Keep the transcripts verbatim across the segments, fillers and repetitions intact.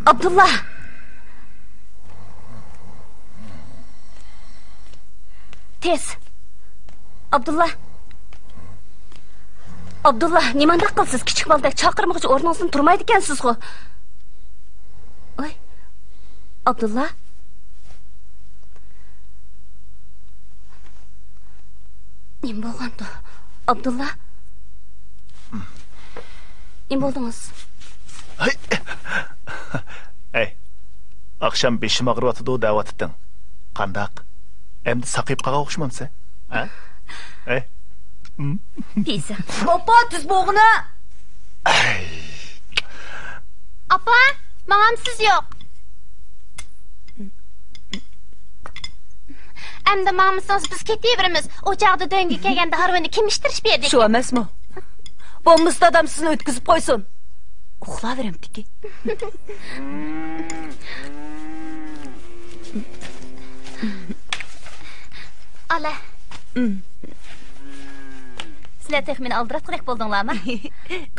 ئابدۇللا! تېز! ئابدۇللا! ئابدۇللا، نېمانداق قىلىسىز؟ كىچىك بالىدەك چاقىرمىغۇچە ئورنىڭىزدىن تۇرمايدىكەنسىزغۇ. ۋاي، ئابدۇللا؟ نېمە بولغاندۇ؟ ئابدۇللا؟ نېمە بولدىڭىز؟ ھەي! ئەي، ئاخشام بېشىم ئاغرىۋاتىدۇ دەۋاتىتتىڭ. قانداق؟ ئەمدى ساقىيىپ قالغان ئوخشىمامسەن؟ ھە؟ ئەي؟ پىزىق. ئاپا، تېز بولغىنا! ئەي! ئاپا، ماڭامسىز يوق؟ ئەمدى ماڭمىسىڭىز بىز كېتىۋېرىمىز. ئۇ چاغدا دۆڭگە كەلگەندە ھارۋىنى كىم ئىتتىرىشىپ بېرىدىكىن؟ شۇ ئەمەسمۇ؟ بولمىسا دادام سىزنى ئۆتكۈزۈپ قويسۇن. ئۇخلاۋېرەمتىكى. ئالە. سىلەر تېخى مېنى ئالدىراتقۇدەك بولدۇڭلارمۇ؟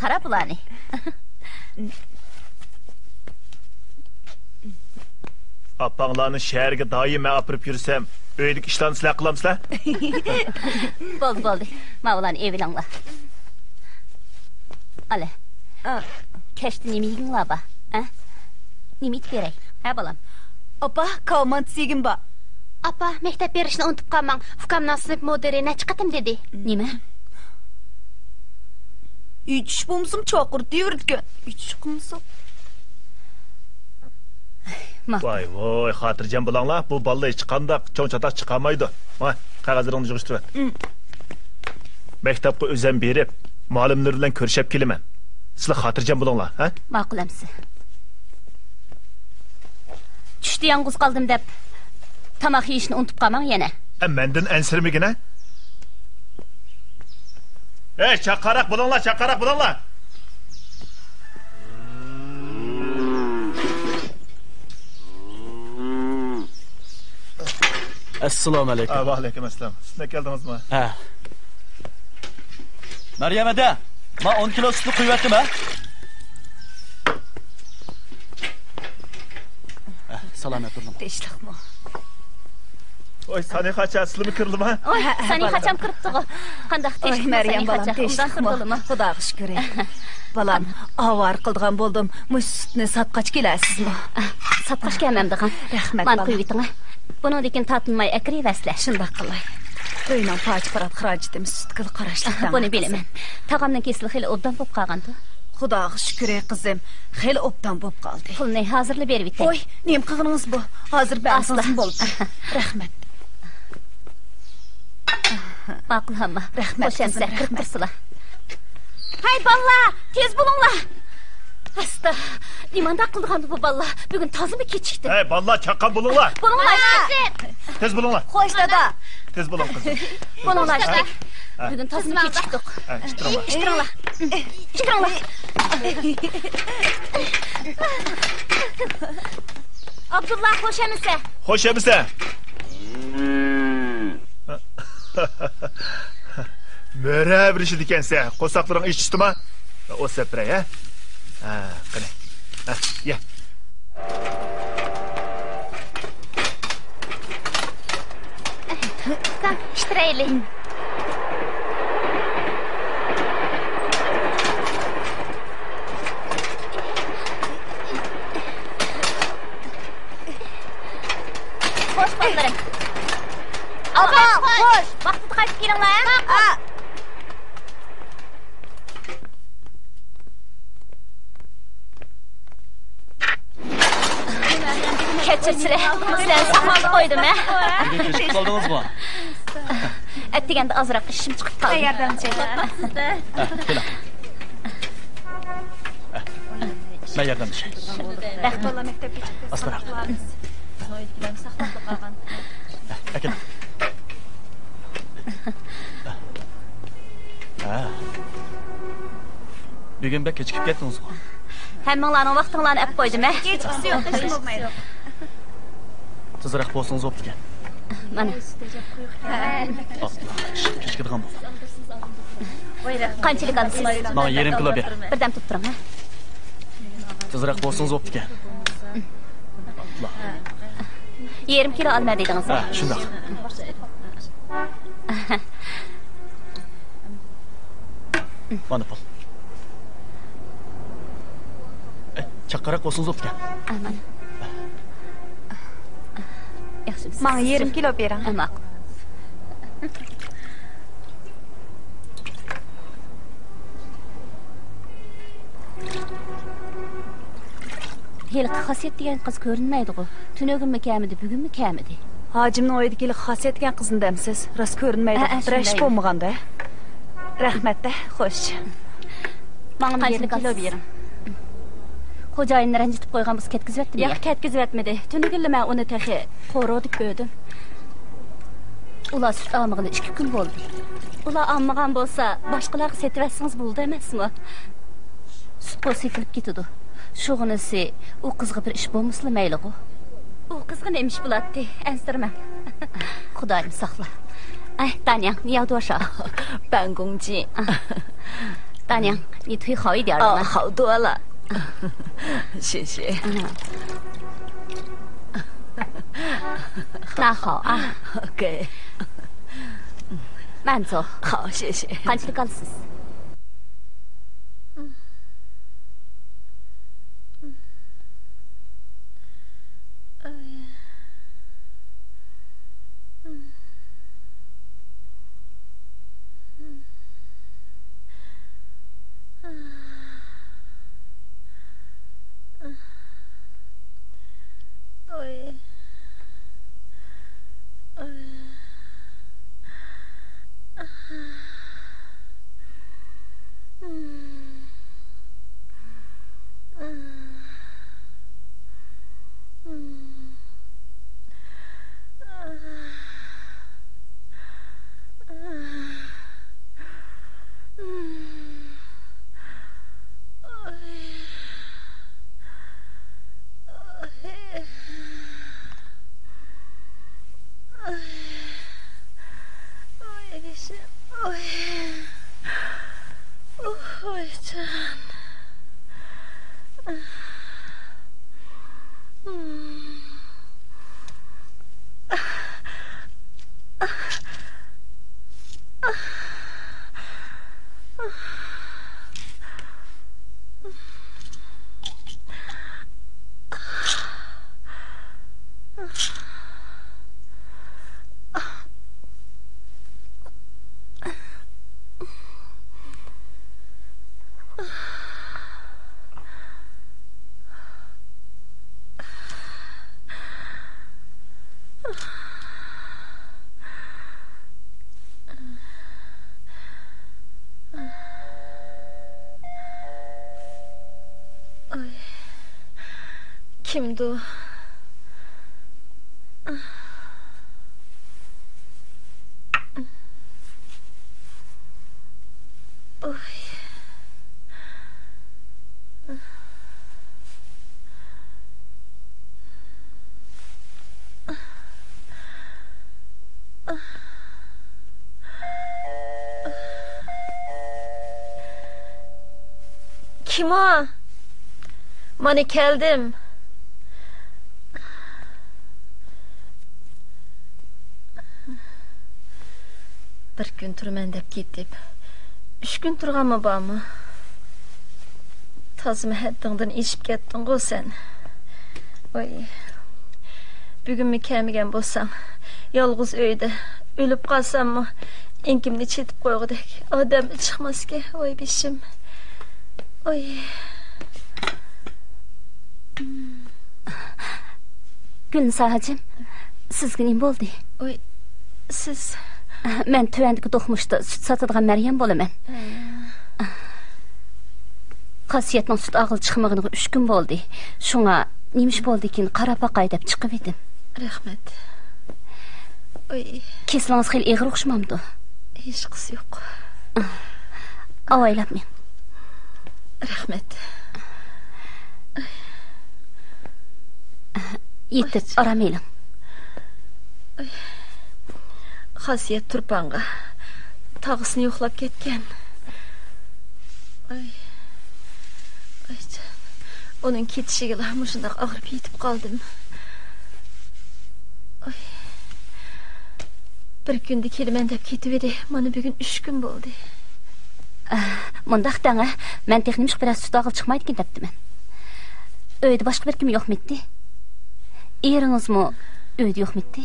قارا بۇلارنى. ئاپاڭلارنى شەھەرگە دائىم مەن ئاپىرىپ يۈرسەم، ئۆيدىكى ئىشلارنى سىلەر قىلامسىلەر؟ بولدى، بولدى. ماۋۇلارنى ئېلىۋېلىڭلار. ئالە. ئا. كەچتە نېمە يېگۈڭلار بار؟ ئە؟ نېمە ئېتىپ بېرەي؟ ھە، بالام؟ ئاپا، كاۋا مانتىسى يېگۈم بار. ئاپا، مەكتەپ بېرىشنى ئۇنتۇپ قالماڭ. ئۇكامنىڭ سىنىپ مۇدىرى نەچچە قېتىم دېدى. نېمە؟ ئېيتىش بولمىسىمۇ چاقىرتىۋېرىدىكەن. ئېيتىش قىلمىسا. ماقۇل. ۋاي، ۋاي، خاتىرجەم بولۇڭلار. بۇ بالىلار ھېچقانداق چوڭ چاتاق چىقارمايدۇ. ۋاي، قەغەزلىرىڭنى يىغىشتۇرۇۋەت. مەكتەپكە ئۆزۈم بېرىپ، مۇئەللىملىرى بىلەن كۆرۈشۈپ كېلىمەن. سىلەر خاتىرجەم بولۇڭلار، ھە؟ ماقۇل ئەمىسە. چۈشتە يالغۇز قالدىم دەپ، تاماق يېيىشنى ئۇنتۇپ قالماڭ يەنە. ئە، مەندىن ئەنسىرىمىگىنە. ئەي، چاققانراق بولۇڭلار، چاققانراق بولۇڭلار. ئەسسالامۇ ئەلەيكۇم. ئا، ۋەئەلەيكۇم ئەسسالام. سۈتنى ئەكەلدىڭىزمۇ؟ ھە. مەريەم ھەدە، ما ئون كىلو سۈتنى قۇيۇۋەتتىم، ھە؟ ھە، سالامەت تۇردۇڭ. تىنچلىقمۇ؟ ۋاي، سانىخاچا، سىلىمۇ كىردىما؟ ۋاي، ھە، ھە، سانىخاچام كىرىپتىغۇ. قانداق، ۋاي، تىنچلىقمۇ، مەريەم بالام، سانىخاچا؟ تىنچلىقمۇ؟ ئوبدان تۇردىلىما؟ خۇداغا شۈكۈر. بالام، ئاۋارە قىلىدىغان بولدۇم. مۇشۇ سۈتنى ساتقاچ كېلەرسىزمۇ؟ ساتقاچ كەلمەمدىغان. رەھمەت، مانا، بالام. قويۇۋېتىڭ. بۇنىڭدىن كېيىن تارتىنماي ئەكىرىۋەرسىلە. شۇنداق قىلاي. ئۆينىڭ پارچە-پۇرات خىراجىتىمۇ سۈتكىلا قاراشلىق. بۇنى بىلىمەن. تاغامنىڭ كېسىلى خېلى ئوبدان بولۇپ قالغاندۇ؟ خۇداغا شۈكرى، قىزىم، خېلى ئوبدان بولۇپ قالدى. پۇلنى ھازىرلا بېرىۋېتەي. ۋوي، نېمە قىلغىنىڭىز بۇ؟ ھازىر بەرسىڭىزمۇ بولىدۇ. رەھمەت. ماقۇل، ئامما. رەھمەت، قوش قىزىم، ئەمىسە، كىرىپ رەھمەت. تۇرسىلا. ھەي، بالىلار، تېز بولۇڭلار! ئاستا، نېمانداق قىلىدىغاندۇ بۇ بالىلار؟ بۈگۈن تازىمۇ كېچىكتىم. ھەي، بالىلار، چاققان بولۇڭلار! بولۇڭلار! تېز بولۇڭلار! خوش، دادا! تېز بولۇڭ، قىزىم. بولۇڭلار، ھە؟ بۈگۈن تازىمۇ كېچىكتۇق. ھە، ئىتتىرىڭلار. ئىتتىرىڭلار. ئىتتىرىڭلار. ئابدۇللا، خوش ئەمىسە. خوش ئەمىسە. مۆرە بېرىشىدىكەنسە، قورساقلىرىڭ ئېچىشتىما؟ ئوت سەپ بېرەي، ھە؟ ھە، قېنى. ھە، يە. ئۇكام، ئىتتىرەيلى. خوش، بالىلىرىم. ئاپا، خوش. ۋاقتىدا قايتىپ كېلىڭلار، ھە؟ ھە. كەچۈرسىلە، سىلەرنى ساقلاپ قويدۇم، ھە؟ بۈگۈن كېچىكىپ قالدىڭىزمۇ؟ ئەتىگەندە ئازراق ئىشىم چىقىپ قالدى. ھە، ياردەمچى. ھە، كېلىڭ. ھە، مەن ياردەملىشەي. رەھمەت. ئاستىراق. ھە، ئەكېلىڭ. ھە. بۈگۈن بەك كېچىكىپ كەتتىڭىزغۇ؟ ھەممىڭلارنىڭ ۋاقتىڭلارنى ئەپ قويدۇم، ھە؟ كېچىكسە يوق، ھېچ بولمايدۇ. تېزرەك بولسىڭىز بوپتىكەن. مانا. ئاھ، كېچىكىدىغان بولدۇم. قانچىلىك ئالىسىز؟ ماڭا يېرىم كىلو بېرىڭ. بىردەم تۇرۇپ تۇرۇڭ، ھە؟ تېزرەك بولسىڭىز بوپتىكەن. يېرىم كىلو ئالما دېدىڭىز. ھە، شۇنداق. مانا پۇل. ئە، چاققانراق بولسىڭىز بوپتىكەن. ئە، مانا. ياخشى، ماڭا يېرىم كىلو بېرىڭ. ئە، ماقۇل. ھېلىقى خاسىيەت دېگەن قىز كۆرۈنمەيدىغۇ. تۈنۈگۈنمۇ كەلمىدى، بۈگۈنمۇ كەلمىدى. ھاجىمنىڭ ئۆيىدىكى ھېلىقى خاسىيەت دېگەن قىزنى دەمسىز؟ راست كۆرۈنمەيدۇ. ھە، ھە، بىرەر ئىش شۇنداي. بولمىغاندا. رەھمەت-دە، خوش. ماڭا يېرىم كىلو بېرىڭ. خوجايىننى رەنجىتىپ قويغان بولسا كەتكۈزۈۋەتتىمۇ؟ ياق، كەتكۈزۈۋەتمىدى. تۈنۈگۈنلا مەن ئۇنى تېخى قورۇ دېپ بۆدۈم. ئۇلار سۈت ئالمىغىلى ئىككى كۈن بولدى. ئۇلار ئالمىغان بولسا، باشقىلارغا سېتىۋەتسىڭىز بولىدۇ ئەمەسمۇ؟ سۈتقۇ سېتىلىپ كېتىدۇ. شۇغىنىسى ئۇ قىزغا بىر ئىش بولمىسىلا مەيلىغۇ. ئۇ قىزغا نېمە ئىش بولاتتى؟ ئەنسىرىمەڭ. خۇدايىم ساقلا. ئەي، دانياڭ، نى ياۋ دۇ شا؟ بەن گۇڭ جى. دانياڭ، نى تۇي خاۋ يى ديار؟ ئا، خاۋ دۇ لا. شى شى. نا خاۋ ئا. ئوكەي. مەن زو. خاۋ، شى شى. قانچىلىك ئالىسىز؟ ئاي. كىمدۇ؟ ئاي. كىم ئۇ؟ مانا كەلدىم. بىر كۈن تۇرىمەن دەپ كېتىپ، ئۈچ كۈن تۇرغانمۇ بارمۇ؟ تازىمۇ ھەددىڭدىن ئېشىپ كەتتىڭغۇ سەن. ۋاي، بۈگۈنمۇ كەلمىگەن بولساڭ، يالغۇز ئۆيدە ئۆلۈپ قالساممۇ، ئېڭىكىمنى چېتىپ قويغۇدەك ئادەم چىقماسكەن. ۋاي بېشىم. ۋاي. گۈلنىسا ھاجىم، سىزگە نېمە بولدى؟ ۋاي، سىز. مەن تۆۋەندىكى دوقمۇشتا سۈت ساتىدىغان مەريەم بولىمەن. ھە. خاسىيەتنىڭ سۈت ئالغىلى چىقمىغىنىغا ئۈچ كۈن بولدى. شۇڭا نېمە ئىش بولدىكىن قاراپ باقاي دەپ چىقىۋىدىم. رەھمەت. ئۇي. كېسىلىڭىز خېلى ئېغىر ئوخشىمامدۇ؟ ھېچقىسى يوق. ئاۋايلاپ مېڭىڭ. رەھمەت. يېتىپ ئاي. ئارام ئېلىڭ. ئاي. خاسىيەت تۇرپانغا تاغىسىنى يوقلاپ كەتكەن. ئاي. ئاي جان. ئۇنىڭ كېتىشىگىلا مۇشۇنداق ئاغرىپ يېتىپ قالدىم. بىر كۈندە كېلىمەن دەپ كېتىۋىدى. مانا بۈگۈن ئۈچ كۈن بولدى. ئە، مۇنداق دەڭە، مەن تېخى نېمىشقا بىرەر سۈت ئالغىلى چىقمايدىكىن دەپتىمەن. ئۆيدە باشقا بىر كىم يوقمىتتى؟ ئېرىڭىزمۇ ئۆيدە يوقمىتتى؟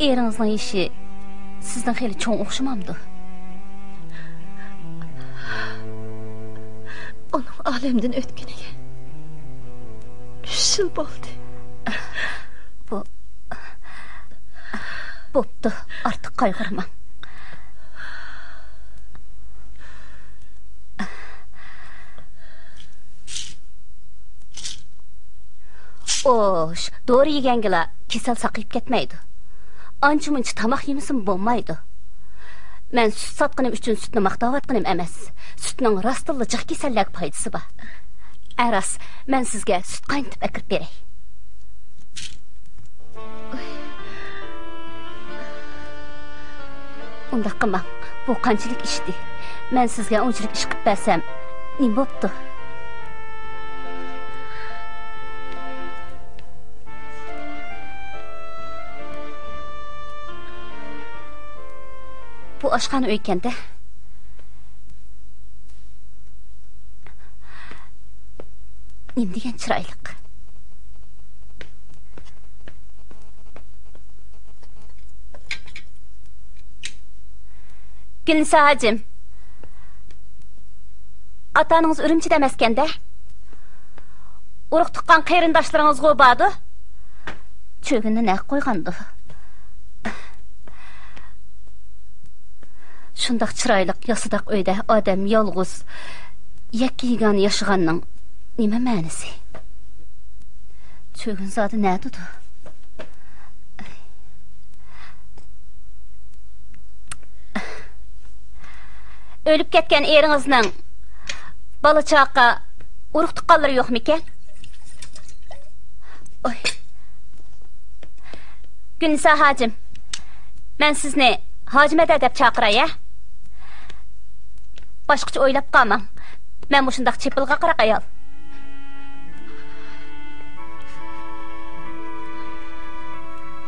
ئېرىڭىزنىڭ يېشى سىزدىن خېلى چوڭ ئوخشىمامدۇ؟ ئۇنىڭ ئالەمدىن ئۆتكىنىگە ئۈچ يىل بولدى. بۇ، بوپتۇ، ئارتۇق قايغۇرماڭ. خوش، دورا يېگەنگىلا كېسەل ساقىيىپ كەتمەيدۇ. ئانچە-مۇنچە تاماق يېمىسىمۇ بولمايدۇ. مەن سۈت ساتقىنىم ئۈچۈن سۈتنى ماختاۋاتقىنىم ئەمەس. سۈتنىڭ راستتىنلا جىق كېسەللەرگە پايدىسى بار. ئە، راست، مەن سىزگە سۈت قاينىتىپ ئەكىرىپ بېرەي. ئۇنداق قىلماڭ، بۇ قانچىلىك ئىشتى. مەن سىزگە ئۇنچىلىك ئىش قىلىپ بەرسەم، نېمە بوپتۇ؟ بۇ ئاشخانا ئۆيكەن-دە. نېمە دېگەن چىرايلىق. گۈلنىسا ھاجىم، ئاتا-ئانىڭىز ئۈرۈمچىدە ئەمەسكەن-دە؟ ئۇرۇق-تۇغقان قېرىنداشلىرىڭىزغۇ باردۇ؟ چۆگۈننى نەگە قويغاندۇ؟ شۇنداق چىرايلىق ياسىداق ئۆيدە ئادەم يالغۇز، يەككە-يېگانە ياشىغاننىڭ نېمە مەنىسى؟ چۆگۈن زادى نەدىدۇ؟ ئۆلۈپ كەتكەن ئېرىڭىزنىڭ بالا-چاقا، ئۇرۇق-تۇغقانلىرى يوقمىكەن؟ ئوي. گۈلنىسا ھاجىم، مەن سىزنى ھاجىمەدە دەپ چاقىراي، ھە؟ باشقىچە ئويلاپ قالماڭ. مەن مۇشۇنداق چېپىلغا قاراق ئايال.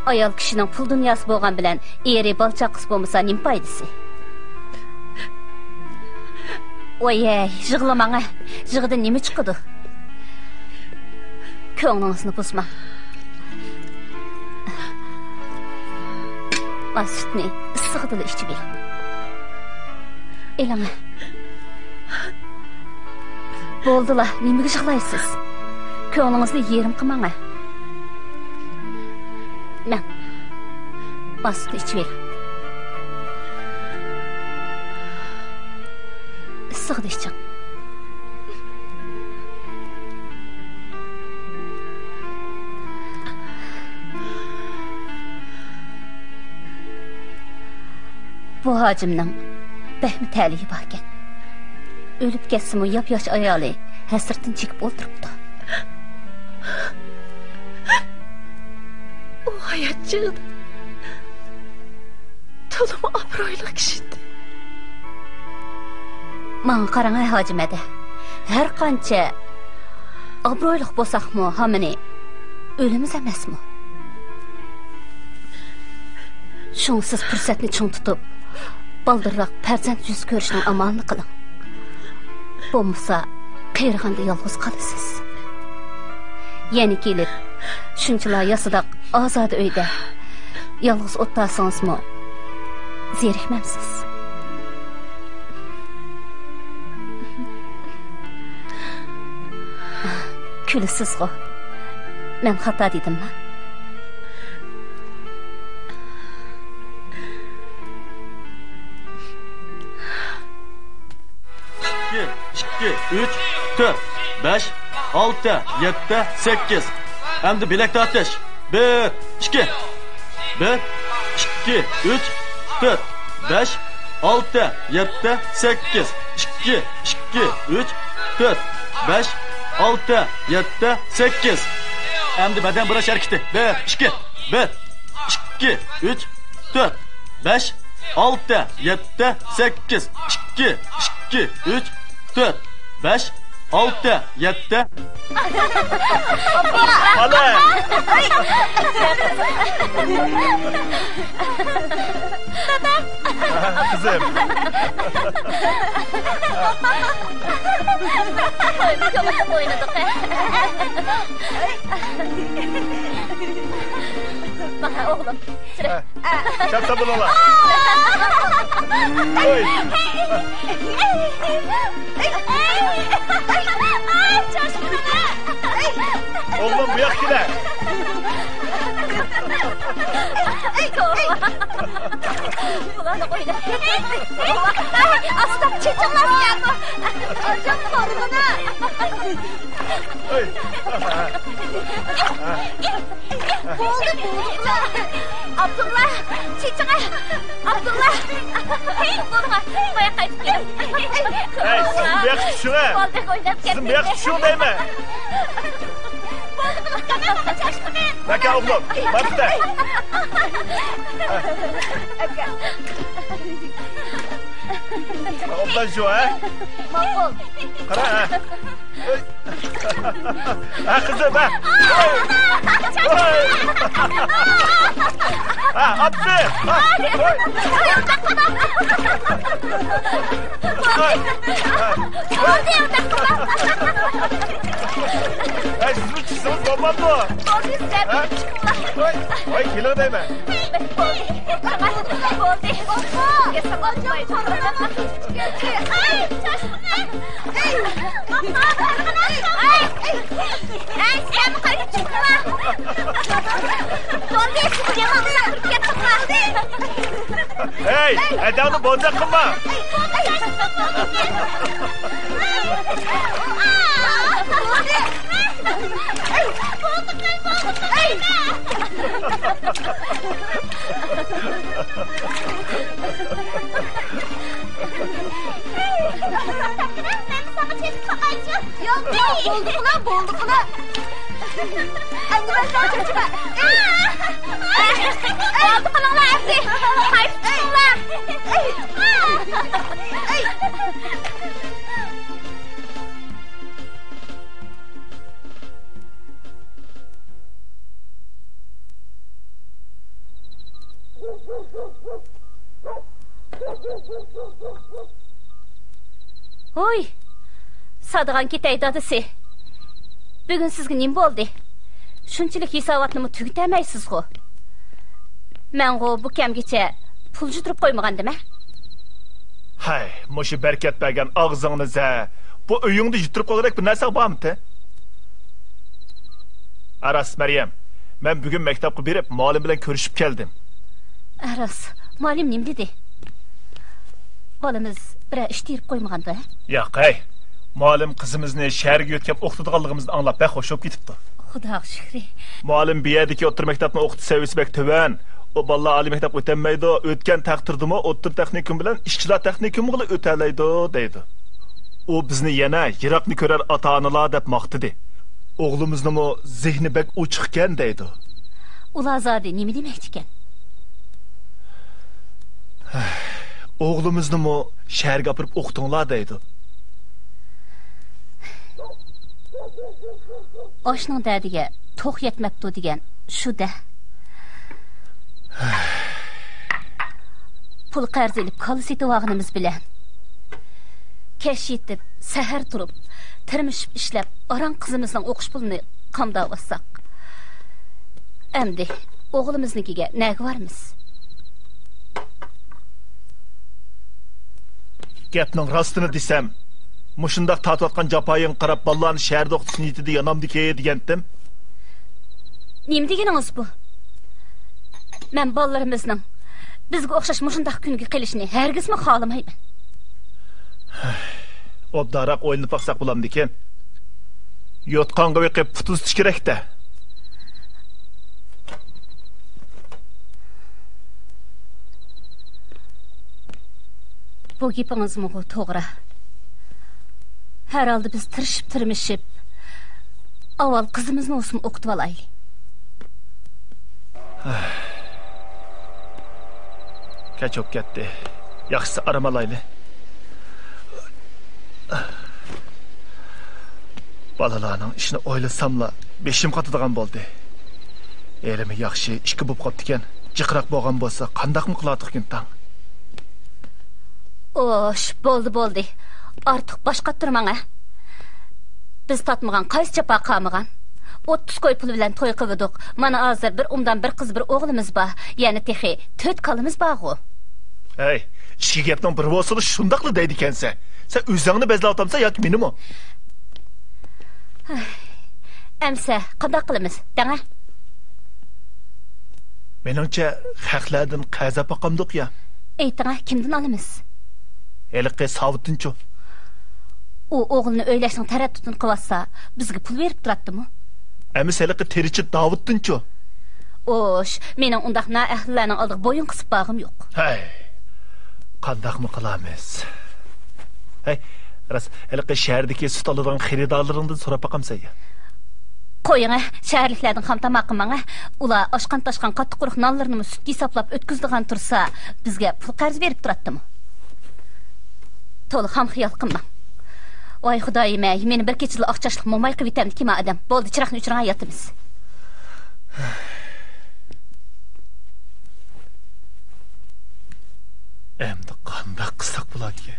ئايال كىشىنىڭ پۇل دۇنياسى بولغان بىلەن ئېرى، بالا-چاقىسى بولمىسا نېمە پايدىسى؟ ۋايەي، يىغلىماڭ ھە. يىغىدىن نېمە چىقىدۇ؟ كۆڭلىڭىزنى بۇزماڭ. ئا، سۈتنى ئىسسىغىدىلا ئىچىۋېرىڭ. ئېلىڭ ھە. بولدىلا، نېمىگە يىغلايسىز؟ كۆڭلىڭىزنى يېرىم قىلماڭ ھە. مەن، ئا، سۈتنى ئىچىۋېرىڭ. ئىسسىغىدە ئىچىڭ. بۇ ھاجىمنىڭ بەكمۇ تەلىيى باركەن. ئۆلۈپ كەتسىمۇ، ياپياش ئايالى ھەسرىتىنى چېكىپ ئولتۇرۇپتۇ. ئۇ ھايات چېغىدا تولىمۇ ئابرۇيلۇق كىشىدى. ماڭا قاراڭ ھە، ھاجىمەدە. ھەر قانچە ئابرۇيلۇق بولساقمۇ، ھامىنى ئۆلىمىز ئەمەسمۇ؟ شۇڭا سىز پۇرسەتنى چىڭ تۇتۇپ، بالدۇرراق پەرزەنت يۈزى كۆرۈشنىڭ ئامالىنى قىلىڭ. بولمىسا، قېرىغاندا يالغۇز قالىسىز. يەنە كېلىپ، شۇنچىلا ياسىداق ئازادە ئۆيدە يالغۇز ئولتۇرسىڭىزمۇ زېرىكمەمسىز؟ كۈلىسىزغۇ؟ مەن خاتا دېدىمما؟ ئىككى، ئىككى، ئۈچ، تۆت، بەش، ئالتە، يەتتە، سەككىز. ئەمدى بىلەك تارتىش. بىر، ئىككى. بىر، ئىككى، ئۈچ، تۆت، بەش، ئالتە، يەتتە، سەككىز. ئىككى، ئىككى، ئۈچ، تۆت، بەش، ئالتە، يەتتە، سەككىز. ئەمدى بەدەن بۇراش ھەرىكىتى. بىر، ئىككى. بىر، ئىككى، ئۈچ، تۆت، بەش، ئالتە، يەتتە، سەككىز. ئىككى، ئىككى، ئۈچ، تۆت، بەش، ئالتە، يەتتە. بالا! قىزىم. ئوينىدۇق. بالا ئوغلۇم. شاپتا بولۇڭلار. ئوي. ئوغلۇم، بۇ ياققا كېلە. بۇلارنى ئويناپ. ئاستا چېچىڭلار. ئاجام قارىغىنا. ئوي. بولدى، بولدى. ئابدۇللا، چېچىڭە. ئابدۇللا. ھەي، بولدىغا. بايا قايتىپ كېلىڭ. ھەي، سىز بۇ ياققا چۈشۈڭە. بولدى، ئويناپ كەتتى. سىز بۇ ياققا چۈشۈڭ دەيمەن. بولدى، بولدى. ماكا ئوغلۇم، ماكتا. ئوبدان شۇ، ھە؟ ماقۇل. قارا، ھە؟ ھە، قىزىم، ھە؟ ھە، ئاپتى! ھە، ھوي! ھە، سىزمۇ چۈشسىڭىز بولمامدۇ؟ ھە؟ ھوي، ھوي، كېلىڭ دەيمەن. ھەي، ئەدەڭنى بوزەك قىلما! ياق، ياق، بولدى قىلا، بولدى قىلا. ئەمدى مەن ساڭا چېچىمەن. بولدى قىلىڭلار ئەمدى. قايتىپ چىقىڭلار. ھوي! سادىغان كېتەي دادىسى. بۈگۈن سىزگە نېمە بولدى؟ شۇنچىلىك ھېساباتنىمۇ تۈگىتەلمەيسىزغۇ. مەنغۇ بۇ كەمگىچە پۇل يىتتۈرۈپ قويمىغانىدىم ھە؟ ھەي، مۇشۇ بەرىكەت بەرگەن ئاغزىڭنى زە. بۇ ئۆيۈڭدە يىتتۈرۈپ قويغۇدەك بىر نەرسەڭ بارمىتى؟ ھە راست، مەريەم. مەن بۈگۈن مەكتەپكە بېرىپ، مۇئەللىم بىلەن كۆرۈشۈپ كەلدىم. ھە راست، مۇئەللىم نېمە دېدى؟ بالىمىز بىرەر ئىش تېرىپ قويمىغاندۇ ھە؟ ياق ھەي. مۇئەللىم قىزىمىزنى شەھەرگە يۆتكەپ ئوقۇتىدىغانلىقىمىزنى ئاڭلاپ بەك خوش بولۇپ كېتىپتۇ. خۇداغا شۈكرى. مۇئەللىم بۇ يەردىكى ئوتتۇرا مەكتەپنىڭ ئوقۇتۇش سەۋىيەسى بەك تۆۋەن. ئۇ بالىلار ئالىي مەكتەپكە ئۆتەلمەيدۇ، ئۆتكەن تەقدىردىمۇ ئوتتۇرا تېخنىكوم بىلەن ئىشچىلار تېخنىكومىغىلا ئۆتەلەيدۇ، دەيدۇ. ئۇ بىزنى يەنە يىراقنى كۆرەر ئاتا-ئانىلار دەپ ماختىدى. ئوغلىمىزنىمۇ زېھنى بەك ئوچۇقكەن، دەيدۇ. ئۇلار زادى نېمە دېمەكچىكەن؟ ئوغلىمىزنىمۇ شەھەرگە ئاپىرىپ ئوقۇتۇڭلار، دەيدۇ. ئاشنىڭ دەردىگە توق يەتمەپتۇ دېگەن شۇ-دە. پۇل قەرز ئېلىپ كالا سېتىۋالغىنىمىز بىلەن، كەچ يېتىپ، سەھەر تۇرۇپ، تىرمىشىپ ئىشلەپ، ئاران قىزىمىزنىڭ ئوقۇش پۇلىنى قامداۋاتساق، ئەمدى ئوغلىمىزنىڭكىگە نەگە بارىمىز؟ گەپنىڭ راستىنى دېسەم، مۇشۇنداق تارتىۋاتقان جاپايىڭغا قاراپ، بالىلارنى شەھەردە ئوقۇتۇش نىيىتىدە يانامدىكى دېگەنتىم. نېمە دېگىنىڭىز بۇ؟ مەن بالىلىرىمىزنىڭ بىزگە ئوخشاش مۇشۇنداق كۈنگە قېلىشىنى ھەرگىزمۇ خالىمايمەن. ئوبدانراق ئويلىنىپ باقساق بولامدىكىن؟ يوتقانغا بېقىپ پۇت ئۇزىتىش كېرەك-دە. بۇ گېپىڭىزمۇ توغرا. ھەر ھالدا بىز تىرىشىپ-تىرمىشىپ، ئاۋۋال قىزىمىزنى بولسىمۇ ئوقۇتۇۋالايلى. كەچ بولۇپ كەتتى. ياخشىسى ئارام ئالايلى. بالىلارنىڭ ئىشىنى ئويلىساملا، بېشىم قاتىدىغان بولدى. ھېلىمۇ ياخشى ئىككى بوپ قاپتىكەن. جىقراق بولغان بولسا، قانداقمۇ قىلاتتۇق ئىنتاڭ؟ ئوش، بولدى، بولدى. ئارتۇق باش قاتتۇرماڭ، ھە. بىز تارتمىغان قايسى جاپا قالمىغان؟ ئوتتۇز كوي پۇل بىلەن توي قىلىۋىدۇق. مانا ھازىر بىر ئۇمدان بىر قىز، بىر ئوغلىمىز بار. يەنە تېخى تۆت كالىمىز بارغۇ. ھەي، ئىچكى گەپنىڭ بىرى بولسىلا شۇنداقلا دەيدىكەنسەن. سەن ئۆزۈڭنى بەزلەۋاتامسەن ياكى مېنىمۇ؟ ئەمسە قانداق قىلىمىز دەڭە؟ مېنىڭچە، خەقلەردىن قەرز ئاپاقامدۇق يا؟ ئېيتىڭە، كىمدىن ئالىمىز؟ ھېلىقى ساۋۇتتىنچۇ؟ ئۇ ئوغلىنى ئۆيلەشنىڭ تەرەددۇتىنى قىلىۋاتسا، بىزگە پۇل بېرىپ تۇراتتىمۇ؟ ئەمىسە ھېلىقى تېرىچى داۋۇتتىنچۇ؟ ئوش، مېنىڭ ئۇنداق نائەھلىلەرنىڭ ئالدىغا بويۇن قىسىپ بارغۇم يوق. ھەي، قانداقمۇ قىلامىز؟ ھەي، راست، ھېلىقى شەھەردىكى سۈت ئالىدىغان خېرىدارلىرىڭدىن سوراپ باقامسەن يا؟ قويۇڭە، شەھەرلىكلەردىن خام تاماق قىلماڭە. ئۇلار ئاشقان-تاشقان قاتتىق قۇرۇق نانلىرىنىمۇ سۈتكە ھېسابلاپ ئۆتكۈزىدىغان تۇرسا، بىزگە پۇل قەرز بېرىپ تۇراتتىمۇ؟ تولا خام خىيال قىلماڭ. ۋاي خۇدايىم-ئەي، مېنى بىر كېچىدىلا ئاق چاچلىق موماي قىلىۋېتەمدىكىن ئادەم. بولدى، چىراغنى ئۆچۈرۈڭ، ياتىمىز. ئەمدى قانداق قىلساق بولاركىن؟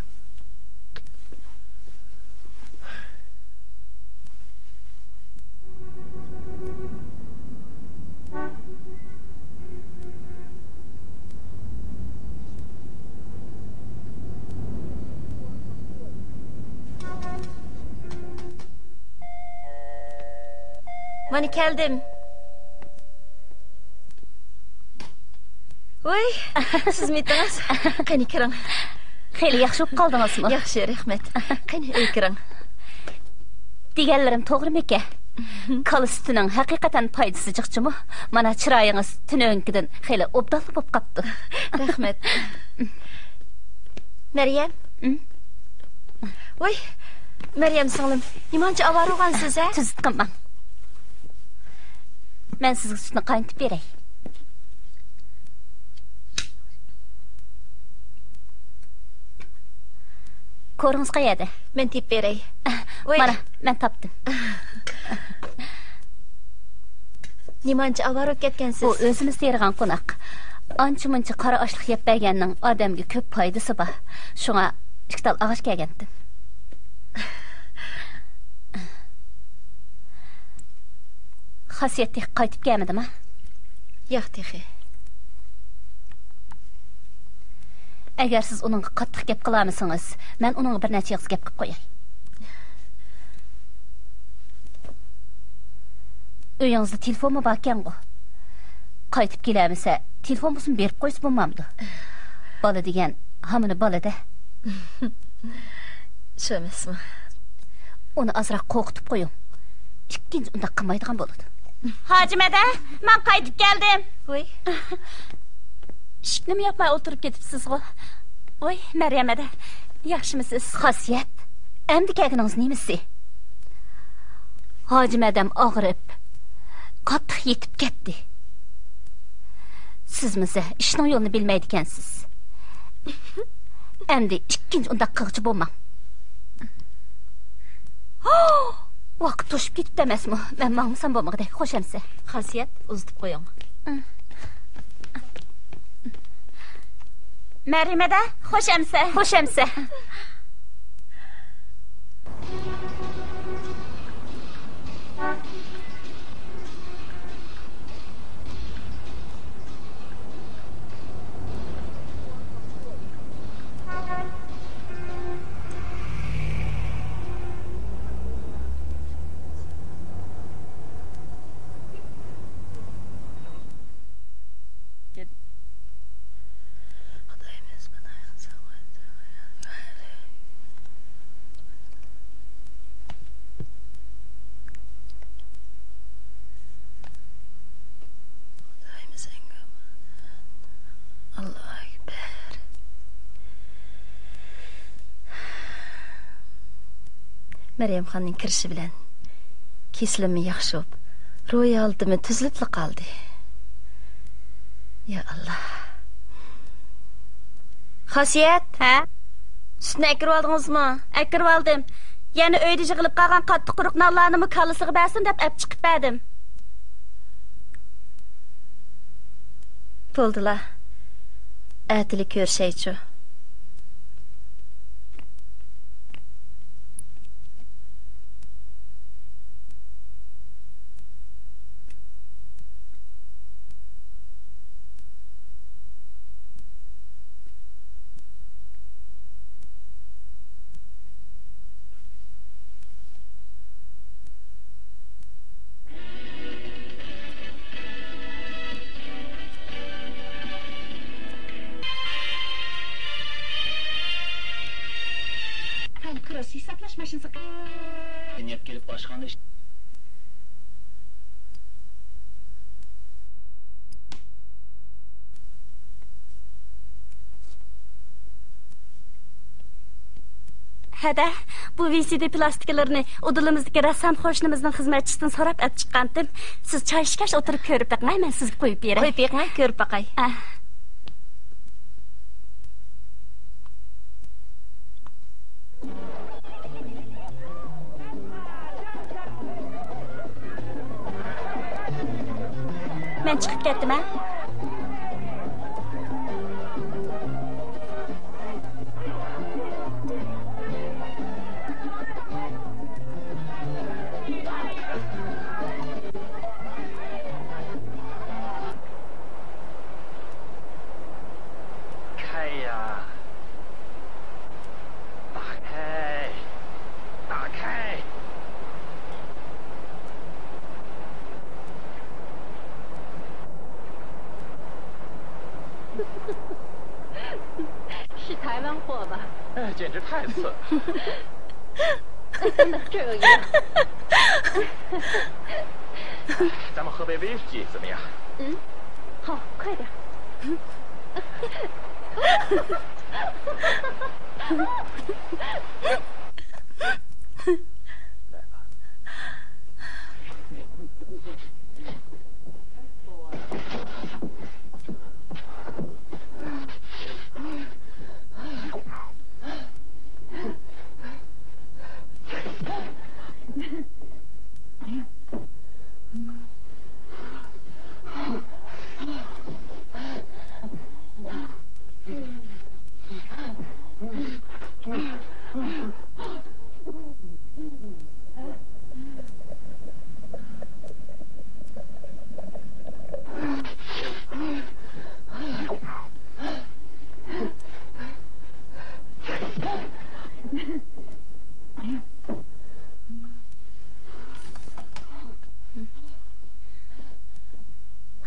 مانا كەلدىم. ۋوي، سىزمىتىڭىز؟ قېنى، كىرىڭ. خېلى ياخشى بولۇپ قالدىڭىزمۇ؟ ياخشى، رەھمەت. قېنى، ئۆيگە كىرىڭ. دېگەنلىرىم توغرىمىكەن؟ كالا سۈتىنىڭ ھەقىقەتەن پايدىسى جىقچىمۇ؟ مانا، چىرايىڭىز تۈنۈگۈنكىدىن خېلى ئوبدانلا بولۇپ قاپتۇ. رەھمەت. مەريەم. ۋوي، مەريەم سىڭلىم، نېمانچە ئاۋارە بولغانسىز، ھە؟ تۈزۈت قىلماڭ. مەن سىزگە سۈتنى قاينىتىپ بېرەي. كورىڭىز قەيەردە؟ مەن تېپىپ بېرەي. ۋوي. مانا، مەن تاپتىم. نېمانچە ئاۋارە بولۇپ كەتكەنسىز؟ بۇ ئۆزىمىز تېرىغان قوناق. ئانچە-مۇنچە قارا ئاشلىق يەپ بەرگەننىڭ ئادەمگە كۆپ پايدىسى بار. شۇڭا ئىككى تال ئاغاچ كەلگەنتىم. خاسىيەت تېخى قايتىپ كەلمىدىما؟ ياق، تېخى. ئەگەر سىز ئۇنىڭغا قاتتىق گەپ قىلالمىسىڭىز، مەن ئۇنىڭغا بىر نەچچە ئېغىز گەپ قىلىپ قوياي. ئۆيىڭىزدە تېلېفونمۇ باركەنغۇ؟ قايتىپ كېلەلمىسە، تېلېفون بولسىمۇ بېرىپ قويسا بولمامدۇ؟ بالا دېگەن ھامىنى بالا-دە. شۇ ئەمەسمۇ؟ ئۇنى ئازراق قورقۇتۇپ قويۇڭ. ئىككىنچى ئۇنداق قىلمايدىغان بولىدۇ. ھاجىمەدە، مەن قايتىپ كەلدىم. ۋوي. ئىشىكنىمۇ ياپماي ئولتۇرۇپ كېتىپسىزغۇ؟ ۋوي، مەريەمەدە، ياخشىمۇسىز؟ خاسىيەت، ئەمدى كەلگىنىڭىز نېمىسى؟ ھاجىمەدەم ئاغرىپ، قاتتىق يېتىپ كەتتى. سىزمۇ زە ئىشنىڭ يولىنى بىلمەيدىكەنسىز. ئەمدى ئىككىنچى ئۇنداق قىلغۇچى بولماڭ. ۋاقىت توشۇپ كېتىپتۇ ئەمەسمۇ؟ مەن ماڭمىسام بولمىغۇدەك. خوش ئەمسە. خاسىيەت، ئۇزىتىپ قويۇڭ. مەريەمەدە، خوش ئەمسە. خوش ئەمسە. ئاللاھۇ ئەكبەر. مەريەمخاننىڭ كىرىشى بىلەن كېسىلىممۇ ياخشى بولۇپ، روھىي ھالىتىممۇ تۈزىلىپلا قالدى. يا ئاللاھ. خاسىيەت! ھە؟ سۈتنى ئەكىرىۋالدىڭىزمۇ؟ ئەكىرىۋالدىم. يەنە ئۆيدە يىغىلىپ قالغان قاتتىق قۇرۇق نانلارنىمۇ كاللىسىغا بەرسۇن دەپ ئەپ چىقىپ بەردىم. بولدىلا. ئەتىلىك كۆرۈشەيچۇ. كروس ھېسابلاش ماشىنىسى. نىيەت كېلىپ باشقان ئىش. ھەدە، بۇ ۋى سى دى پىلاستىكىلىرىنى ئۇدۇلىمىزدىكى رەسسام قوشنىمىزنىڭ خىزمەتچىسىدىن سوراپ ئەپ چىققانتىم. سىز چاي ئىچكەچ ئولتۇرۇپ كۆرۈپ بېقىڭ، مەن سىزگە قويۇپ بېرەي. قويۇپ بېقىڭ، كۆرۈپ باقاي. ئە. مەن چىقىپ كەتتىم، ھە؟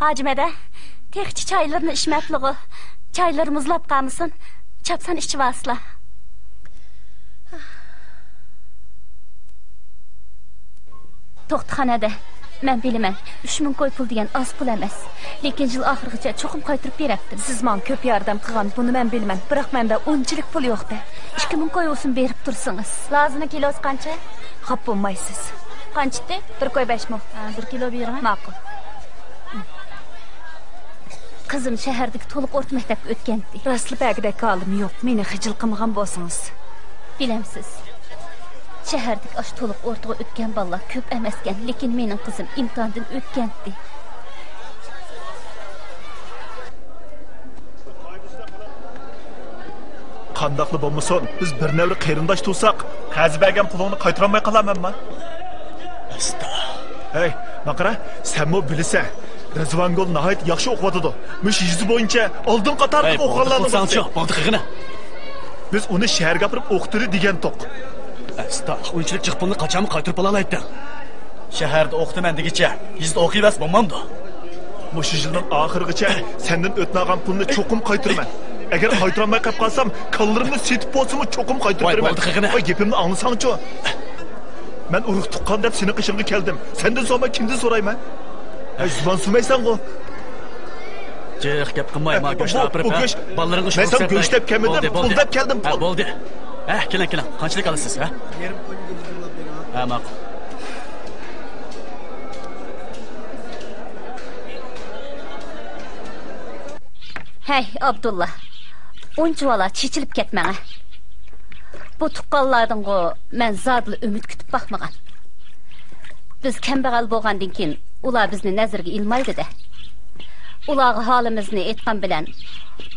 ھاجىم ھەدە، تېخىچە چايلىرىنى ئىچمەپلىغۇ؟ چايلىرى مۇزلاپ قالمىسۇن. چاپسان ئىچىۋالسىلا. توختىخان ھەدە، مەن بىلىمەن، ئۈچ مىڭ كوي پۇل دېگەن ئاز پۇل ئەمەس. لېكىن يىل ئاخىرىغىچە چوقۇم قايتۇرۇپ بېرەتتىم. سىز ماڭا كۆپ ياردەم قىلغان، بۇنى مەن بىلىمەن. بىراق مەندە ئۇنچىلىك پۇل يوق-دە. ئىككى مىڭ كوي بولسۇن بېرىپ تۇرسىڭىز. لازىنىڭ كىلوسى قانچە؟ خاپا بولمايسىز. قانچىتى؟ بىر كوي بەش مو. ھە، بىر كىلو بېرىڭە. ماقۇل. قىزىم شەھەردىكى تولۇق ئورتا مەكتەپكە ئۆتكەنتى. راسلا بەگىدەك ھالىم يوق، مېنى خىجىل قىلمىغان بولسىڭىز. بىلەمسىز، شەھەردىكى ئاشۇ تولۇق ئورتىغا ئۆتكەن بالىلار كۆپ ئەمەسكەن، لېكىن مېنىڭ قىزىم ئىمتىھاندىن ئۆتكەنتى. قانداقلا بولمىسۇن، بىز بىر نەۋرە قېرىنداش تۇرساق، قەرز بەرگەن پۇلۇڭنى قايتۇرالماي قالارمەنما؟ ئاستا. ھەي، ماقارا، سەنمۇ بىلىسەن، رىزۋانگۈل ناھايىتى ياخشى ئوقۇۋاتىدۇ. مۇشۇ يېزا بويىچە ئالدىڭ قاتاردىكى ئوقۇغانلارنىڭ بىرسى. بولدى قىلغىنە. بىز ئۇنى شەھەرگە ئاپىرىپ ئوقۇتىلى دېگەنتۇق. ئەستا، ئۇنچىلىك جىق پۇلنى قاچانمۇ قايتۇرۇپ ئالالايتتىڭ؟ شەھەردە ئوقۇتىمەن دېگىچە، يېزىدا ئوقۇيۋەرسە بولمامدۇ؟ مۇشۇ يىلنىڭ ئاخىرىغىچە سەندىن ئۆتۈنەلىگەن پۇلنى چوقۇم قايتۇرىمەن. ئەگەر قايتۇرالماي قېلىپ قالسام، كاللىرىمنى سېتىپ بولسىمۇ چوقۇم قايتۇرۇپ بېرىمەن. ۋاي، بولدى قىلغىنە. ۋاي، گېپىمنى ئاڭلىساڭچۇ. مەن ئۇرۇق تۇغقان دەپ سېنىڭ قېشىڭغا كەلدىم. سەندىن سورىماي كىمدىن سورايمەن؟ ھەي، زۇۋان سۈرمەيسەنغۇ؟ جىق گەپ قىلماي، ما گۆشنى ئاپىرىپ، بۇ گۆش، بالىلىرىڭغا مەن ساڭا گۆش دەپ كەلمىدىم، پۇل دەپ كەلدىم، پۇل. بولدى. ھە، كېلىڭ، كېلىڭ. قانچىلىك ئالىسىز، ھە؟ ھە، ماقۇل. ھەي، ئابدۇللا. ئۇنچىۋالا چېچىلىپ كەتمەڭە. بۇ تۇغقانلاردىنغۇ مەن زادىلا ئۈمىد كۈتۈپ باقمىغان. بىز كەمبەغەل بولغاندىن كېيىن، ئۇلار بىزنى نەزىرىگە ئىلمايدۇ-دە. ئۇلارغا ھالىمىزنى ئېيتقان بىلەن،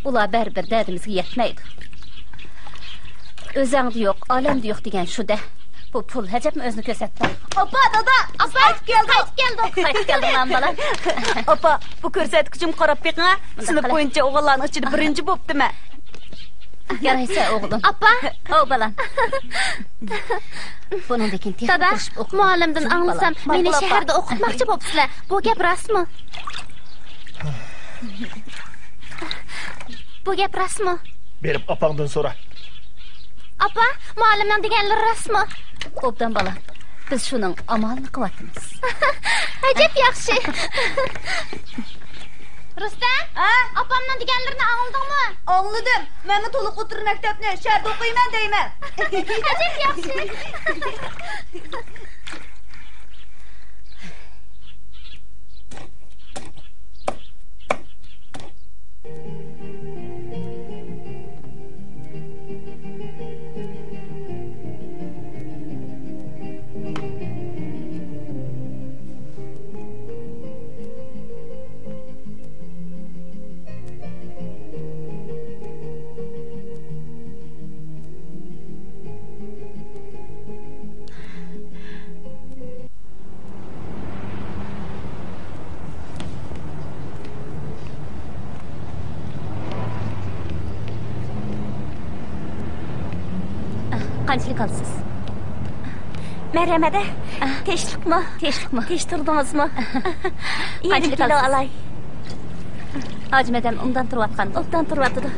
ئۇلار بەرىبىر دەردىمىزگە يەتمەيدۇ. ئۆزەڭدە يوق، ئالەمدە يوق دېگەن شۇ-دە. بۇ پۇل ئەجەبمۇ ئۆزىنى كۆرسەتتى. ئاپا، دادا، ئاپا، قايتىپ كەلدۇق. قايتىپ كەلدۇق. قايتىپ كەلدىڭلارمۇ، بالام؟ ئاپا، بۇ كۆرسەتكۈچىمگە قاراپ بېقىڭ. سىنىپ بويىچە ئوغۇللارنىڭ ئىچىدە بىرىنچى بوپتىمەن. يارايسەن، ئوغلۇم. ئاپا. ئاۋۇ، بالام. بۇنىڭدىن كېيىن تېخىمۇ دادا، تىرىشىپ ئوقۇڭ. مۇئەللىمدىن ئاڭلىسام، مېنى شەھەردە ئوقۇتماقچى بوپسىلەر. بۇ گەپ راستمۇ؟ بۇ گەپ راستمۇ؟ بېرىپ ئاپاڭدىن سورا. ئاپا، مۇئەللىمنىڭ دېگەنلىرى راستمۇ؟ ئوبدان، بالام. بىز شۇنىڭ ئامالىنى قىلىۋاتىمىز. ئەجەب ياخشى. رۇستەم، ھە؟ ئاپامنىڭ دېگەنلىرىنى ئاڭلىدىڭمۇ؟ ئاڭلىدىم. مەنمۇ تولۇق ئوتتۇرا مەكتەپنى شەھەردە ئوقۇيمەن دەيمەن. ئەجەب ياخشى. قانچىلىك ئالىسىز؟ مەريەم ھەدە، تىنچلىقمۇ؟ تىنچلىقمۇ؟ تىنچ تۇردىڭىزمۇ؟ يېرىم كىلو ئالاي. ھاجىم ھەدەم ئوبدان تۇرۇۋاتقان. ئوبدان تۇرۇۋاتىدۇ.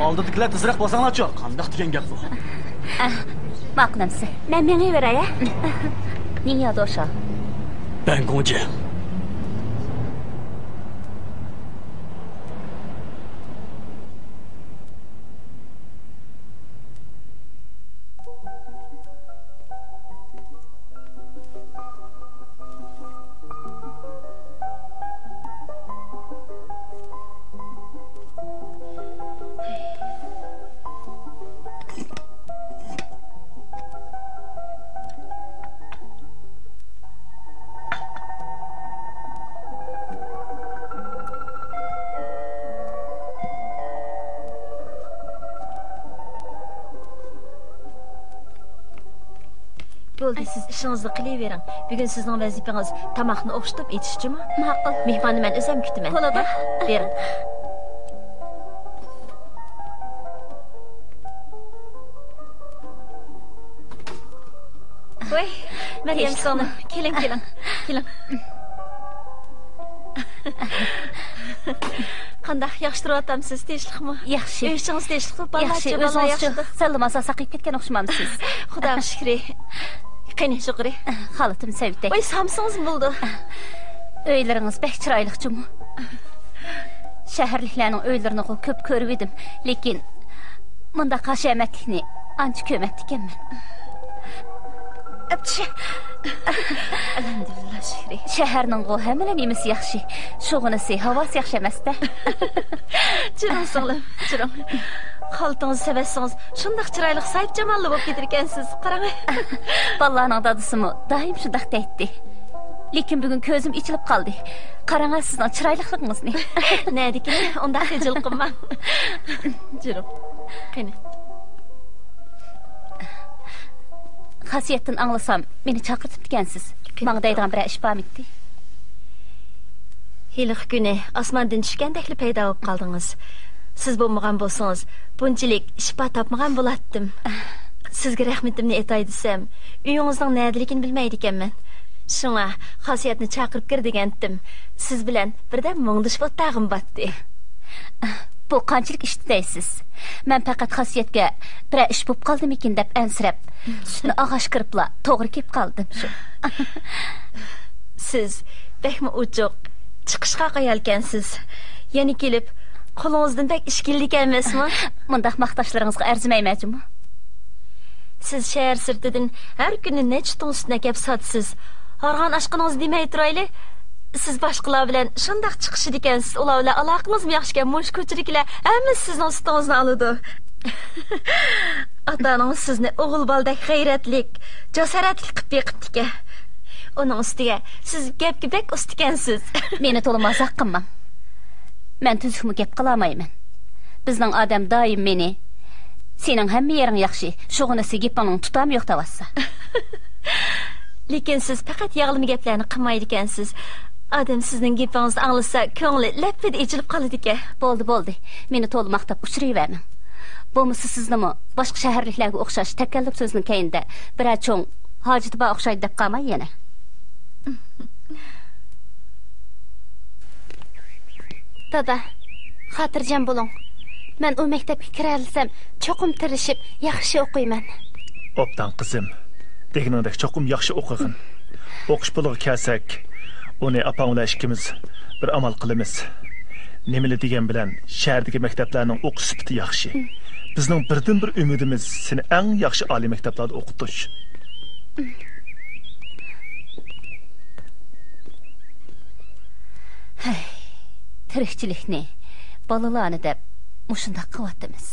ئالدىدىكىلەر تېزرەك بولساڭلارچۇ، قانداق دېگەن گەپ بۇ؟ ماقۇل ئەمىسە. مەن مېڭىۋېرەي، ھە؟ 你要多少؟ 半公斤。 بولدى، سىز ئىشىڭىزنى قىلىۋېرىڭ. بۈگۈن سىزنىڭ ۋەزىپىڭىز تاماقنى ئوخشىتىپ ئېتىش جۇمۇ. ماقۇل. مېھماننى مەن ئۆزۈم كۈتىمەن. بولىدۇ. ھە؟ بېرىڭ. ۋاي، مەريەم سىڭلىم، كېلىڭ، كېلىڭ، كېلىڭ. قانداق، ياخشى تۇرۇۋاتامسىز؟ تىنچلىقمۇ؟ ياخشى. ئۆي ئىچىڭىز تىنچلىقمۇ؟ بالىلار ياخشى، ئۆزىڭىزچۇ؟ سەللا ماسا ساقىيىپ كەتكەن ئوخشىمامسىز؟ خۇداغا شۈكرى. قېنى، يۇقىرى. خالىتىم سەۋىتەي. ۋاي، سامسىڭىزمۇ بولىدۇ. ئۆيلىرىڭىز بەك چىرايلىق جۇمۇ. شەھەرلىكلەرنىڭ ئۆيلىرىنىغۇ كۆپ كۆرۈۋىدىم، لېكىن مۇنداق ھەشەمەتلىكنى ئانچە كۆرمەپتىكەنمەن. ئەپچى. ئەلھەمدۇلىللا، شۈكرى. شەھەرنىڭغۇ ھەممىلا نېمىسى ياخشى، شۇغىنىسى، ھاۋاسى ياخشى ئەمەستە. چىرىڭ سىڭلىم، چىرىڭ. خالتىڭىزنى سېۋەتسىڭىز، شۇنداق چىرايلىق، ساھىبجاماللا بولۇپ كېتىدىكەنسىز. قاراڭ. بالىلارنىڭ دادىسىمۇ دائىم شۇنداق دەيتتى. لېكىن بۈگۈن كۆزۈم ئېچىلىپ قالدى. قاراڭ سىزنىڭ چىرايلىقلىقىڭىزنى. نەدىكىنى ئۇنداق خىجىل قىلماڭ. جۈرۈڭ. قېنى. خاسىيەتتىن ئاڭلىسام، مېنى چاقىرتىپتىكەنسىز. ماڭا دەيدىغان بىرەر ئىش بارمىدى؟ ھېلىقى كۈنى ئاسماندىن چۈشكەندەكلا پەيدا بولۇپ قالدىڭىز. سىز بولمىغان بولسىڭىز، بۇنچىلىك شىپا تاپمىغان بولاتتىم. سىزگە رەھمىتىمنى ئېيتاي دېسەم، ئۆيىڭىزنىڭ نەدىلىكىنى بىلمەيدىكەنمەن. شۇڭا خاسىيەتنى چاقىرىپ كىر دېگەنتىم. سىز بىلەن بىردەم مۇڭدىشىپ ئولتۇرغۇم باتتى. بۇ قانچىلىك ئىشتى دەيسىز؟ مەن پەقەت خاسىيەتكە بىرەر ئىش بوپ قالدىمىكىن دەپ ئەنسىرەپ، سۈتنى ئاغاش كىرىپلا توغرا كېلىپ قالدىم شۇ. سىز بەكمۇ ئوچۇق، چىقىشقاق ئايالكەنسىز. يەنە كېلىپ، قولىڭىزدىن بەك ئىش كېلىدىكەن ئەمەسمۇ؟ مۇنداق ماختاشلىرىڭىزغا ئەرزىمەيمەن جۇمۇ. سىز شەھەر سىرتىدىن ھەر كۈنى نەچچە توننا سۈتنى ئەكەپ ساتىسىز. ھارغان ئاچقىنىڭىز دېمەي تۇرايلى. سىز باشقىلار بىلەن شۇنداق چىقىشىدىكەنسىز، ئۇلار بىلەن ئالاقىڭىزمۇ ياخشىكەن، مۇشۇ كوچىدىكىلەر ھەممىسى سىزنىڭ سۈتىڭىزنى ئالىدۇ. ئاتا-ئانىڭىز سىزنى ئوغۇل بالىدەك غەيرەتلىك، جاسارەتلىك قىلىپ بېقىپتىكەن. ئۇنىڭ ئۈستىگە سىز گەپكە بەك ئۇستىكەنسىز. مېنى تولا مازاق قىلماڭ. مەن تۈزۈكمۇ گەپ قىلالمايمەن. بىزنىڭ ئادەم دائىم مېنى، «سېنىڭ ھەممە يېرىڭ ياخشى، شۇغىنىسى گېپىڭنىڭ تۇتامى يوق» دەۋاتسا. لېكىن سىز پەقەت ياغلىما گەپلەرنى قىلمايدىكەنسىز. ئادەم سىزنىڭ گېپىڭىزنى ئاڭلىسا، كۆڭلى لەپپىدە ئېچىلىپ قالىدىكەن. بولدى، بولدى. مېنى تولا ماختاپ ئۇچۇرۇۋەرمەڭ. بولمىسا سىزنىمۇ باشقا شەھەرلىكلەرگە ئوخشاش تەكەللۇپ سۆزنىڭ كەينىدە بىرەر چوڭ ھاجىتى بار ئوخشايدۇ دەپ قالماي يەنە. دادا، خاتىرجەم بولۇڭ. مەن ئۇ مەكتەپكە كىرەلىسەم، چوقۇم تىرىشىپ، ياخشى ئوقۇيمەن. ئوبدان قىزىم، دېگىنىڭدەك چوقۇم ياخشى ئوقۇغىن. ئوقۇش پۇلىغا كەلسەك، ئۇنى ئاپاڭ بىلەن ئىككىمىز بىر ئامال قىلىمىز. نېمىلا دېگەن بىلەن شەھەردىكى مەكتەپلەرنىڭ ئوقۇش سۈپىتى ياخشى. بىزنىڭ بىردىنبىر ئۈمىدىمىز سېنى ئەڭ ياخشى ئالىي مەكتەپلەردە ئوقۇتۇش. ھەي، تىرىكچىلىكنى، بالىلارنى دەپ مۇشۇنداق قىلىۋاتىمىز.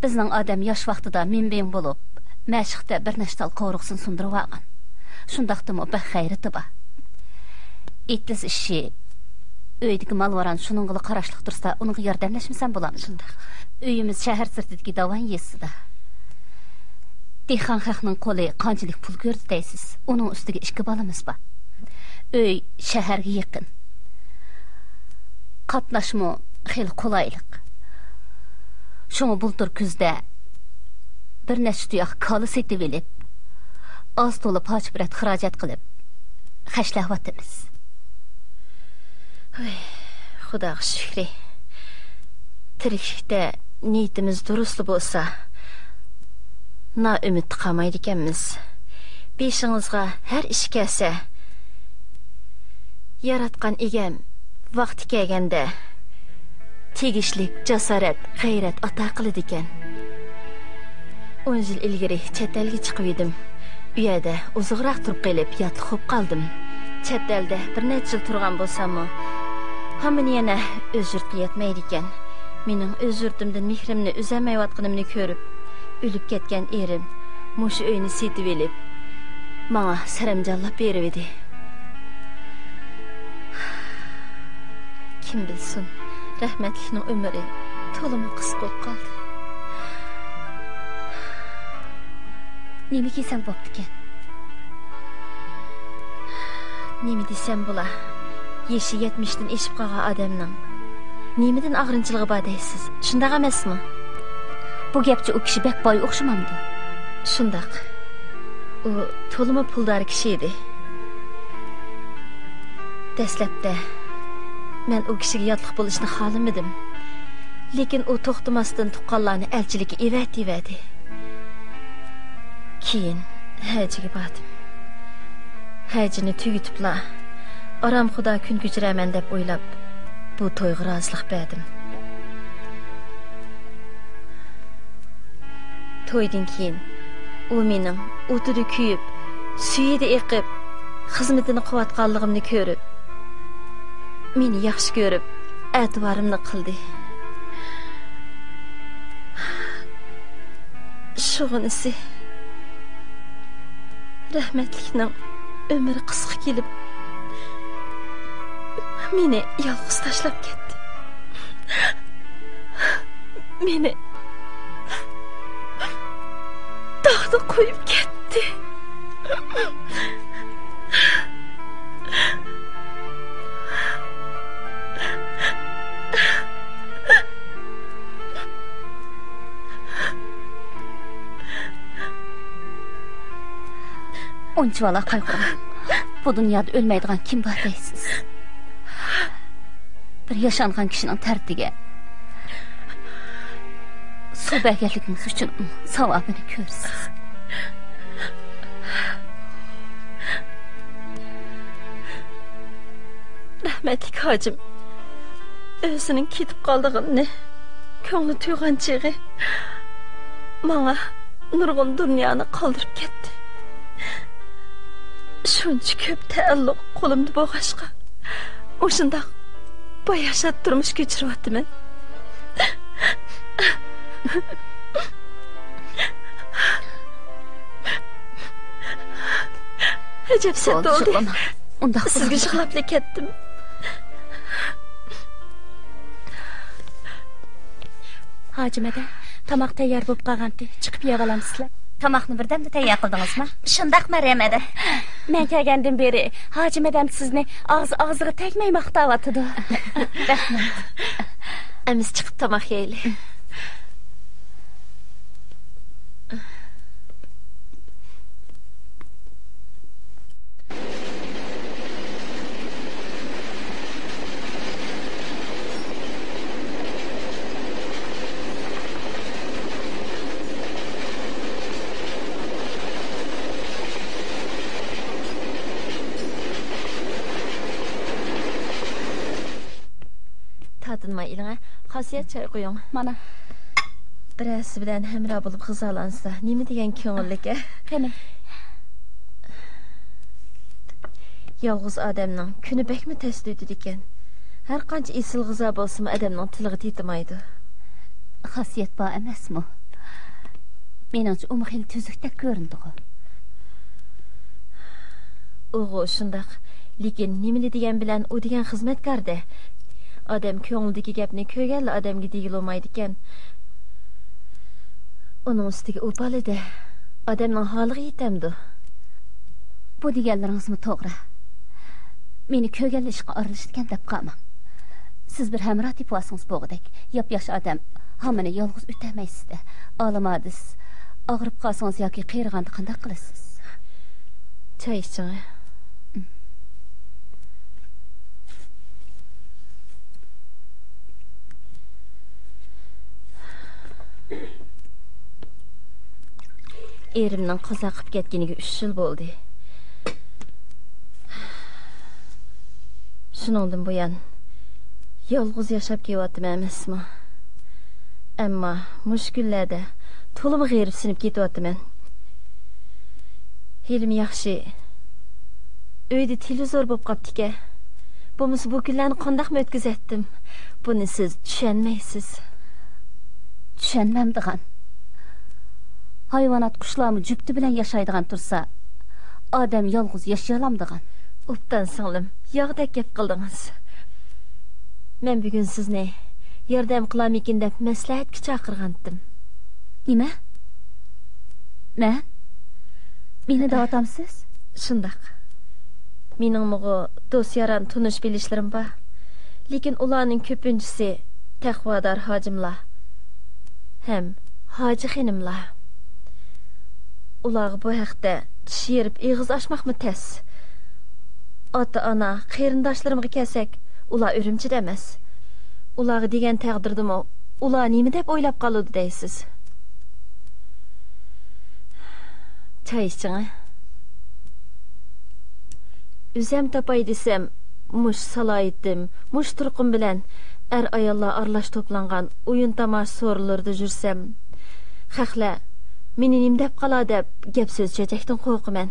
بىزنىڭ ئادەم ياش ۋاقتىدا مىڭبىڭ بولۇپ، مەشىقتە بىر نەچچە تال قورۇقسىنى سۇندۇرۇۋالغان. شۇنداقتىمۇ بەك غەيرىتى بار. ئېتىز ئىشى، ئۆيدىكى مال-ۋاران شۇنىڭغىلا قاراشلىق تۇرسا، ئۇنىڭغا ياردەملەشمىسەم بولامدۇ؟ شۇنداق. ئۆيىمىز شەھەر سىرتىدىكى داۋان يېزىسىدا. دېھقان خەقنىڭ قولى قانچىلىك پۇل كۆردى دەيسىز؟ ئۇنىڭ ئۈستىگە ئىككى بالىمىز بار. ئۆي شەھەرگە يېقىن. قاتناشمۇ خېلى قولايلىق. شۇڭا بۇلتۇر كۈزدە بىر نەچچە تۇياق كالا سېتىۋېلىپ، ئاز تولا پارچە-پۇرەت خىراجەت قىلىپ، خەجلەۋاتىمىز. ھۆي، خۇداغا شۈكرى. تىرىكلىكتە نىيىتىمىز دۇرۇسلا بولسا، نائۈمىدتە قالمايدىكەنمىز. بېشىڭىزغا ھەر ئىش كەلسە، ياراتقان ئىگەم ۋاقتى كەلگەندە تېگىشلىك جاسارەت، غەيرەت ئاتا قىلىدىكەن. ئون يىل ئىلگىرى چەت ئەلگە چىقىۋىدىم. ئۇ يەردە ئۇزۇنراق تۇرۇپ قېلىپ، ياتلىق بولۇپ قالدىم. چەت ئەلدە بىر نەچچە يىل تۇرغان بولساممۇ، ھامان يەنە ئۆز يۇرتقا يەتمەيدىكەن. مېنىڭ ئۆز يۇرتۇمدىن مېھرىمنى ئۈزەلمەيۋاتقىنىمنى كۆرۈپ، ئۆلۈپ كەتكەن ئېرىم مۇشۇ ئۆينى سېتىۋېلىپ، ماڭا سەرەمجانلاپ بېرىۋىدى. كىم بىلسۇن، رەھمەتلىكنىڭ ئۆمرى تولىمۇ قىسقا بولۇپ قالدى. نېمە كېسەل بوپتىكەن؟ نېمە دېسەم بولا؟ يېشى يەتمىشتىن ئېشىپ قالغان ئادەمنىڭ نېمىدىن ئاغرىنچىلىقى بار دەيسىز؟ شۇنداق ئەمەسمۇ؟ بۇ گەپچە ئۇ كىشى بەك باي ئوخشىمامدۇ؟ شۇنداق. ئۇ تولىمۇ پۇلدار كىشى ئىدى. دەسلەپتە مەن ئۇ كىشىگە ياتلىق بولۇشنى خالىمىدىم. لېكىن ئۇ توختىماستىن تۇغقانلارنى ئەلچىلىككە ئەۋەتىۋەردى. كېيىن ھەجگە باردىم. ھەجنى تۈگىتىپلا، ئارامخۇدا كۈن كۆچۈرەرمەن دەپ ئويلاپ، بۇ تويغا رازىلىق بەردىم. تويدىن كېيىن ئۇ مېنىڭ ئوتىدا كۆيۈپ، سۈيىدە ئېقىپ، خىزمىتىنى قىلىۋاتقانلىقىمنى كۆرۈپ، مېنى ياخشى كۆرۈپ، ئەتىۋارىمنى قىلدى. شۇغىنىسى، رەھمەتلىكنىڭ ئۆمرى قىسقا كېلىپ، مېنى يالغۇز تاشلاپ كەتتى. مېنى تاغدا قويۇپ كەتتى. ئۇنچىۋالا قايغۇرماڭ. بۇ دۇنيادا ئۆلمەيدىغان كىم بار دەيسىز؟ بىر ياشانغان كىشىنىڭ تەرىتىگە سۇ بەرگەنلىكىڭىز ئۈچۈن ئۇنىڭ ساۋابىنى كۆرىسىز. رەھمەتلىك ھاجىم ئۆزىنىڭ كېتىپ قالىدىغىنىنى كۆڭلى تۇيغان چېغى ماڭا نۇرغۇن دۇنيانى قالدۇرۇپ كەتتى. شۇنچە كۆپ تەئەللۇق قولۇمدا بولغاچقا، مۇشۇنداق باياشات تۇرمۇش كۆچۈرۈۋاتىمەن. ئەجەب سەت بولدى. ئۇنداق سىزگە يىغلاپلا كەتتىم. ھاجىم ئەدە، تاماق تەييار بولۇپ قالغانتى. چىقىپ يەۋالامسىلەر؟ تاماقنى بىردەمدە تەييار قىلدىڭىزمۇ؟ شۇنداق، مەريەم ئەدە. مەن كەلگەندىن بېرى ھاجىم ئەدەم سىزنى ئاغزى ئاغزىغا تەگمەي ماختاۋاتىدۇ. رەھمەت. ئەمىسە چىقىپ تاماق يەيلى. تارتىنماي ئېلىڭە، خاسىيەت چاي قۇيۇڭ. مانا. بىرەرسى بىلەن ھەمراھ بولۇپ غىزالانسا، نېمە دېگەن كۆڭۈللۈك-ە. قېنى. يالغۇز ئادەمنىڭ كۈنى بەكمۇ تەستە ئۆتىدىكەن. ھەر قانچە ئېسىل غىزا بولسىمۇ، ئادەمنىڭ تىلىغا تېتىمايدۇ. خاسىيەت بار ئەمەسمۇ؟ مېنىڭچە، ئۇمۇ خېلى تۈزۈكتەك كۆرۈنىدىغۇ. ئۇغۇ شۇنداق. لېكىن نېمىلا دېگەن بىلەن ئۇ دېگەن خىزمەتكار-دە. ئادەم كۆڭلىدىكى گەپنى كۆرگەنلا ئادەمگە دېگىلى بولمايدىكەن. ئۇنىڭ ئۈستىگە ئۇ بالا-دە. ئادەمنىڭ ھالىغا يېتەمدۇ؟ بۇ دېگەنلىرىڭىزمۇ توغرا. مېنى كۆرگەنلا ئىشقا ئارىلىشىدىكەن دەپ قالماڭ. سىز بىر ھەمراھ تېپىۋالسىڭىز بولغۇدەك. ياپياش ئادەم ھامىنى يالغۇز ئۆتەلمەيسىز-دە. ئالىمادىس، ئاغرىپ قالسىڭىز ياكى قېرىغاندا قانداق قىلىسىز؟ چاي ئىچىڭ. ئېرىمنىڭ قازا قىلىپ كەتكىنىگە ئۈچ يىل بولدى. شۇنىڭدىن بۇيان يالغۇز ياشاپ كېلىۋاتىمەن ئەمەسمۇ؟ ئەمما مۇشۇ كۈنلەردە تولىمۇ غېرىبسىنىپ كېتىۋاتىمەن. ھېلىمۇ ياخشى، ئۆيدە تېلېۋىزور بولۇپ قاپتىكەن. بولمىسا بۇ كۈنلەرنى قانداقمۇ ئۆتكۈزەتتىم؟ بۇنى سىز چۈشەنمەيسىز. چۈشەنمەمدىغان. ھايۋانات، قۇشلارمۇ جۈپتى بىلەن ياشايدىغان تۇرسا، ئادەم يالغۇز ياشىيالامدىغان؟ ئوبدان سىڭلىم، ياغدەك گەپ قىلدىڭىز. مەن بۈگۈن سىزنى ياردەم قىلارمىكىن دەپ مەسلىھەتكە چاقىرغانتىم. نېمە؟ مەن؟ مېنى دەۋاتامسىز؟ شۇنداق. مېنىڭمۇغۇ دوست-ياران، تونۇش-بىلىشلىرىم بار. لېكىن ئۇلارنىڭ كۆپىنچىسى تەقۋادار ھاجىملار ھەم ھاجى خېنىملار. ئۇلارغا بۇ ھەقتە چىش يېرىپ ئېغىز ئاچماقمۇ تەس. ئاتا-ئانا، قېرىنداشلىرىمغا كەلسەك، ئۇلار ئۈرۈمچىدە ئەمەس. ئۇلارغا دېگەن تەقدىردىمۇ، ئۇلار نېمە دەپ ئويلاپ قالىدۇ دەيسىز؟ چاي ئىچىڭە. ئۆزەم تاپاي دېسەم، مۇشۇ سالاھىيىتىم، مۇشۇ تۇرقۇم بىلەن ئەر-ئاياللار ئارىلاش توپلانغان ئويۇن-تاماشا سورۇنلىرىدا يۈرسەم، خەقلەر مېنى نېمە دەپ قالار دەپ گەپ-سۆز چۆچەكتىن قورقىمەن.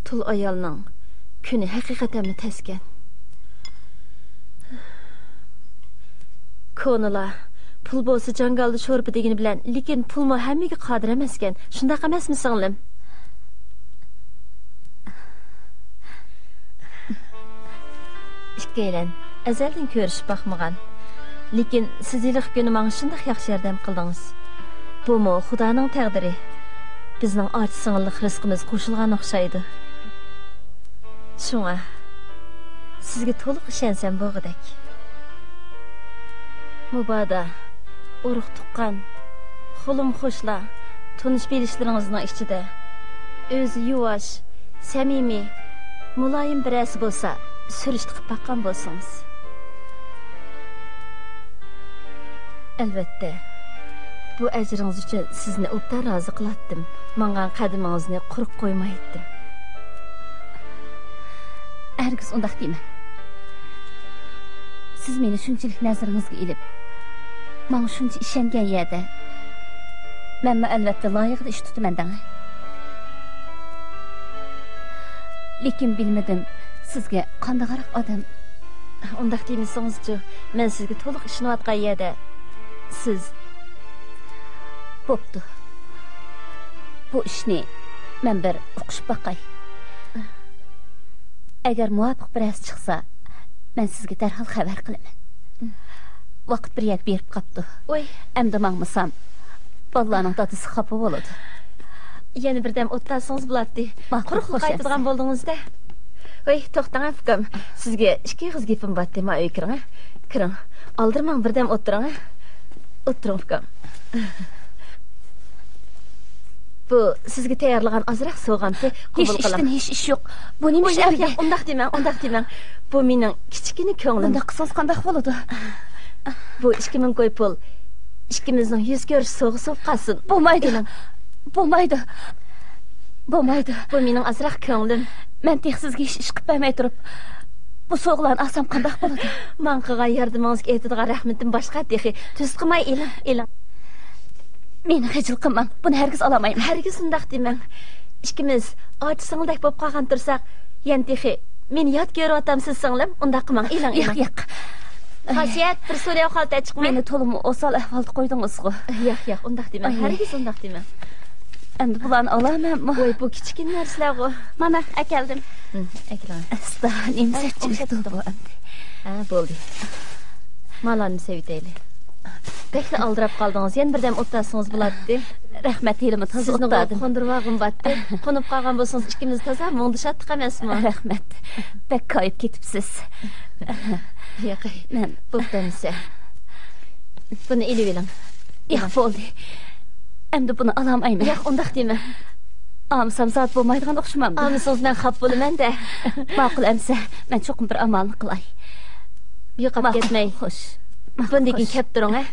تۇل ئايالنىڭ كۈنى ھەقىقەتەنمۇ تەسكەن. كونىلار، «پۇل بولسا جاڭگالدا شورپا» دېگىنى بىلەن، لېكىن پۇلمۇ ھەممىگە قادىر ئەمەسكەن. شۇنداق ئەمەسمۇ، سىڭلىم؟ ئىككىيلەن ئەزەلدىن كۆرۈشۈپ باقمىغان. لېكىن سىز ھېلىقى كۈنى ماڭا شۇنداق ياخشى ياردەم قىلدىڭىز. بۇمۇ خۇدانىڭ تەقدىرى. بىزنىڭ ئاچا-سىڭىللىق رىزقىمىز قوشۇلغان ئوخشايدۇ. شۇڭا سىزگە تولۇق ئىشەنسەم بولغۇدەك. مۇبادا ئۇرۇق-تۇغقان، قولۇم-قوشنا، تونۇش-بىلىشلىرىڭىزنىڭ ئىچىدە ئۆزى يۇۋاش، سەمىمىي، مۇلايىم بىرەرسى بولسا، سۈرۈشتە قىلىپ باققان بولسىڭىز. ئەلۋەتتە، بۇ ئەجرىڭىز ئۈچۈن سىزنى ئوبدان رازى قىلاتتىم، ماڭغان قەدىمىڭىزنى قۇرۇق قويمايتتىم. ھەرگىز ئۇنداق دېمەڭ. سىز مېنى شۇنچىلىك نەزىرىڭىزگە ئېلىپ، ماڭا شۇنچە ئىشەنگەن يەردە، مەنمۇ ئەلۋەتتە لايىقىدا ئىش تۇتىمەن دەڭ. لېكىن بىلمىدىم، سىزگە قانداقراق ئادەم. ئۇنداق دېمىسىڭىزچۇ، مەن سىزگە تولۇق ئىشىنىۋاتقان يەردە سىز. بوپتۇ. بۇ ئىشنى مەن بىر ئۇقۇشۇپ باقاي. ئەگەر مۇۋاپىق بىرەرسى چىقسا، مەن سىزگە دەرھال خەۋەر قىلىمەن. ۋاقىت بىر يەرگە بېرىپ قاپتۇ. ۋاي. ئەمدى ماڭمىسام، بالىلارنىڭ دادىسى خاپا بولىدۇ. يەنە بىردەم ئولتۇرسىڭىز بولاتتى. ماقۇل، قۇرۇقلا خوش قايتىدىغان ئەمىسە. بولدىڭىز-دە. ۋاي، توختاڭ، ئۇكام. سىزگە ئىككى ئېغىز گېپىم بارتتى. ما ئۆيگە كىرىڭ، ھە؟ كىرىڭ. ئالدىرىماڭ، بىردەم ئولتۇرۇڭ، ھە؟ ئولتۇرۇڭ، ئۇكام. بۇ سىزگە تەييارلىغان ئازراق سوۋغامتى، قوبۇل قىلىڭ. ھېچ ئىشتىن ھېچ ئىش يوق. بۇ نېمە ئىش ئەمدى؟ ياق، ياق، ئۇنداق دېمەڭ، ئۇنداق دېمەڭ. بۇ مېنىڭ كىچىككىنە كۆڭلۈم. بۇنداق قىلسىڭىز قانداق بولىدۇ؟ بۇ ئىككى مىڭ كوي پۇل ئىككىمىزنىڭ يۈز كۆرۈش سوۋغىسى بولۇپ قالسۇن. بولمايدۇ. ئېلىڭ. بولمايدۇ. بولمايدۇ. بۇ مېنىڭ ئازراق كۆڭلۈم. مەن تېخى سىزگە ھېچ ئىش قىلىپ بەرمەي تۇرۇپ، بۇ سوۋغىلارنى ئالسام قانداق بولىدۇ؟ ماڭا قىلغان ياردىمىڭىزغا ئېيتىدىغان رەھمىتىم باشقا تېخى. تۈز قىلماي ئېلىڭ، ئېلىڭ. مېنى خىجىل قىلماڭ. بۇنى ھەرگىز ئالالمايمەن. ھەرگىز ئۇنداق دېمەڭ. ئىككىمىز ئاچا سىڭىلدەك بولۇپ قالغان تۇرساق، يەنە تېخى مېنى يات كۆرۈۋاتامسىز، سىڭلىم؟ ئۇنداق قىلماڭ، ئېلىڭ، ياق، ئېلىڭ. ياق. خاسىيەت، بىر سۇلياۋ خالتا چىقماي. مېنى تولىمۇ ئوسال ئەھۋالدا قويدىڭىزغۇ. ياق، ياق، ئۇنداق دېمەڭ. ئاي. ھەرگىز ئۇنداق دېمەڭ. ئەمدى بۇلارنى ئالامەنمۇ؟ ۋاي، بۇ كىچىككىنە نەرسىلەرغۇ. مانا، ئەكەلدىم. ھىم، ئەكېلىڭ. ئاستا، نېمە ئەي، سەتچىلىكتۇ ئوخشاپتۇ. بۇ ئەمدى؟ ھە، بولدى. مالارنى سېۋىتەيلى. بەكلا ئالدىراپ قالدىڭىز. يەنە بىردەم ئولتۇرسىڭىز بولاتتى. رەھمەت، ھېلىمۇ تازا سىزنىڭغۇ ئولتۇردۇم. قوندۇرۇۋالغۇم بارتتى. قونۇپ قالغان بولسىڭىز، ئىككىمىز تازا مۇڭدىشاتتۇق ئەمەسمۇ؟ رەھمەت. بەك كايىپ كېتىپسىز. ياق، مەن بوپتۇ ئەمىسە. بۇنى ئېلىۋېلىڭ. ياق، بولدى. ئەمدى بۇنى ئالالمايمەن. ياق، ئۇنداق دېمە. ئالمىسام زادى بولمايدىغان ئوخشىمامدۇ؟ ئالمىسىڭىز مەن خاپا بولىمەن-دە. ماقۇل ئەمىسە، مەن چوقۇم بىر ئامالنى قىلاي. يوقاپ كەتمەي. ماقۇل، خوش. بۇندىن كېيىن كەپ تۇرۇڭ، ھە؟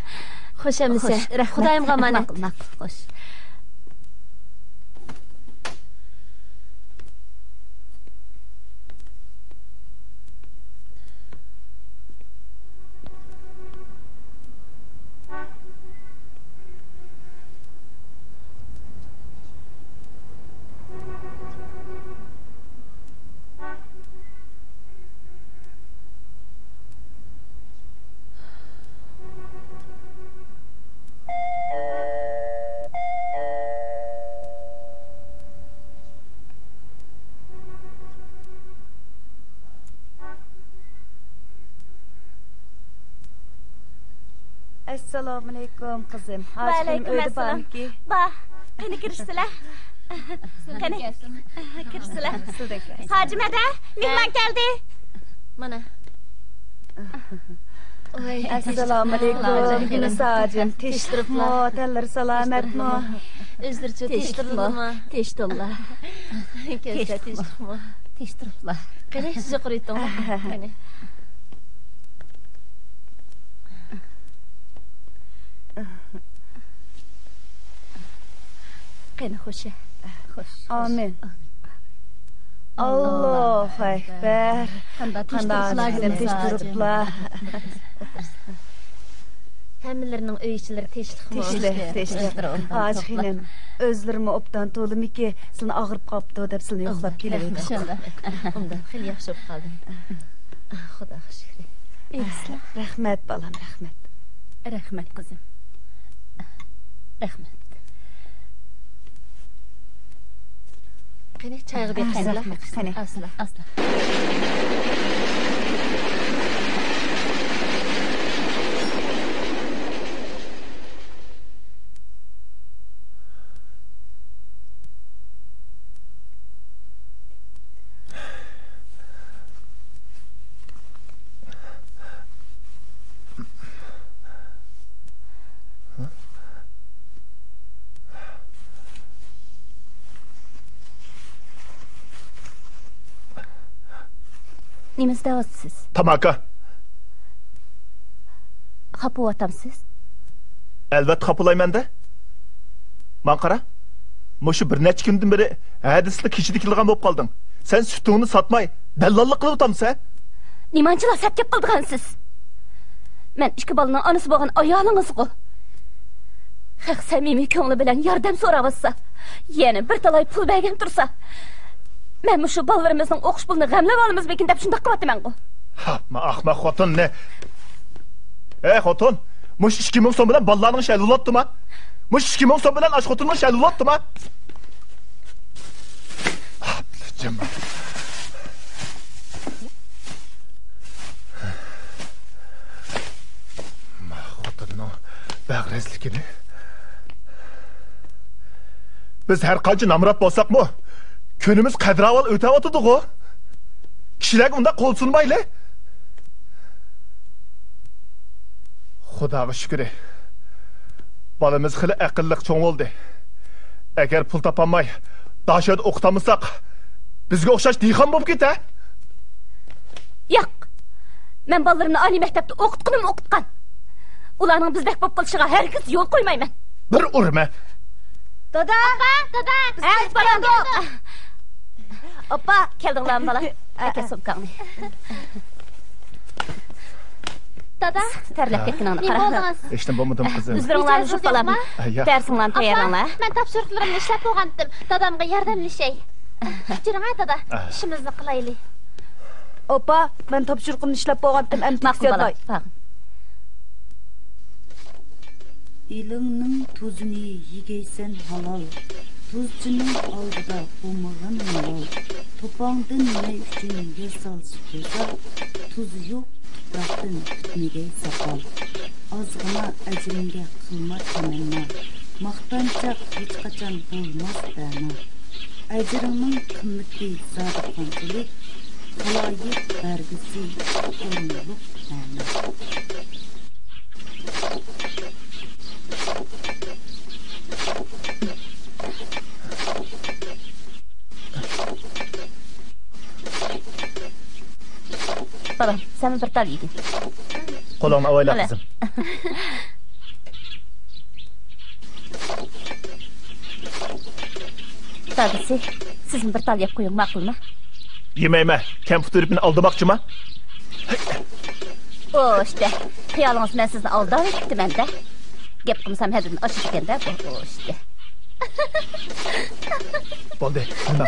خوش ئەمىسە. خوش، رەھمەت. خۇدايىمغا ئامانەت. ماقۇل، ماقۇل، خوش. ئەسسالامۇئەلەيكۇم، قىزىم. ھاجى خېنىم ئۆيدە بارمىكى؟ بار. قېنى، كىرىشسىلە. قېنى، كىرىشسىلە. ھاجىم ھەدە، مېھمان كەلدى. مانا. ئەسسالامۇئەلەيكۇم، يۇنۇس ھاجىم. تىنچلىقمۇ؟ تەنلىرى سالامەتمۇ؟ ئۆزلىرىچۇ تىنچلىقمۇ؟ تىنچلىقمۇ؟ تىنچلىقمۇ؟ كەلسە تىنچلىقمۇ؟ تىنچلىقلا. قېنى، سىز يۇقىرى ئۆتۈڭلار. قېنى. قېنى، خوش. خوش. ئامىن. ئاللاھۇ ئەكبەر. قانداق تىنچ تۇرۇپلا، تىنچ تۇرۇپلا. ھەممىلىرىنىڭ ئۆي ئىچلىرى تىنچلىقمۇ؟ تىنچلىق، تىنچلىق. ھاجى خېنىم، ئۆزلىرىمۇ ئوبدان تولىمىكى، سىلىنى ئاغرىپ قاپتۇ دەپ سىلىنى يوقلاپ كېلىۋىدۇق. ئۇنداق خېلى ياخشى بولۇپ قالدى. خۇداغا شۈكرى. رەھمەت، بالام، رەھمەت. رەھمەت، قىزىم. رەھمەت. قېنى، چايغا بېقىڭلار. قېنى. ئاسلا، ئاسلا. نېمە ئىزدەۋاتىسىز؟ تاماكا. خاپا بولۇۋاتامسىز؟ ئەلۋەتتە خاپا بولايمەن-دە. ماڭا قارا. مۇشۇ بىر نەچچە كۈندىن بېرى ھەدىسىلا كېچىدە كېلىدىغان بولۇپ قالدىڭ. سەن سۈتۈڭنى ساتماي، دەللاللىق قىلىۋاتامسەن؟ نېمانچىلا سەت گەپ قىلىدىغانسىز؟ مەن ئىككى بالىنىڭ ئانىسى بولغان ئايالىڭىزغۇ. خەق سەمىمىي كۆڭلى بىلەن ياردەم سوراۋاتسا، يەنە بىر تالاي پۇل بەرگەن تۇرسا، مەن مۇشۇ بالىلىرىمىزنىڭ ئوقۇش پۇلىنى غەملىۋالىمىزمىكىن دەپ شۇنداق قىلىۋاتىمەنغۇ. ھە، ما ئەخمەق خوتۇن نە؟ ئەي خوتۇن، مۇشۇ ئىككى مىڭ سوم بىلەن بالىلارنىڭ ئىشى ھەل بولاتتىما؟ مۇشۇ ئىككى مىڭ سوم بىلەن ئاش خوتۇننىڭ ئىشى ھەل بولاتتىما؟ رەزىللىكىنى. بىز ھەر قانچە نامرات بولساقمۇ، كۈنىمىز قەدىر-ئەھۋال ئۆتەۋاتىدىغۇ. كىشىلەرگە ئۇنداق قول سۇنمايلى. خۇداغا شۈكرى، بالىمىز خېلى ئەقىللىق چوڭ بولدى. ئەگەر پۇل تاپالماي، داشۆدە ئوقۇتالمىساق، بىزگە ئوخشاش دېھقان بولۇپ كېتە. ياق، مەن بالىلىرىمنى ئالىي مەكتەپتە ئوقۇتقىنىمۇ ئوقۇتقان. ئۇلارنىڭ بىزدەك بولۇپ قېلىشىغا ھەرگىز يول قويمايمەن. بىر ئۇرىمەن. دادا! ئاپا! دادا! ھە، بىز كېلىپ بارايلى. ئاپا! كەلدىڭلارمۇ، بالا؟ ئەكەل سومكاڭنى. دادا! تەرلەپ كەتكىنىڭنى قارا. نېمە بولدىڭىز؟ ھېچنېمە بولمىدىم، قىزىم. ئۆزلىرىڭلارنى يۇيۇپ، بالام. ھە، ياق. دەرسىڭلارنى تەييارلاڭلار. ئاپا، مەن تاپشۇرۇقلىرىمنى ئىشلەپ بولغانتىم. دادامغا ياردەملىشەي. كەچۈرۈڭ ھە، دادا. ئىشىمىزنى قىلايلى. ئاپا، مەن تاپشۇرۇقۇمنى ئىشلەپ بولغانتىم، ئەمدى ماقۇل، بالا. بار. ئېلىڭنىڭ تۇزىنى يېگەيسەن ھالال، تۇزچىنىڭ ئالدىدا بولمىغىن مالال. توپاڭدىن نەي ئۈچۈن ياسالسا كوزا، تۇزى يوق تۇپراقتىن پۈتمىگەي ساقال. ئازغىنا ئەجرىڭگە قىلما تەمەننا، ماختانچاق ھېچقاچان بولماس بەنا. ئەجرىڭنىڭ قىممىتى زادى قانچىلىك، خالايىق بەرگۈسى ئورۇنلۇق مەنا. بالام، سەنمۇ بىر تال يېگىن. قولۇڭنى ئاۋايلا، قىزىم. دادىسى، سىزمۇ بىر تال يەپ قويۇڭ، ماقۇلمۇ؟ يېمەيمەن، كەمپۈت ھېرىپىنى ئالدىماقچىما؟ ئوشتە، خىيالىڭىز مەن سىزنى ئالداۋېتىپتىمەن-دە. گەپ قىلمىسام ھەددىدىن ئاشىدىكەن-دە بۇ، ئوشتە. بولدى، نېمە؟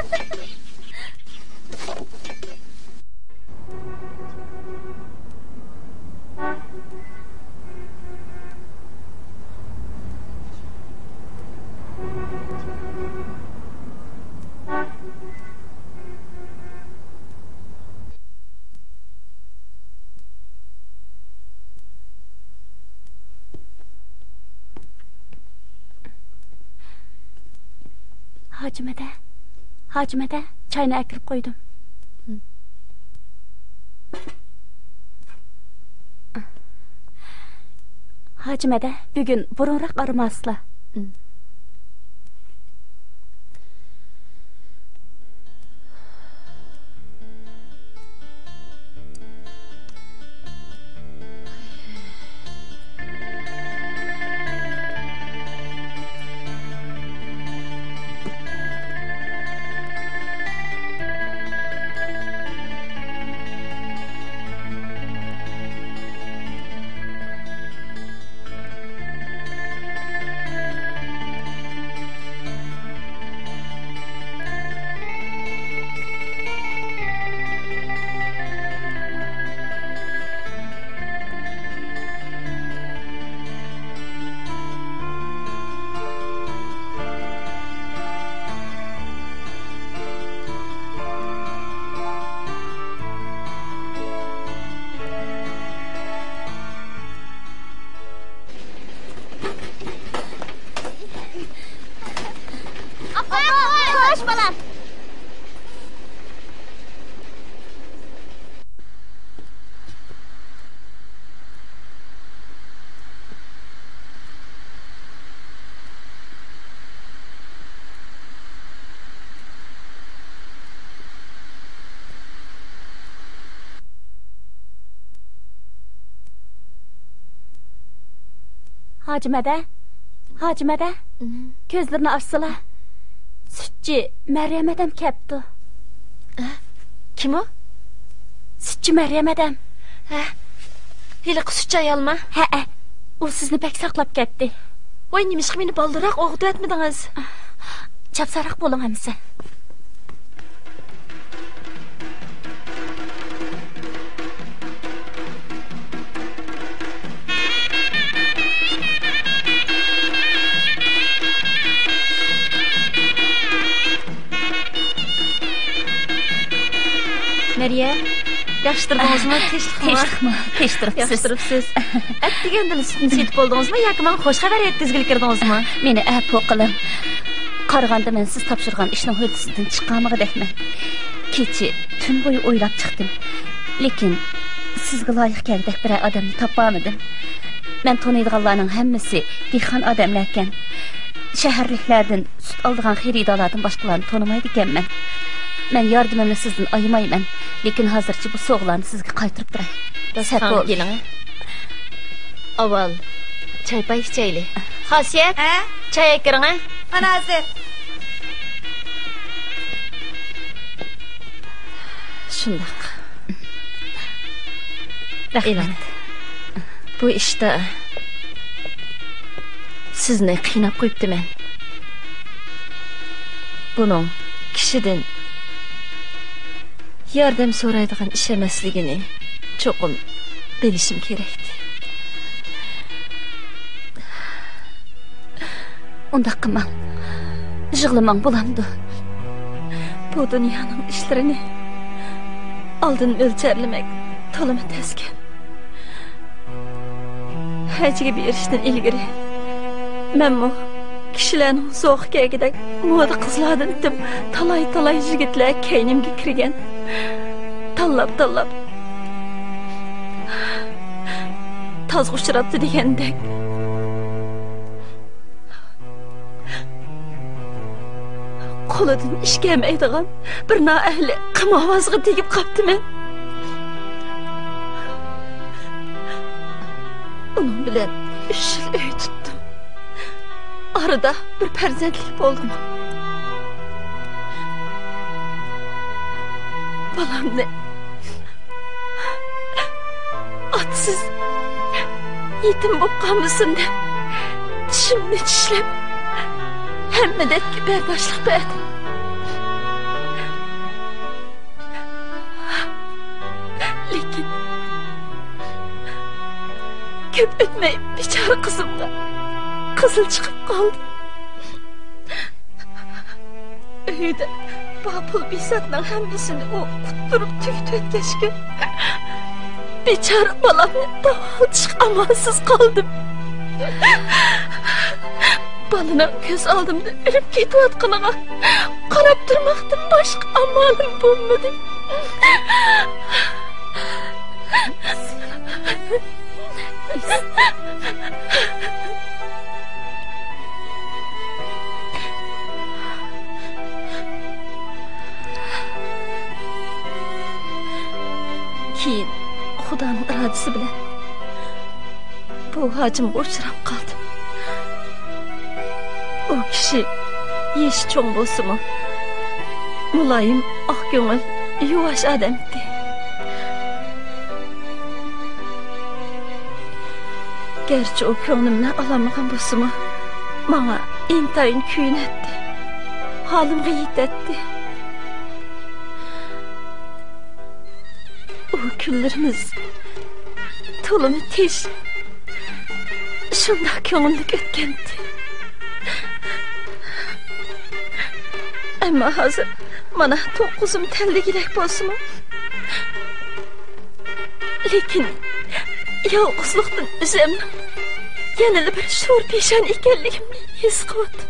ھاجىمەدە، ھاجىمەدە، چاينى ئەكىرىپ قويدۇم. ھاجىمەدە، بۈگۈن بۇرۇنراق ئارىماسىلا. ئاپا، خوش، بالام. ھاجىمەدە، ھاجىمەدە، كۆزلىرىنى ئاچسىلا، سۈتچى مەريەم ھەدەم كەپتۇ. كىم ئۇ؟ سۈتچى مەريەم ھەدەم. ھە، ھېلىقى سۈتچى ئايالمۇ؟ ھەئە، ئۇ سىزنى بەك ساقلاپ كەتتى. ۋاي، نېمىشقا مېنى بالدۇرراق ئويغىتىۋەتمىدىڭىز؟ چاپسانراق بولۇڭ ئەمىسە. مەريەم. ياخشى تۇردىڭىزمۇ؟ تىنچلىقمۇ؟ تىنچلىقمۇ؟ تىنچ تۇرۇپسىز. ياخشى تۇرۇپسىز. ئەتىگەندىلا سۈتنى سېتىپ بولدىڭىزمۇ ياكى ماڭا خوش خەۋەر يەتكۈزگىلى كىردىڭىزمۇ؟ مېنى ئەپۇ قىلىڭ. قارىغاندا مەن سىز تاپشۇرغان ئىشنىڭ ھۆددىسىدىن چىقالمىغۇدەكمەن. كېچە، تۈن بويى ئويلاپ چىقتىم. لېكىن سىزگە لايىق كەلگۈدەك بىرەر ئادەمنى تاپالمىدىم. مەن تونۇيدىغانلارنىڭ ھەممىسى دېھقان ئادەملەركەن. شەھەرلىكلەردىن سۈت ئالىدىغان خېرىدارلاردىن باشقىلارنى تونۇمايدىكەنمەن. مەن ياردىمىمنى سىزدىن ئايىمايمەن، لېكىن ھازىرچە بۇ سوغىلارنى سىزگە قايتۇرۇپ تۇراي. داستىخانغا كېلىڭە. ئاۋۋال چاي-پاي ئىچەيلى. خاسىيەت، ھە؟ چاي ئەكىرىڭە. مانا ھازىر. شۇنداق. رەھمەت. ئىلان، بۇ ئىشتا سىزنى قىيناپ قويۇپتىمەن. بۇنىڭ كىشىدىن ياردەم سورايدىغان ئىش ئەمەسلىكىنى چوقۇم بىلىشىم كېرەكتى. ئۇنداق قىلماڭ. يىغلىماڭ، بولامدۇ؟ بۇ دۇنيانىڭ ئىشلىرىنى ئالدىن مۆلچەرلىمەك تولىمۇ تەسكەن. ھەجىگە بېرىشتىن ئىلگىرى مەنمۇ كىشىلەرنىڭ زوقى كەلگۈدەك مودا قىزلاردىن ئۆتۈپ، تالاي-تالاي يىگىتلەر كەينىمگە كىرگەن. تاللاپ-تاللاپ تازغا ئۇچراپتۇ دېگەندەك. قولىدىن ئىش كەلمەيدىغان بىر نائەھلى قىم ئاۋازغا تېگىپ قاپتىمەن. ئۇنىڭ بىلەن ئۈچ يىل ئۆي تۇتتۇم. ئارىدا بىر پەرزەنتلىك بولدۇق. بالامنى ئاتىسىز يېتىم بولۇپ قالمىسۇن دەپ، چىشىمنى چىشلەپ، ھەممە دەردكە بەرداشلىق بەردىم. لېكىن كۆپ ئۆتمەي بىچارە قىزىمغا قىزىل چىقىپ قالدى. ئۆيدە بار پۇل بىساتنىڭ ھەممىسىنى ئۇ ئۇتتۇرۇپ تۈگىتىۋەتكەچكە، بىچارە بالامنى داۋالىتىشقا ئامالسىز قالدىم. بالىنىڭ كۆز ئالدىمدا ئۆلۈپ كېتىۋاتقىنىغا قاراپ تۇرماقتىن باشقا ئامالىم بولمىدى. كېيىن خۇدانىڭ ئىرادىسى بىلەن بۇ ھاجىمغا ئۇچراپ قالدىم. ئۇ كىشى يېشى چوڭ بولسىمۇ، مۇلايىم، ئاق كۆڭۈل، يۇۋاش ئادەمتى. گەرچە ئۇ كۆڭلۈمنى ئالالمىغان بولسىمۇ، ماڭا ئىنتايىن كۆيۈنەتتى، ھالىمغا يېتەتتى. ئۇ كۈنلىرىمىز تولىمۇ تىنچ، شۇنداق كۆڭۈللۈك ئۆتكەنتى. ئەمما ھازىر مانا توققۇزۇم تەلدىگۈدەك بولسىمۇ، لېكىن يالغۇزلۇقتىن ئۆزۈمنىڭ يەنىلا بىر شور پېشان ئىكەنلىكىمنى ھېس قىلىۋاتىمەن.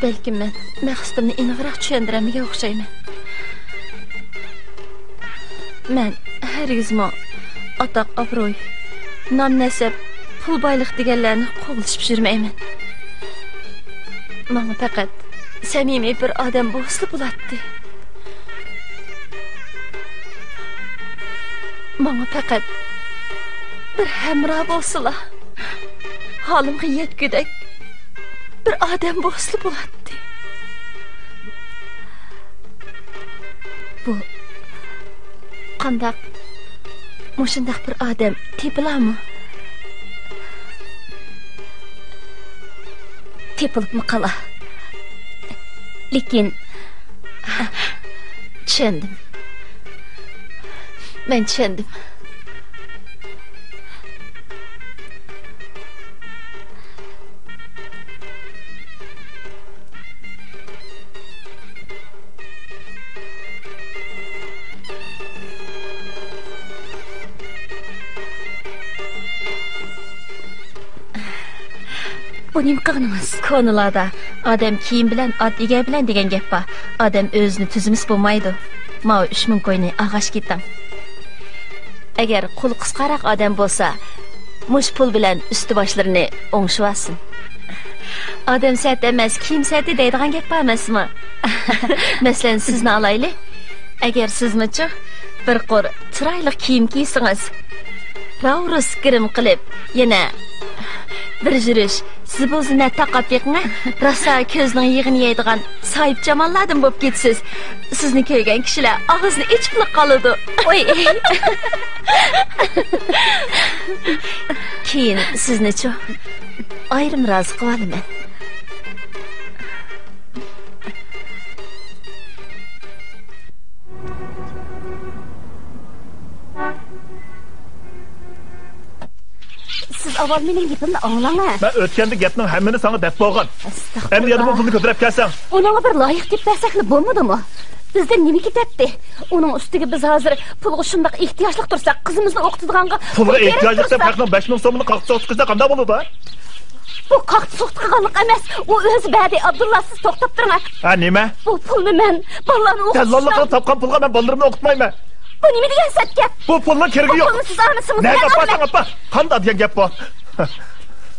بەلكىم مەن مەقسىتىمنى ئېنىقراق چۈشەندۈرەلمىگەن ئوخشايمەن. مەن ھەرگىزمۇ ئاتاق-ئابرۇي، نام-نەسەب، پۇل-بايلىق دېگەنلەرنى قوغلىشىپ يۈرمەيمەن. ماڭا پەقەت سەمىمىي بىر ئادەم بولسىلا بولاتتى. ماڭا پەقەت بىر ھەمراھ بولسىلا، ھالىمغا يەتكۈدەك بىر ئادەم بولسىلا بولاتتى. بۇ قانداق؟ مۇشۇنداق بىر ئادەم تېپىلارمۇ؟ تېپىلىپمۇ قالا. لېكىن، چۈشەندىم. مەن چۈشەندىم. بۇ نېمە قىلغىنىڭىز؟ كونىلاردا «ئادەم كىيىم بىلەن، ئات ئىگە بىلەن» دېگەن گەپ بار. ئادەم ئۆزىنى تۈزىمىسە بولمايدۇ. ماۋۇ ئۈچ مىڭ كوينى ئالغاچ كېتىڭ. ئەگەر قولى قىسقاراق ئادەم بولسا، مۇشۇ پۇل بىلەن ئۈستى باشلىرىنى ئوڭشىۋالسۇن. ئادەم سەتى ئەمەس، كىيىم سەتى دەيدىغان گەپ بار ئەمەسمۇ؟ مەسىلەن، سىزنى ئالايلى. ئەگەر سىزمۇچۇ بىر قۇر چىرايلىق كىيىم كىيسىڭىز، راۋرۇس گىرىم قىلىپ، يەنە بىر يۈرۈش زىبۇ زىننەت تاقاپ بېقىڭە، راسا كۆزنىڭ يېغىنى يەيدىغان ساھىبجاماللاردىن بولۇپ كېتىسىز. سىزنى كۆرگەن كىشىلەر ئاغزىنى ئېچىپلا قالىدۇ. ئوي. كېيىن سىزنىچۇ ئايرىم رازى قىلىۋالىمەن. سىز ئاۋۋال مېنىڭ گېپىمنى ئاڭلاڭ ھە. مەن ئۆتكەندە گەپنىڭ ھەممىنى ساڭا دەپ بولغان. ئەستەغپۇرۇللا. ئەمدى يەنە بۇ پۇلنى كۆتۈرۈپ كەلسەڭ. ئۇنىڭغا بىر لايىق گەپ بەرسەكلا بولمىدىمۇ؟ بىزدىن نېمە كېتەتتى؟ ئۇنىڭ ئۈستىگە بىز ھازىر پۇلغا شۇنداق ئېھتىياجلىق تۇرساق، قىزىمىزنى ئوقۇتىدىغانغا پۇلغا پۇل كېرەك ئېھتىياجلىق دەپ تۇرسا. خەقنىڭ بەش مىڭ سومىنى قاقتى سوقۇتقا قىلسا قانداق بولىدۇ؟ بۇ قاقتى سوقۇت قىلغانلىق ئەمەس، ئۇ ئۆزى بەردى. ئابدۇللا، سىز توختاپ تۇرۇڭ ھە. ھە، نېمە؟ بۇ پۇلنى مەن بالىلارنى ئوقۇتۇش دەللاللىق ئۈچۈن قىلىپ تاپقان پۇلغا مەن بالىلىرىمنى ئوقۇتمايمەن. بۇ نېمە دېگەن سەت گەپ؟ بۇ پۇلنىڭ كېرىكى يوق. بۇ پۇلنى سىز ئالمىسىڭىز مەن ئالىمەن. نەگە ئاپارساڭ ئاپار. قانداق دېگەن گەپ بۇ؟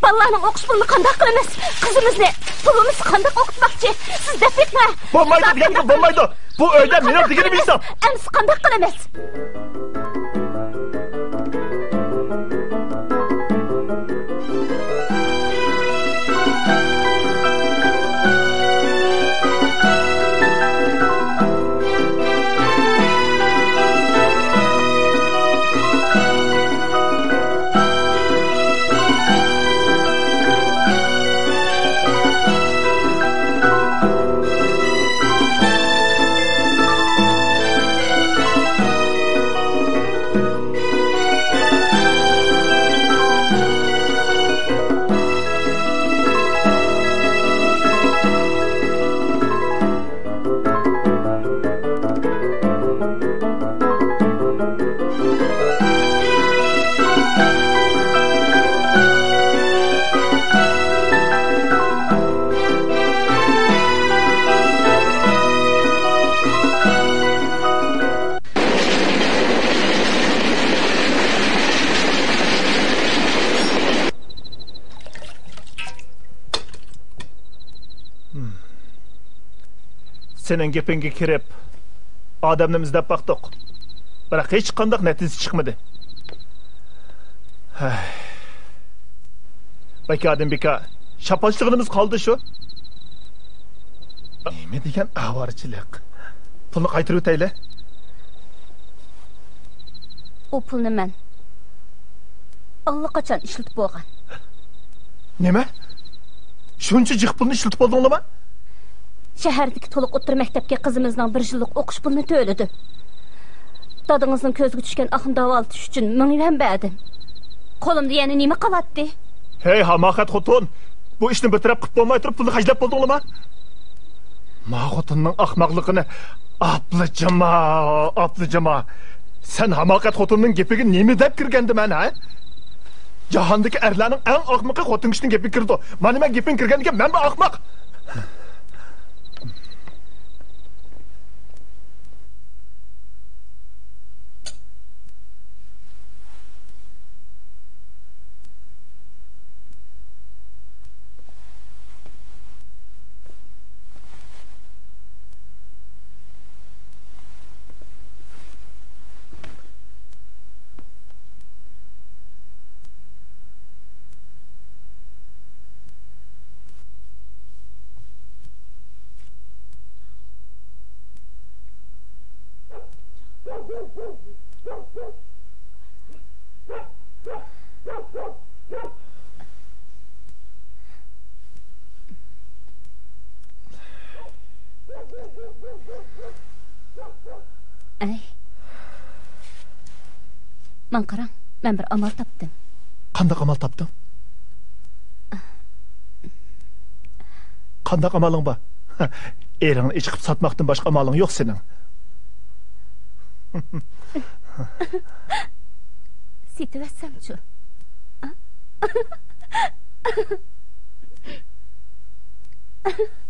بالىلارنىڭ ئوقۇش پۇلىنى قانداق قىلىمىز؟ قىزىمىزنى، پۇلىمىزنى قانداق ئوقۇتماقچى؟ سىز دەپ بېقىڭە. بولمايدۇ دېگەن گەپ بولمايدۇ. بۇ ئۆيدە مېنىڭ دېگىنىمنى ئېيتساڭ. ئەمىسە قانداق قىلىمىز؟ سېنىڭ گېپىڭگە كىرىپ، ئادەمنى ئىزدەپ باقتۇق. بىراق ھېچقانداق نەتىجە چىقمىدى. ھەي. بىكاردىن بىكار شاپاشلىغىنىمىز قالدى شۇ. نېمە دېگەن ئاۋارىچىلىك. پۇلنى قايتۇرۇۋېتەيلى. ئۇ پۇلنى مەن ئاللىقاچان ئىشلىتىپ بولغان. نېمە؟ شۇنچە جىق پۇلنى ئىشلىتىپ بولدۇڭلىما؟ شەھەردىكى تولۇق ئوتتۇرا مەكتەپكە قىزىمىزنىڭ بىر يىللىق ئوقۇش پۇلىنى تۆلىدىم. دادىڭىزنىڭ كۆزىگە چۈشكەن ئاقنى داۋالىتىش ئۈچۈن مىڭ يۈەن بەردىم. قولۇمدا يەنە نېمە قالاتتى؟ ھەي، ھاماقەت خوتۇن! بۇ ئىشنى بىر تەرەپ قىلىپ بولماي تۇرۇپ پۇلنى خەجلەپ بولدۇڭلىما؟ ما خوتۇننىڭ ئاخماقلىقىنى ئاپلا جىما، ئاپلا جىما. سەن ھاماقەت خوتۇننىڭ گېپىگە نېمە دەپ كىرگەندىمەن، ھە؟ جاھاندىكى ئەرلەرنىڭ ئەڭ ئاخمىقى خوتۇن كىشىنىڭ گېپىگە كىرىدۇ. مانا مەن گېپىڭگە كىرگەندىكىن مەنمۇ ئاخماق. ئەي. ماڭا قاراڭ، مەن بىر ئامال تاپتىم. قانداق ئامال تاپتىڭ؟ قانداق ئامالىڭ بار؟ ئېرىڭنى ئىچقىپ ساتماقتىن باشقا ئامالىڭ يوق سېنىڭ. سېتىۋەتسەمچۇ؟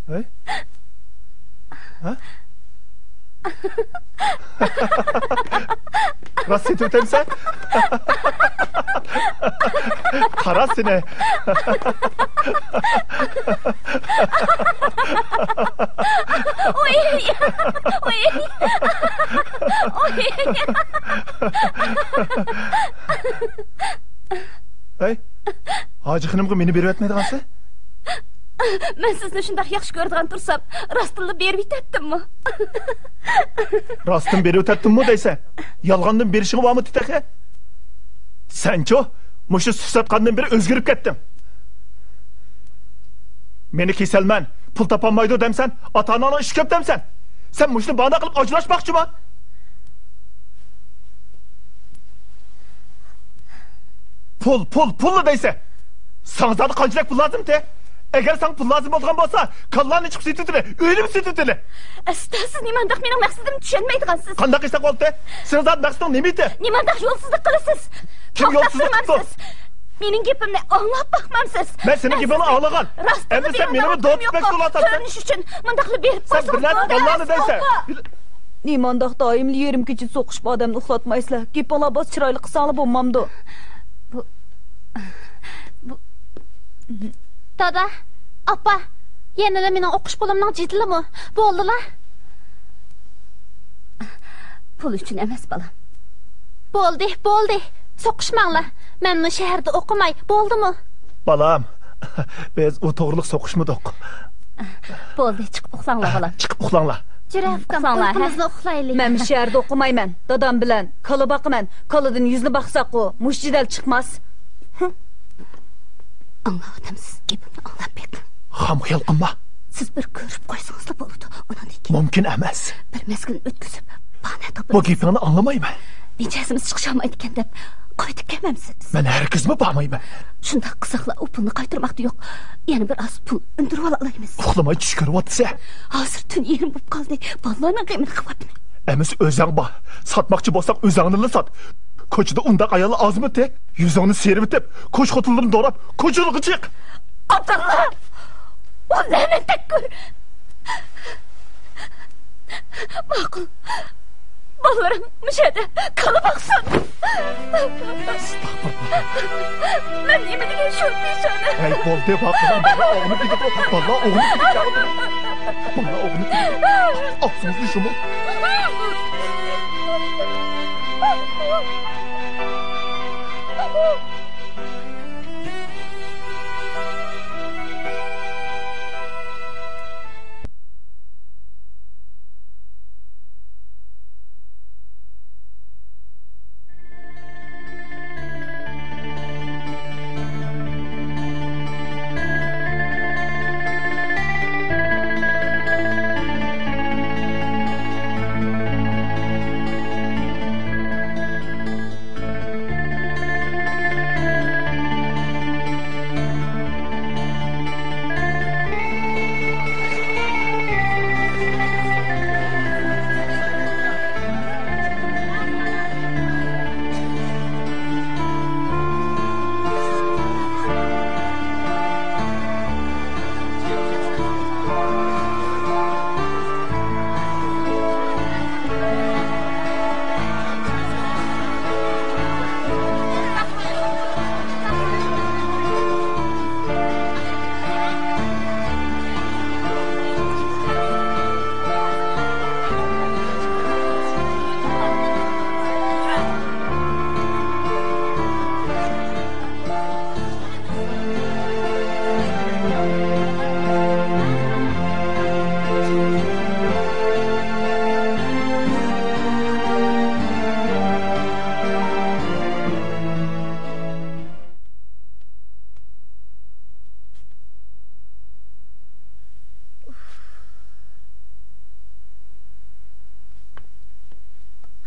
ھەي؟ ھە؟ راست سېتىۋېتەمسەن؟ قارا سېنى. ئۇي! ئۇي! ئۇي! ھەي، ھاجى خېنىمغا مېنى بېرىۋەتمەيدىغانسەن؟ مەن سىزنى شۇنداق ياخشى كۆرىدىغان تۇرسام، راستتىنلا بېرىۋېتەتتىممۇ؟ راستتىن بېرىۋېتەتتىممۇ دەيسەن؟ يالغاندىن بېرىشىڭ بارمۇ تېخى؟ سەنچۇ، مۇشۇ سۈت ساتقاندىن بېرى ئۆزگىرىپ كەتتىڭ. مېنى كېسەلمەن، پۇل تاپالمايدۇ دەمسەن، ئاتا-ئاناڭنىڭ ئىشى كۆپ دەمسەن. سەن مۇشۇنى باھانە قىلىپ ئاجراشماقچىما؟ پۇل، پۇل، پۇللا دەيسەن. ساڭا زادى قانچىلىك پۇل لازىمتى؟ ئەگەر ساڭا پۇل لازىم بولىدىغان بولسا، كاللانى چىقىپ سېتىۋېتىلى، ئۆينىمۇ سېتىۋېتىلى. ئەستا، سىز نېمانداق مېنىڭ مەقسىتىمنى چۈشەنمەيدىغانسىز. قانداق قىلساق بولدى؟ سېنىڭ زادى مەقسىتىڭ نېمە ئىدى؟ نېمانداق يولسىزلىق قىلىسىز؟ كىم يولسىزلىق قىپتۇ؟ مېنىڭ گېپىمنى ئاڭلاپ باقمامسىز؟ مەن سېنىڭ گېپىڭنى ئاڭلىغان. ئەمدى سەن مېنىڭ دوپپىدەك تولاتامسەن. كۆرۈنۈش ئۈچۈن مۇنداقلا بېرىپ سەن بىر نەرسە باللارنى دەيسەن. نېمانداق دائىملا يېرىم كېچە سوقۇشۇپ ئادەمنى ئۇخلاتمايسىلەر؟ گېپىڭلار باس چىرايلىق قىلساڭلار بولمامدۇ؟ بۇ، بۇ، دادا، ئاپا، يەنىلا مېنىڭ ئوقۇش پۇلۇمنىڭ جېدىلىمۇ؟ بولدىلا. پۇل ئۈچۈن ئەمەس، بالام. بولدى، بولدى. سوقۇشماڭلار. مەنمۇ شەھەردە ئوقۇماي، بولدىمۇ؟ بالام، بىز ئۇ توغرىلىق سوقۇشمىدۇق. بولدى، چىقىپ ئۇخلاڭلار، بالام. چىقىپ ئۇخلاڭلار. جۈرە ئۇكام، ئۇخلاڭلار، ھە؟ ئۇيقۇمىزنى ئۇخلايلى. مەن شەھەردە ئوقۇمايمەن. دادام بىلەن كالا باقىمەن. كالىدىن يۈزنى باقساققۇ، مۇشۇ جېدەل چىقماس. ئاڭلاۋاتامسىز؟ گېپىمنى ئاڭلاپ بېقىڭ. خام خىيال قىلما. سىز بىر كۆرۈپ قويسىڭىزلا بولىدۇ. ئۇنىڭدىن كېيىن مۇمكىن ئەمەس. بىر مەزگىل ئۆتكۈزۈپ، باھانە تاپىسىز. بۇ گېپىڭنى ئاڭلىمايمەن. مىجەزىمىز چىقىشالمايدىكەن دەپ قويۇپ كەلمەمسىز؟ مەن ھەرگىزمۇ بارمايمەن. شۇنداق قىزاقلار ئۇ پۇلنى قايتۇرماقتا يوق. يەنە بىر ئاز پۇل ئۈندۈرۈۋالالايمىز. ئۇخلىماي چۈش كۆرۈۋاتىسەن. ھازىر تۈن يېرىم بولۇپ قالدى. بالىلارنىڭ غېمىنى قىلىۋاتىمەن. ئەمىسە ئۆزۈڭ بار. ساتماقچى بولساڭ ئۆزۈڭنىلا سات. كوچىدا ئۇنداق ئاياللار ئازمىتى؟ يۈزۈڭنى سىيرىۋېتىپ، كوچا خوتۇنلىرىنى دوراپ، كوچىلىققا چىق. ئابدۇللا! ئۇ لەنەتتەك كۆر! ماقۇل. بالىلىرىم مۇشۇ يەردە كالا باقسۇن. ئەستەغپۇرۇللا. مەن نېمە دېگەن شۇ پېشانە؟ ھەي، بولدى، باقمىدىم. بالىلار ئوغرىنىپ كېتىدۇ. بالىلار ئوغرىنىپ كېتىدۇ. بالىلار ئوغرىنىپ كېتىدۇ. ئاغزىڭىزنى يۇمۇڭ.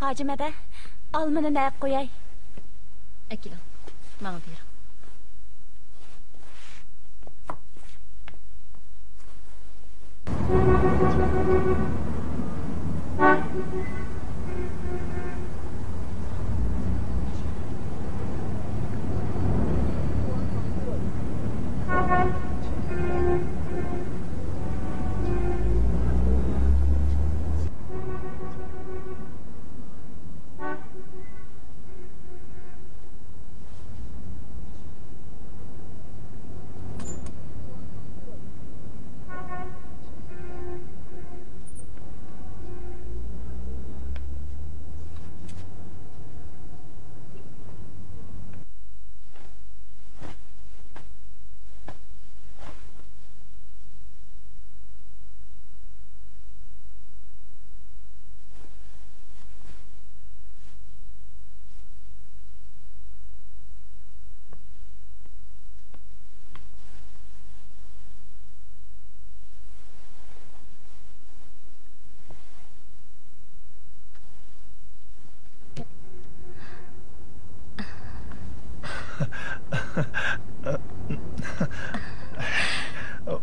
ھاجىم ھەدە، ئالمىنى نەگە قوياي؟ ئەكېلىڭ، ماڭا بېرىڭ.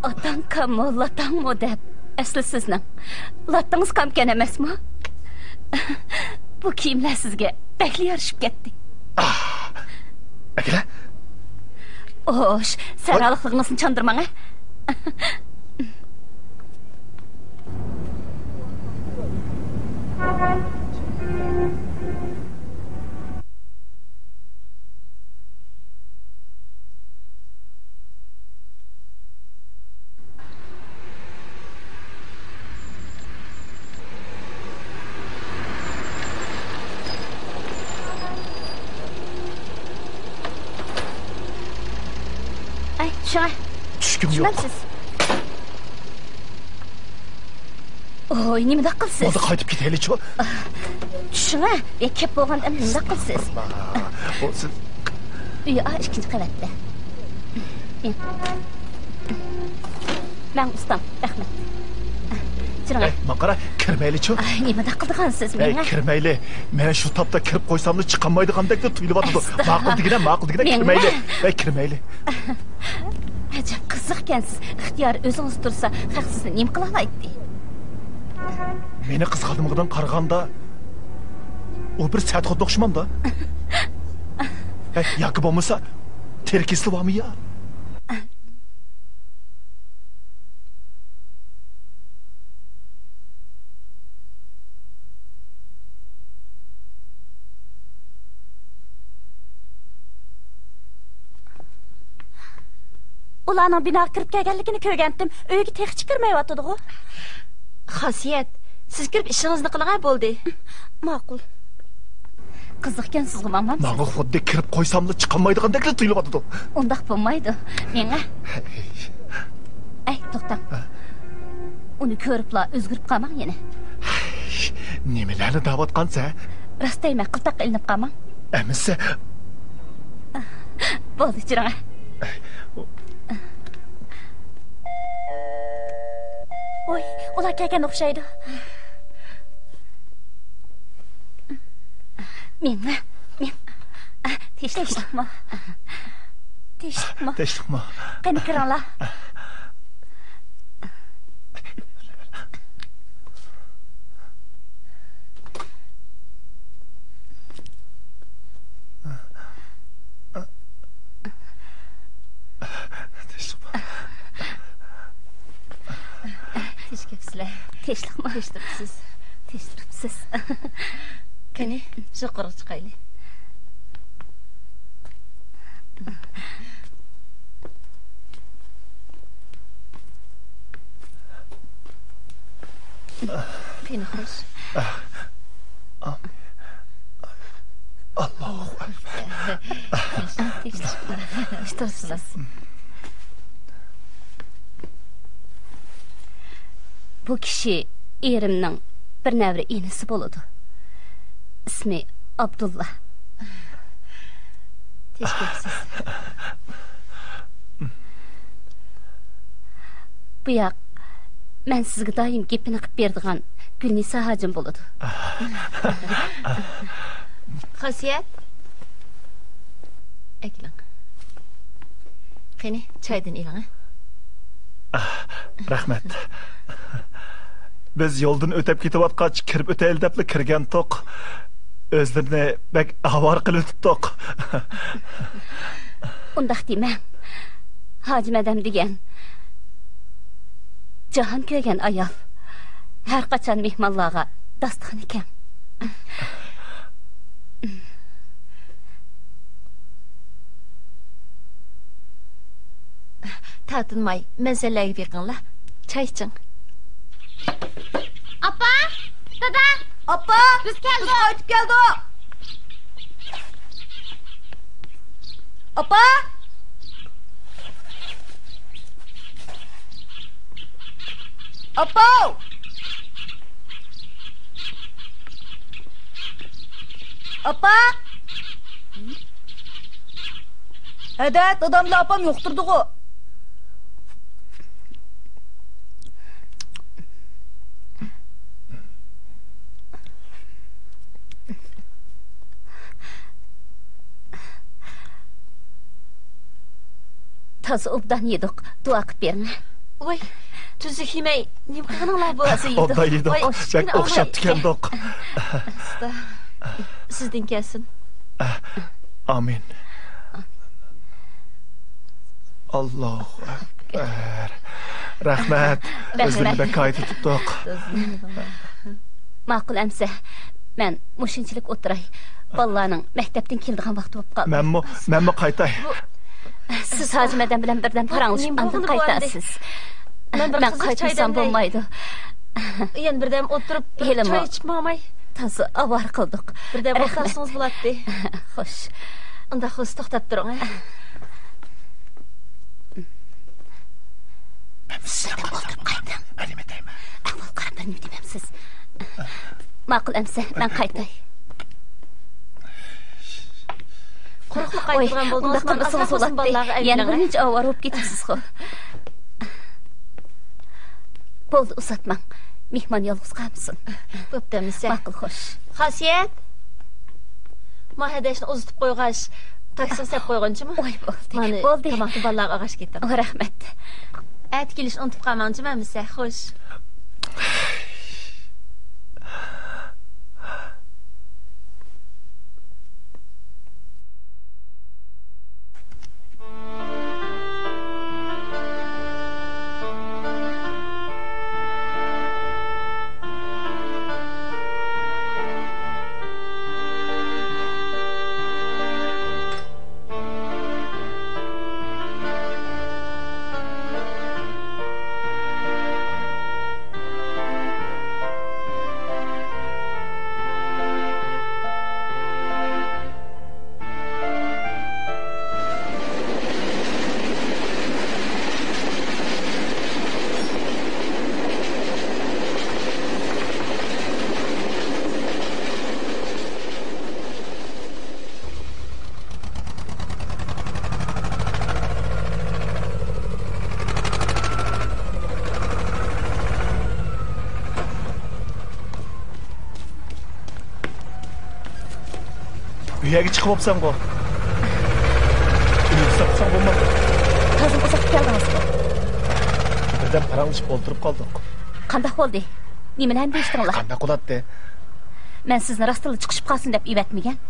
ئاتاڭ كاممۇ، لاتاڭمۇ دەپ، ئەسلى سىزنىڭ لاتىڭىز كامكەن ئەمەسمۇ؟ بۇ كىيىملەر سىزگە بەكلا يارىشىپ كەتتى. ئاھ! ئەكېلە! ئوش، سەرھاللىقلىقىڭىزنى چاندۇرماڭ، ھە؟ ئەي، چۈشۈڭە. چۈشكۈم يوق. چۈشمەمسىز؟ ئوي، نېمىنداق قىلىسىز؟ بولدى، قايتىپ كېتەيلىچۇ. چۈشۈڭە. يا، كەپ بولغاندا نېمىنداق قىلىسىز؟ ئۇ سىز ئۆي، ئا، ئىككىنچى قەۋەتتە. مەن ئۇستام، رەھمەت. چۈشۈڭە. ئەي، ماڭا قارا، كىرمەيلىچۇ. ئاي، نېمىنداق قىلىدىغانسىز؟ ئەي، مېڭە. كىرمەيلى. مەن شۇ تاپتا كىرىپ قويساملا چىقالمايدىغاندەكلا تۇيۇلۇۋاتىدۇ. ئەستا. ماقۇل دېگىنە، ماقۇل دېگىنە، مېڭە. كىرمەيلى. ئەي، كىرمەيلى. ئەجەب قىزىقكەنسىز. ئىختىيار ئۆزىڭىزدە تۇرسا، خەق سىزنى نېمە قىلالايتتى؟ مېنى قىزغانلىقىدىن قارىغاندا، ئۇ بىر سەت خۇددى ئوخشىمامدا؟ ھە، ياكى بولمىسا، تېرە كېسىلى بارمۇ يا؟ ئۇلارنىڭ بىناغا كىرىپ كەلگەنلىكىنى كۆرگەنتىم، ئۆيگە تېخىچە كىرمەيۋاتىدىغۇ. خاسىيەت، سىز كىرىپ ئىشىڭىزنى قىلىڭە، بولدى. ماقۇل. قىزىقكەنسىزغۇ، ماڭمامسىز؟ ماڭا خۇددى كىرىپ قويساملا چىقالمايدىغاندەكلا تۇيۇلۇۋاتىدۇ. ئۇنداق بولمايدۇ. مېڭە. ئەي، توختاڭ. ئۇنى كۆرۈپلا ئۆزگىرىپ قالماڭ يەنە. نېمىلەرنى دەۋاتقانسەن؟ راست دەيمەن، قىلتاققا ئىلىنىپ قالماڭ. ئەمىسە. بولدى، چۈشۈڭە. ۋوي، ئۇلار كەلگەن ئوخشايدۇ. مېڭە، مېڭە. تىنچلىقمۇ؟ تىنچلىقمۇ؟ تىنچلىقمۇ؟ قېنى، كىرىڭلار. تىنچلىقمۇ؟ تىنچ كەپسىلە. تىنچلىقمۇ؟ تىنچ تۇرۇپسىز. تىنچ تۇرۇپسىز. قېنى، يۇقىرىغا چىقايلى. قېنى، خوش. ئاللاھۇ ئەكبەر. تىنچ تۇرۇپسىز. بۇ كىشى ئېرىمنىڭ بىر نەۋرە ئىنىسى بولىدۇ. ئىسمى ئابدۇللا. تىنچ كەپسىز. بۇ ياق، مەن سىزگە دائىم گېپىنى قىلىپ بېرىدىغان گۈلنىسا ھاجىم بولىدۇ. خاسىيەت. ئەكېلىڭ. قېنى، چايدىن ئېلىڭ، ھە؟ ئاھ، رەھمەت. بىز يولدىن ئۆتۈپ كېتىۋاتقاچ، كىرىپ ئۆتەيلى دەپلا كىرگەنتۇق. ئۆزلىرىنى بەك ئاۋارە قىلىۋېتىپتۇق. ئۇنداق دېمەڭ. ھاجىم ئادەم دېگەن جاھان كۆرگەن ئايال. ھەر قاچان مېھمانلارغا داستىخىنى كەڭ. تارتىنماي، مەن سەنلەرگە بېقىڭلار. چاي ئىچىڭ. ئاپا! دادا! ئاپا! بىز كەلدۇق! بىز قايتىپ كەلدۇق! ئاپا! ئاپا! ئاپا! ھەدە، دادام بىلەن ئاپام يوقتۇردىغۇ. تازا ئوبدان يېدۇق. دۇئا قىپ بېرىڭ. ۋاي، تۈزۈك يېمەي، نېمە قىلغىنىڭلار بۇ؟ تازا يېدۇق. ئوبدان يېدۇق. ۋاي، بەك ئوخشاپتىكەندۇق. ئاستا. سىزدىن كەلسۇن. ئامىن. ئاللاھۇ ئەكبەر. رەھمەت. رەھمەت. ئۆزلىرىنى بەك قايتۇرتۇپتۇق. ماقۇل ئەمسە، مەن مۇشۇنچىلىك ئولتۇراي. بالىلارنىڭ مەكتەپتىن كېلىدىغان ۋاقتى بولۇپ قالدى. مەنمۇ، مەنمۇ قايتاي. سىز ھاجىم ئادەم بىلەن بىردەم پاراڭلىشىپ، ئاندىن قايتارسىز. مەن قايتمىسام بولمايدۇ. يەنە بىردەم ئولتۇرۇپ، بىر چاي ئىچىپ ماڭاي. تازا ئاۋارە قىلدۇق. بىردەم ئولتۇرسىڭىز بولاتتى. خوش. ئۇنداق بولسا توختاپ تۇرۇڭ، ھە؟ سىز بىردەم ئولتۇرۇپ قايتىڭ. ئەھۋال قاراپ بىر نېمە دېمەمسىز. ماقۇل ئەمسە، مەن قايتاي. قۇرۇقلا قايتىدىغان بولدىڭىز، ئۇنداق قىلمىسىڭىز بولاتتى. يەنە بىر نەچچە ئاۋارە بولۇپ كېتىسىزغۇ. بولدى، ئۇزاتماڭ. مېھمان يالغۇز قالمىسۇن. بوپتۇ، ئەمىسە. ماقۇل، خوش. خاسىيەت! ما ھەدەشنى ئۇزىتىپ قويغاچ، تاكسىغا سەپ قويغىنچىما؟ ۋاي، بولدى، بولدى. تاماقنى بالىلارغا ئاغاش كېتىڭ. رەھمەت. ئەتە كېلىشنى ئۇنتۇپ قالماڭچىما، ئەمىسە. خوش. ئۆيەرگە چىقىپ بوپسەنغۇ؟ ئۆيگە ساپساڭ بولمامدۇ؟ تازا ئۇزاق كەلدىڭىزغۇ؟ بىردەم پاراڭلىشىپ ئولتۇرۇپ قالدۇق. قانداق بولدى؟ نېمىلەرنى دېيىشتىڭلار؟ قانداق بولاتتى؟ مەن سىزنى راستتىنلا چىقىشىپ قالسۇن دەپ ئەۋەتمىگەن.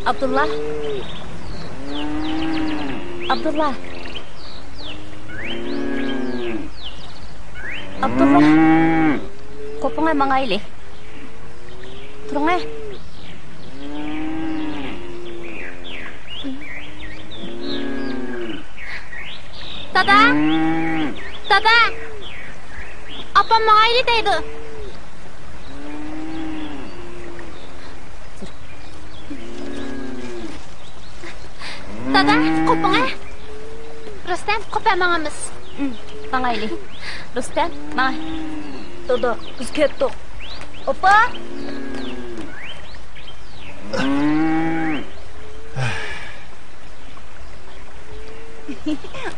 ئابدۇللا. ئابدۇللا. ئابدۇللا. قوپۇڭە، ماڭايلى. تۇرۇڭە. دادا! دادا! ئاپام ماڭايلى دەيدۇ. دادا، قوپۇڭە. رۇستەم، قوپە ماڭىمىز. ماڭايلى. رۇستەم، ماڭاي. دادا، بىز كەتتۇق. ئاپا!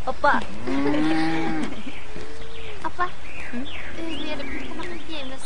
ئاپا. ئاپا. ئۆيگە بېرىپ تاماق يەيمىز.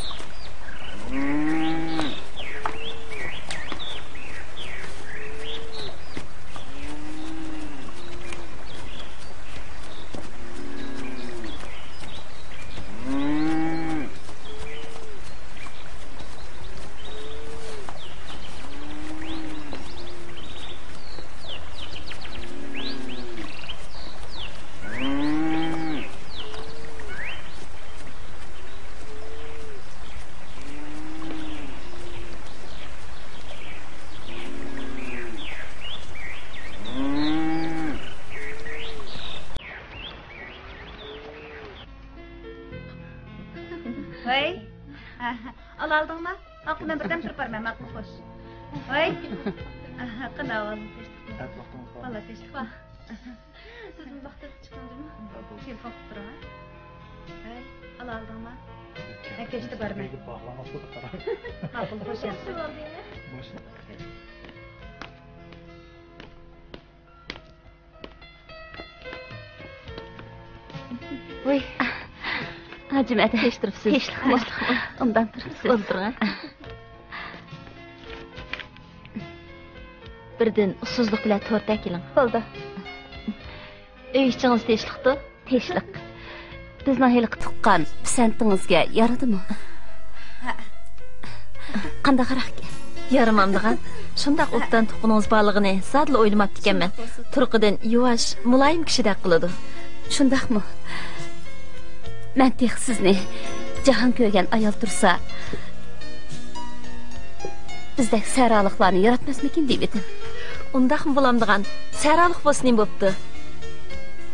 ھەي، ئالالدىڭما؟ ھاققى مەن بىردەم تۇرۇپ بارىمەن، ماقۇل، خوش. ھەي، قانداق ئەھۋالىڭ، تىنچلىقمۇ؟ بالىلار تىنچلىقمۇ؟ سىزمۇ ۋاقتىدا چىقىڭ جۇمۇ. تېلېفون قىلىپ تۇرۇڭ، ھە؟ ھەي، ئالالدىڭما؟ مەن كەچتە بارىمەن. ماقۇل، خوش ياخشى. ۋوي. ھاجىم ئەدە. تىنچ تۇرۇپسىز؟ تىنچلىقمۇ؟ تىنچلىقمۇ؟ ئوبدان تۇرۇپسىز؟ ئولتۇرۇڭ، ھە. بىردىن ئۇسسۇزلۇق بىلەن تورت ئەكېلىڭ. بولدى. ئۆي ئىچىڭىز تىنچلىقتۇ؟ تىنچلىق. بىزنىڭ ھېلىقى تۇغقان پىسەنتىڭىزگە يارىدىمۇ؟ ھە. قانداقراق ئىكەن؟ يارىمامدىغان. شۇنداق ئوبدان تۇغقىنىڭىز بارلىقىنى زادىلا ئويلىماپتىكەنمەن. شۇنداق بولسۇن. تۇرقىدىن يۇۋاش، مۇلايىم كىشىدەك قىلىدۇ. شۇنداقمۇ؟ مەن تېخى سىزنى جاھان كۆرگەن ئايال تۇرسا، بىزدەك سەھرالىقلارنى ياراتماسمىكىن دېيىۋىدىم. ئۇنداقمۇ بولامدىغان؟ سەھرالىق بولسا نېمە بوپتۇ؟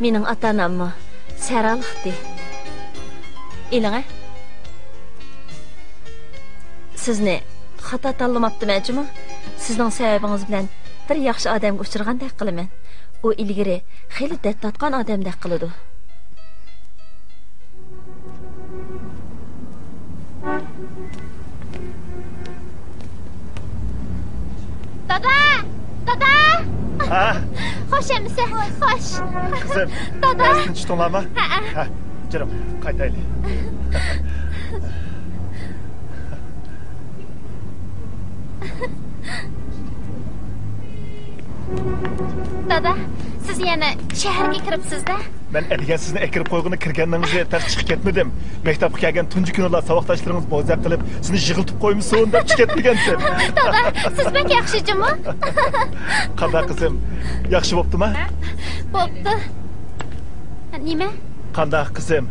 مېنىڭ ئاتا-ئاناممۇ سەھرالىقتى. ئېلىڭە. سىزنى خاتا تاللىماپتىمەن جۇمۇ. سىزنىڭ سەۋەبىڭىز بىلەن بىر ياخشى ئادەمگە ئۇچرىغاندەك قىلىمەن. ئۇ ئىلگىرى خېلى دەرد تارتقان ئادەمدەك قىلىدۇ. دادا! دادا! ھە؟ خوش ئەمىسە، خوش. قىزىم، دادا! ياخشى تىنچ تۇردۇڭلارمۇ؟ ھەئە. ھە، جۈرۈڭ، قايتايلى. دادا، سىز يەنە شەھەرگە كىرىپسىز-دە؟ مەن ئەتىگەن سىزنى ئەكىرىپ قويغىلى كىرگىنىڭىزنى تەس چىقىپ كەتمىدىم. مەكتەپكە كەلگەن تۇنجى كۈنىلا ساۋاقداشلىرىڭىز بوزەك قىلىپ، سىزنى يىغلىتىپ قويمىسۇن دەپ چىقىپ كەتمىگەنتىم. دادا، سىز بەك ياخشى جۇمۇ. قانداق قىزىم؟ ياخشى بوپتۇما؟ ھە؟ بوپتۇ. نېمە؟ قانداق قىزىم؟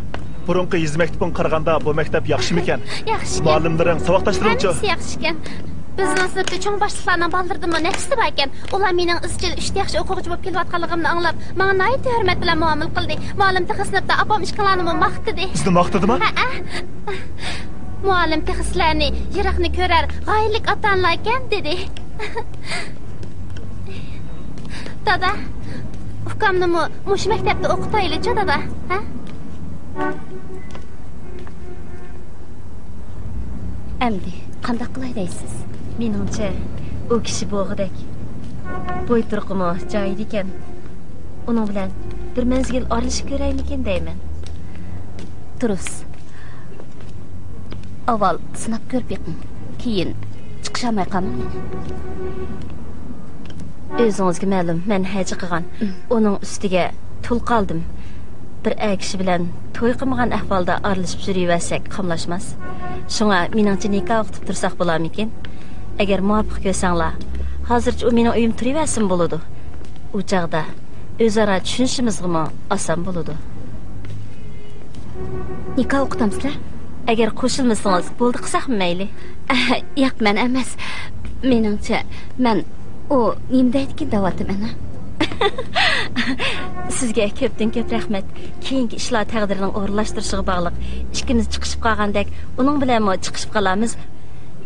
بۇرۇنقى يېزا مەكتىپىڭگە قارىغاندا بۇ مەكتەپ ياخشىمىكەن؟ ياخشىكەن. مۇئەللىملىرىڭ، ساۋاقداشلىرىڭچۇ؟ ھەممىسى ياخشىكەن. بىزنىڭ سىنىپتا چوڭ باشلىقلارنىڭ بالىلىرىدىنمۇ نەپىسى باركەن. ئۇلار مېنىڭ ئىزچىل ئۈچتە ياخشى ئوقۇغۇچى بولۇپ كېلىۋاتقانلىقىمنى ئاڭلاپ، ماڭا ناھايىتى ھۆرمەت بىلەن مۇئامىلە قىلدى. مۇئەللىم تېخى سىنىپتا ئاپام ئىككىڭلارنىمۇ ماختىدى. بىزنى ماختىدىما؟ ھەئە. مۇئەللىم تېخى سىلەرنى يىراقنى كۆرەر غايىلىك ئاتا-ئانىلاركەن دېدى. دادا، ئۇكامنىمۇ مۇشۇ مەكتەپتە ئوقۇتايلىچۇ، دادا، ھە؟ ئەمدى قانداق قىلاي دەيسىز؟ مېنىڭچە، ئۇ كىشى بوغىدەك. بوي تۇرقىمۇ جايىدا ئىكەن. ئۇنىڭ بىلەن بىر مەزگىل ئارىلىشىپ كۆرەيمىكىن دەيمەن. دۇرۇس. ئاۋۋال سىناپ كۆرۈپ بېقىڭ. كېيىن چىقىشالماي قالماڭ. ئۆزىڭىزگە مەلۇم، مەن ھەجە قىلغان. ئۇنىڭ ئۈستىگە تۇل قالدىم. بىر ئەر كىشى بىلەن توي قىلمىغان ئەھۋالدا ئارىلىشىپ يۈرۈۋەرسەك قاملاشماس. شۇڭا مېنىڭچە نىكاھ ئوقۇتۇپ تۇرساق بولارمىكىن؟ ئەگەر مۇۋاپىق كۆرسەڭلار، ھازىرچە ئۇ مېنىڭ ئۆيۈمدە تۇرۇۋەرسىمۇ بولىدۇ. ئۇ چاغدا ئۆزئارا چۈشىنىشىمىزغىمۇ ئاسان بولىدۇ. نىكاھ ئوقۇتامسىلەر؟ ئەگەر قوشۇلمىسىڭىز بولدى، قىلساقمۇ مەيلى. ئەھ، ياق، مەن ئەمەس. مېنىڭچە، مەن ئۇ نېمە دەيدىكىن دەۋاتىمەن، ھە؟ سىزگە كۆپتىن كۆپ رەھمەت. كېيىنكى ئىشلار تەقدىرنىڭ ئورۇنلاشتۇرۇشىغا باغلىق. ئىككىمىز چىقىشىپ قالغاندەك، ئۇنىڭ بىلەنمۇ چىقىشىپ قالارمىز.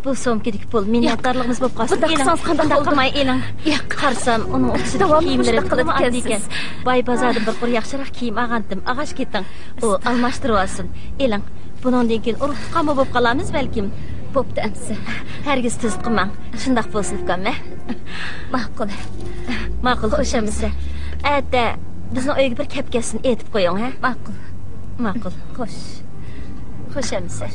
بۇ سومكىدىكى پۇل مىننەتدارلىقىمىز بولۇپ قالسۇن. بۇنداق ئېلىڭ، قىلساڭىز قانداق بۇنداق بولىدۇ؟ قىلماي ئېلىڭ. ياق. قارىسام، ئۇنىڭ ئۇكىسىدىكى داۋاملىق كىيىملىرى مۇشۇنداق تولىمۇ قىلىدىكەنسىز. ئاددىيكەن. باي بازاردىن بىر قۇر ياخشىراق كىيىم ئالغانتىم. ئاغاچ كېتىڭ. ئۇ ئالماشتۇرۇۋالسۇن. ئېلىڭ. بۇنىڭدىن كېيىن ئۇرۇق تۇغقانمۇ بولۇپ قالارمىز بەلكىم. بوپتۇ ئەمىسە. ھەرگىز تۈزۈت قىلماڭ. شۇنداق بولسۇن ئۇكام، ھە؟ ماقۇل. ماقۇل، خوش ئەمىسە. ئەتە بىزنىڭ ئۆيگە بىر كەپ كەتسۇن، ئېيتىپ قويۇڭ، ھە؟ ماقۇل. ماقۇل. خوش. خوش ئەمىسە.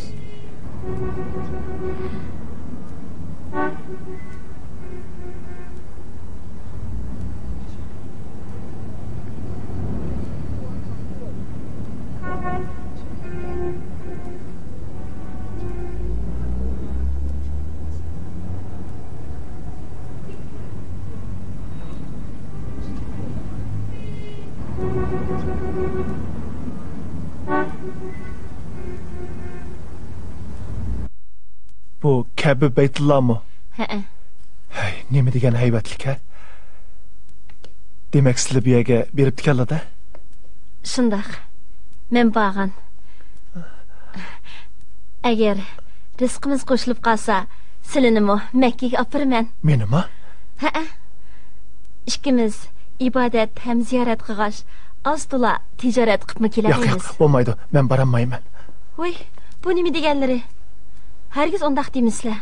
بۇ كەبە بەيتۇللامۇ؟ ھەئە. ھەي، نېمە دېگەن ھەيۋەتلىك ھە؟ دېمەك، سىلى بۇ يەرگە بېرىپتىكەنلا-دە؟ شۇنداق. مەن بارغان. ئەگەر رىزقىمىز قوشۇلۇپ قالسا، سىلىنىمۇ مەككىگە ئاپىرىمەن. مېنىمۇ؟ ھەئە. ئىككىمىز ئىبادەت ھەم زىيارەت قىلغاچ، ئاز-تولا تىجارەت قىپمۇ ياق، ياق، كېلەلەيمىز. بولمايدۇ. مەن بارالمايمەن. ۋۇي، بۇ نېمە دېگەنلىرى؟ ھەرگىز ئۇنداق دېمىسىلە.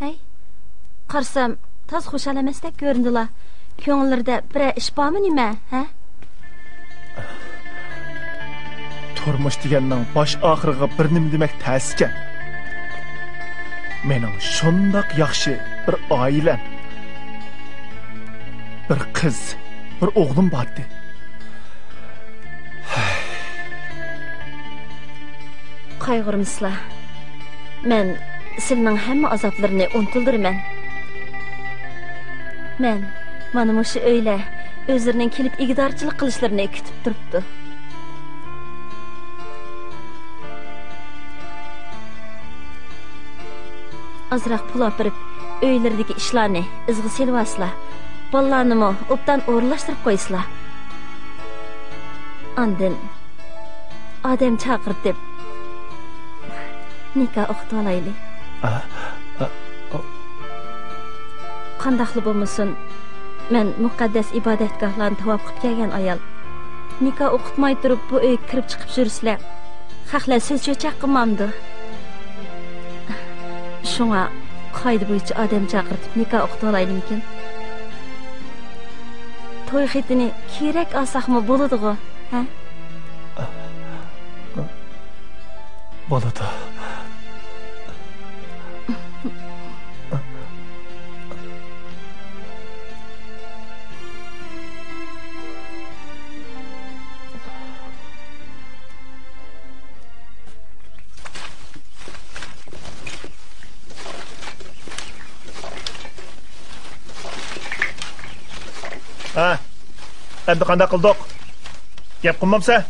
ھەي، قارىسام، تازا خۇشال ئەمەستەك كۆرۈندىلا. كۆڭۈللىرىدە بىرەر ئىش بارمۇ نېمە، ھە؟ تۇرمۇش دېگەننىڭ باش ئاخىرىغا بىر نېمە دېمەك تەس ئىكەن. مېنىڭ شۇنداق ياخشى بىر ئائىلەم، بىر قىز، بىر ئوغلۇم بارتى. قايغۇرمىسىلا. مەن سىلىنىڭ ھەممە ئازابلىرىنى ئۇنتۇلدۇرىمەن. مەن مانا مۇشۇ ئۆيلەر ئۆزلىرىنىڭ كېلىپ ئىگىدارچىلىق قىلىشلىرىنى كۈتۈپ تۇرۇپتۇ. ئازراق پۇل ئاپىرىپ، ئۆيلىرىدىكى ئىشلارنى ئىزغا سېلىۋالسىلا، بالىلارنىمۇ ئوبدان ئورۇنلاشتۇرۇپ قويسىلا. ئاندىن ئادەم چاقىرتىپ، نىكاھ ئوقۇتۇۋالايلى. ئا، ئا، ئا. قانداقلا بولمىسۇن، مەن مۇقەددەس ئىبادەتگاھلارنى تاۋاپ قىلىپ كەلگەن ئايال. نىكاھ ئوقۇتماي تۇرۇپ، بۇ ئۆيگە كىرىپ چىقىپ يۈرسىلە، خەقلەر سۆز چۆچەك قىلمامدۇ؟ شۇڭا قائىدە بويىچە ئادەم چاقىرتىپ نىكاھ ئوقۇتۇۋالايلىمىكىن؟ توي خېتىنى كېيىنرەك ئالساقمۇ بولىدىغۇ، ھە؟ بولىدۇ. ھە، ئەمدى قانداق قىلدۇق؟ گەپ قىلمامسەن؟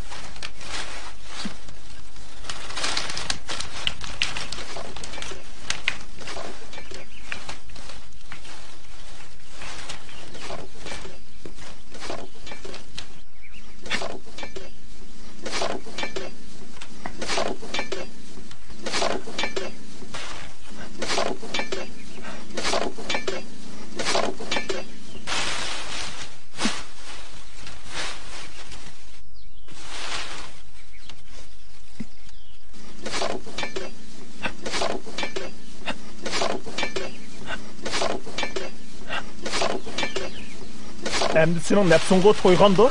ئەمدى سېنىڭ نەپسىڭغۇ تويغاندۇ؟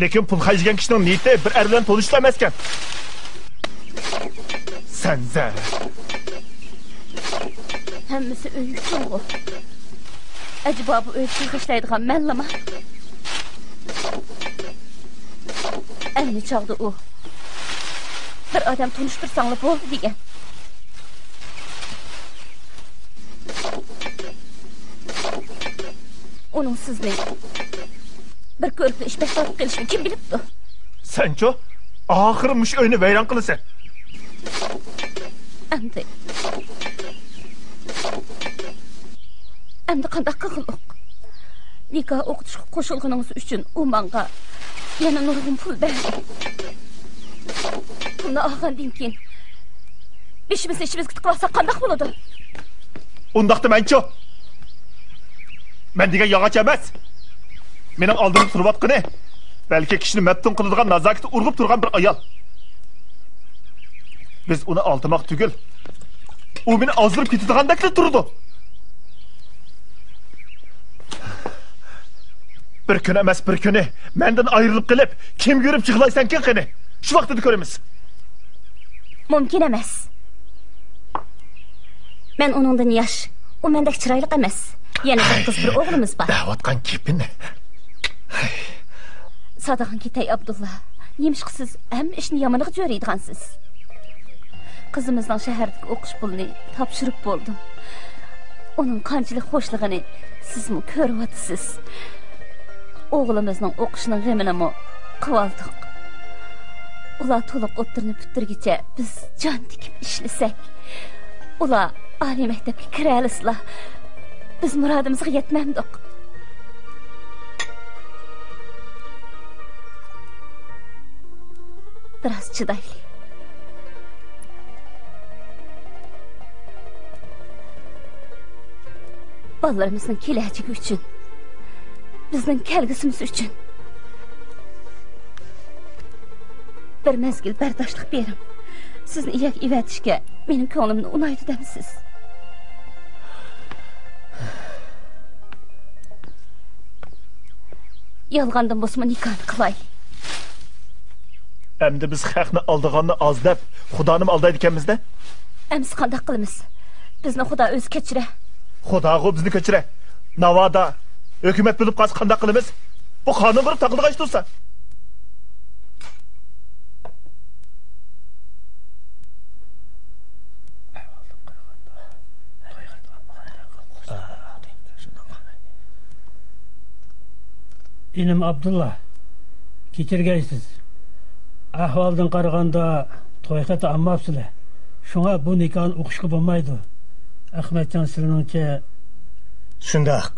لېكىن پۇل خەجلىگەن كىشىنىڭ نىيىتى بىر ئەر بىلەن تونۇشۇش ئەمەسكەن. سەنزە. ھەممىسى ئۆي ئۈچۈنغۇ؟ ئەجەبا بۇ ئۆيدە پۇل خەجلەيدىغان مەنلىما؟ ئەينى چاغدا ئۇ بىر ئادەم تونۇشتۇرساڭلا بولدى دېگەن. ئۇنىڭ سىزنى بىر كۆرۈپلا ئىشپەت تارتىپ قېلىشىنى كىم بىلىپتۇ؟ سەنچۇ؟ ئاخىرى مۇشۇ ئۆينى ۋەيران قىلىسەن. ئەمدى ئەمدى قانداق قىلغىلى؟ نىكاھ ئوقۇتۇشقا قوشۇلغىنىڭىز ئۈچۈن ئۇ ماڭا يەنە نۇرغۇن پۇل بەردى. پۇلنى ئالغاندىن كېيىن بېشىمىزنى ئىچىمىزگە تىقىۋالساق قانداق بولىدۇ؟ ئۇنداقتا مەنچۇ؟ مەن دېگەن ياغاچ ئەمەس. مېنىڭ ئالدىمدا تۇرۇۋاتقىنى، بەلكى كىشىنى مەپتۇن قىلىدىغان نازاكىتى ئۇرغۇپ تۇرغان بىر ئايال. بىز ئۇنى ئالدىماق تۈگۈل، ئۇ مېنى ئازدۇرۇپ كېتىدىغاندەكلا تۇرىدۇ. بىر كۈن ئەمەس، بىر كۈنى مەندىن ئايرىلىپ قېلىپ، كىمگە يۈرۈپ يىغلايسەنكىن قېنى؟ شۇ ۋاقتىدا كۆرىمىز. مۇمكىن ئەمەس. مەن ئۇنىڭدىن ياش، ئۇ مەندەك چىرايلىق ئەمەس. يەنە بىر قىز، بىر ئوغلىمىز بار. دەۋاتقان گېپىنى. سادىغىن كېتەي، ئابدۇللا. نېمىشقا سىز ھەممە ئىشنى يامىنىغا جۆرىيدىغانسىز؟ قىزىمىزنىڭ شەھەردىكى ئوقۇش پۇلىنى تاپشۇرۇپ بولدۇم. ئۇنىڭ قانچىلىك خۇشلىغىنى سىزمۇ كۆرۈۋاتىسىز. ئوغلىمىزنىڭ ئوقۇشىنىڭ غېمىنىمۇ قىلىۋالدۇق. ئۇلار تولۇق ئوتتۇرىنى پۈتتۈرگىچە بىز جان تىكىپ ئىشلىسەك، ئۇلار ئالىي مەكتەپكە كىرەلىسىلا، بىز مۇرادىمىزغا يەتمەمدۇق. بىراز چىدايلى. بالىلىرىمىزنىڭ كېلەچىكى ئۈچۈن، بىزنىڭ كەلگۈسىمىز ئۈچۈن بىر مەزگىل بەرداشلىق بېرىڭ. سىزنى ئۆيگە ئەۋەتىشكە مېنىڭ كۆڭلۈمنى ئۇنايدۇ دەمسىز؟ يالغاندىن بولسىمۇ نىكاھنى قىلايلى. ئەمدى بىز خەقنى ئالدىغاننى ئاز دەپ، خۇدانىمۇ ئالدايدىكەنمىز-دە. ئەمىسە قانداق قىلىمىز؟ بىزنى خۇدا ئۆزى كەچۈرە. خۇداغۇ بىزنى كەچۈرە. ناۋادا ھۆكۈمەت بىلىپ قالسا قانداق قىلىمىز؟ بۇ قانۇنغا تاقىلىدىغان ئىش تۇرسا. ئىنىم ئابدۇللا، كەچۈرگەيسىز. ئەھۋالدىن قارىغاندا توي خېتى ئالماپسىلەر. شۇڭا بۇ نىكاھنى ئوقۇشقا بولمايدۇ. ئەخمەتجان، سىلىنىڭچە؟ شۇنداق.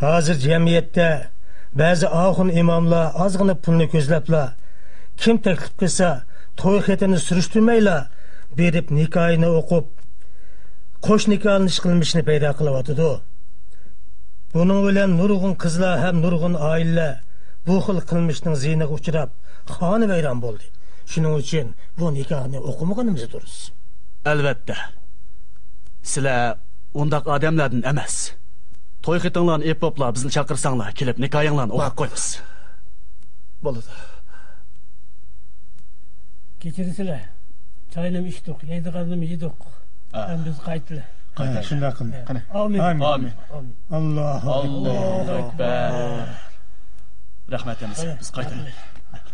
ھازىر جەمئىيەتتە بەزى ئاخۇن ئىماملار ئازغىنە پۇلنى كۆزلەپلا، كىم تەكلىپ قىلسا، توي خېتىنى سۈرۈشتۈرمەيلا بېرىپ نىكاھىنى ئوقۇپ، قوش نىكاھلىنىش قىلمىشىنى پەيدا قىلىۋاتىدۇ. بۇنىڭ بىلەن نۇرغۇن قىزلار ھەم نۇرغۇن ئائىلىلەر بۇ خىل قىلمىشنىڭ زىيىنىغا ئۇچراپ، خانىۋەيران بولدى. شۇنىڭ ئۈچۈن بۇ نىكاھنى ئوقۇمىغىنىمىز دۇرۇس. ئەلۋەتتە. سىلەر ئۇنداق ئادەملەردىن ئەمەس. توي خېتىڭلارنى ئېلىپ بوپلا بىزنى چاقىرساڭلار، كېلىپ نىكاھىڭلارنى ئوقۇپ قويىمىز. بولىدۇ. كەچۈرىسىلەر. چاينىمۇ ئىچتۇق، يەيدىغاننىمۇ يېدۇق. ھە. ئەمدى بىز قايتىلى. قايتىلى. ھە، شۇنداق قىلىڭ. قېنى. ئامىن. ئامىن. ئامىن. ئاللاھۇ ئاللاھۇ ئەكبەر. رەھمەت ئەمىسە، بىز قايتايلى.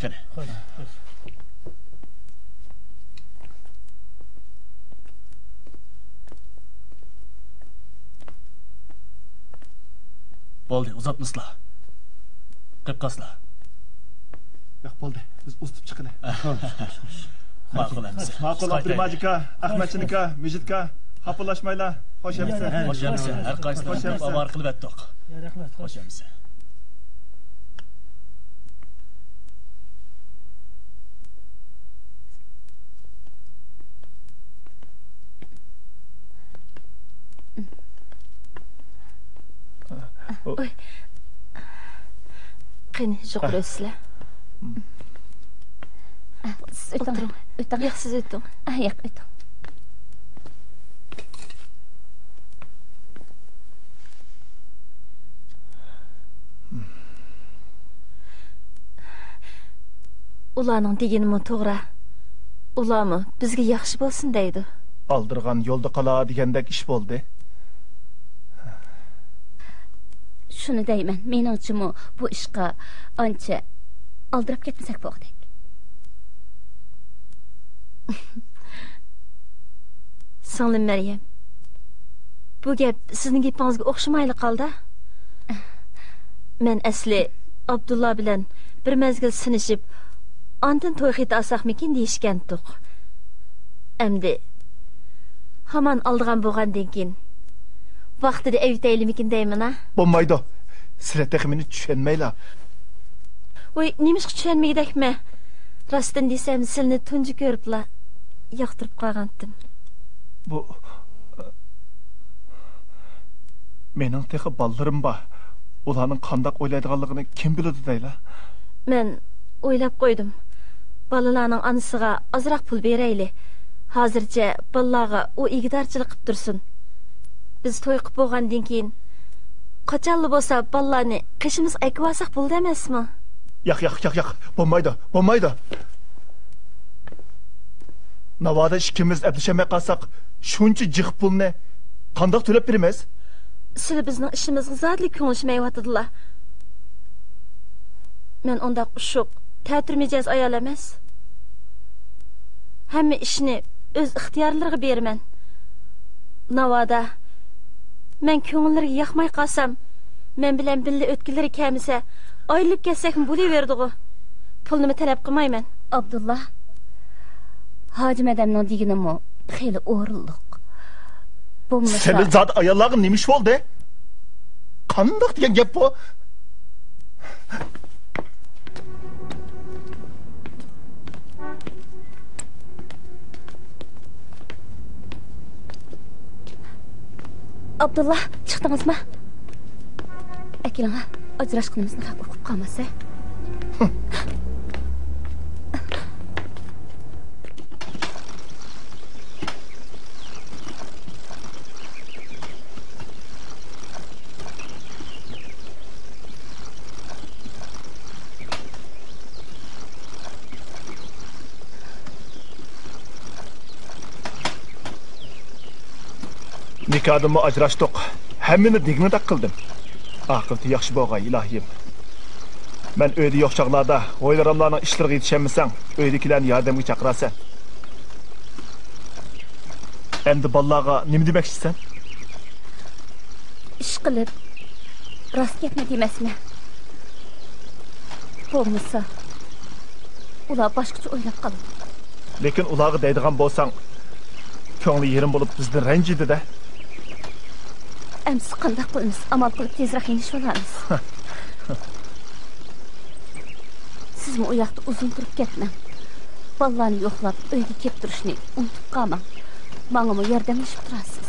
قېنى. بولدى، ئۇزاتمىسىلا. قىپ قالسىلا. ياق، بولدى، بىز ئۇزىتىپ چىقىلى. ماقۇل ئەمىسە. ماقۇل، ئابدۇرېھىم ھاجىكا، ئەخمەتجان ئاكا، مىجىتكا، خاپىلاشمايلا. خوش ئەمىسە. خوش ئەمىسە. ھەر قايسىڭلارنى ئاۋارە قىلىۋەتتۇق. خوش ئەمىسە. قېنى، يۇقىرى ئۆتسىلە. سىز ئۆتۈڭ. ئولتۇرۇڭ. ئۆتۈڭ. ياق، سىز ئۆتۈڭ. ياق، ئۆتۈڭ. ئۇلارنىڭ دېگىنىمۇ توغرا. ئۇلارمۇ بىزگە ياخشى بولسۇن دەيدۇ. ئالدىرىغان يولدا قالار دېگەندەك ئىش بولدى. شۇنى دەيمەن، مېنىڭچىمۇ بۇ ئىشقا ئانچە ئالدىراپ كەتمىسەك بولغۇدەك. سىڭلىم مەريەم، بۇ گەپ سىزنىڭ گېپىڭىزگە ئوخشىمايلا قالدى. مەن ئەسلى ئابدۇللا بىلەن بىر مەزگىل سىنىشىپ، ئاندىن توي خېتى ئالساقمىكىن دېيىشكەنتۇق. ئەمدى ھامان ئالىدىغان بولغاندىن كېيىن، ۋاقتىدا ئەۋېتەيلىمىكىن دەيمەن-ھە. بولمايدۇ. سىلەر تېخى مېنى چۈشەنمەيلا. ۋاي، نېمىشقا چۈشەنمىگۈدەكمەن؟ راستىنى دېسەم، سىلىنى تۇنجى كۆرۈپلا ياقتۇرۇپ قالغانتىم. بۇ، مېنىڭ تېخى بالىلىرىم بار. ئۇلارنىڭ قانداق ئويلايدىغانلىقىنى كىم بىلىدۇ دەيلا؟ مەن ئويلاپ قويدۇم. بالىلارنىڭ ئانىسىغا ئازراق پۇل بېرەيلى. ھازىرچە بالىلارغا ئۇ ئىگىدارچىلىق قىپ تۇرسۇن. بىز توي قىپ بولغاندىن كېيىن، قاچانلا بولسا بالىلارنى قېشىمىزغا ئەكىۋالساق بولىدۇ ئەمەسمۇ؟ ياق، ياق، ياق، ياق. بولمايدۇ، بولمايدۇ. ناۋادا ئىككىمىز ئەپلىشەلمەي قالساق، شۇنچە جىق پۇلنى قانداق تۆلەپ بېرىمىز؟ سىلى بىزنىڭ ئىشىمىزغا زادىلا كۆڭلىشمەيۋاتىدىلا. مەن ئۇنداق ئۇششۇق، تەتۈر مىجەز ئايال ئەمەس. ھەممە ئىشنى ئۆز ئىختىيارلىرىغا بېرىمەن. ناۋادا مەن كۆڭۈللىرىگە ياقماي قالسام، مەن بىلەن بىللە ئۆتكۈلىرى كەلمىسە، ئايرىلىپ كەتسەكمۇ بولۇۋېرىدىغۇ. پۇلنىمۇ تەلەپ قىلمايمەن. ئابدۇللا، ھاجىم ئادەمنىڭ دېگىنىمۇ خېلى ئورۇنلۇق. بولمىسا سەن زادى ئاياللارغا نېمە ئىش بولدى؟ قانداق دېگەن گەپ بۇ؟ ئابدۇللا، چىقتىڭىزمۇ؟ ئەكېلىڭە، ئاجراشقىنىمىزنى خەق ئۇقۇپ قالماسا. نىكاھدىنمۇ ئاجراشتۇق. ھەممىنى دېگىنىدەك قىلدىم. ئاقىۋىتى ياخشى بولغاي، ئىلاھىم. مەن ئۆيدە يوق چاغلاردا ھويلىراملارنىڭ ئىشلىرىغا يېتىشەلمىسەڭ، ئۆيدىكىلەرنى ياردەمگە چاقىرارسەن. ئەمدى بالىلارغا نېمە دېمەكچىسەن؟ ئىشقىلىپ، راست گەپنى دېمەسمەن. بولمىسا، ئۇلار باشقىچە ئويلاپ قالىدۇ. لېكىن ئۇلارغا دەيدىغان بولساڭ، كۆڭلى يېرىم بولۇپ بىزدىن رەنجىيدۇ-دە. ئەمىسە قانداق قىلىمىز؟ ئامال قىلىپ تېزرەك يېنىشىۋالامىز. سىزمۇ ئۇ ياقتا ئۇزۇن تۇرۇپ كەتمەڭ. بالىلارنى يوقلاپ، ئۆيگە كېلىپ تۇرۇشنى ئۇنتۇپ قالماڭ. ماڭىمۇ ياردەملىشىپ تۇرارسىز.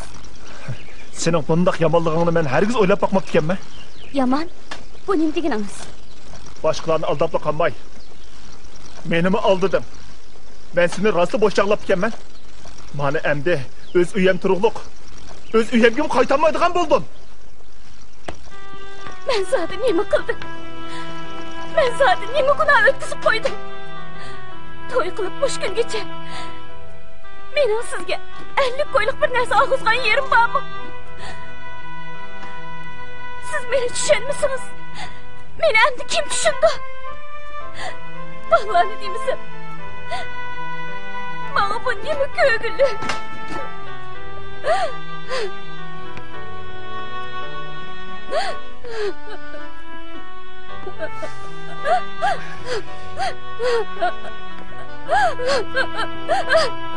سېنىڭ بۇنداق يامانلىقىڭنى مەن ھەرگىز ئويلاپ باقماپتىكەنمەن. يامان؟ بۇ نېمە دېگىنىڭىز؟ باشقىلارنى ئالداپلا قالماي، مېنىمۇ ئالدىدىڭ. مەن سېنى راستلا بوش چاغلاپتىكەنمەن. مانا ئەمدى ئۆز ئۆيەم تۇرۇقلۇق، ئۆز ئۆيەمگىمۇ قايتالمايدىغان بولدۇم. مەن زادى نېمە قىلدىم؟ مەن زادى نېمە گۇناھ ئۆتكۈزۈپ قويدۇم؟ توي قىلىپ مۇشۇ كۈنگىچە مېنىڭ سىزگە ئەللىك كويلۇق بىر نەرسە ئالغۇزغان يېرىم بارمۇ؟ سىز مېنى چۈشەنمىسىڭىز، مېنى ئەمدى كىم چۈشىنىدۇ؟ بالىلارنى دېمىسەم، ماڭا بۇ نېمە كۆرگۈلۈك؟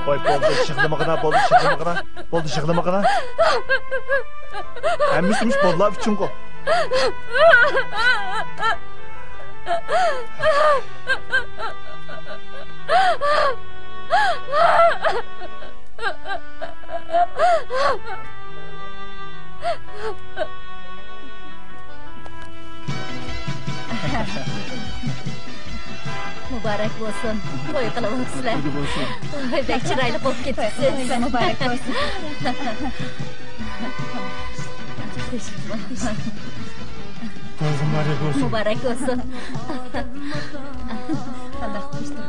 ۋاي، بولدى، يىغلىمىغىنا، بولدى، يىغلىمىغىنا. بولدى، يىغلىمىغىنا. ھەممىسى مۇشۇ بالىلار ئۈچۈنغۇ. مۇبارەك بولسۇن. توي قىلىۋاپسىلەر. ۋاي، بەك چىرايلىق بولۇپ كېتىپسىز. مۇبارەك بولسۇن. تويغا مۇبارەك بولسۇن. مۇبارەك بولسۇن. قانداق تىنچلىق؟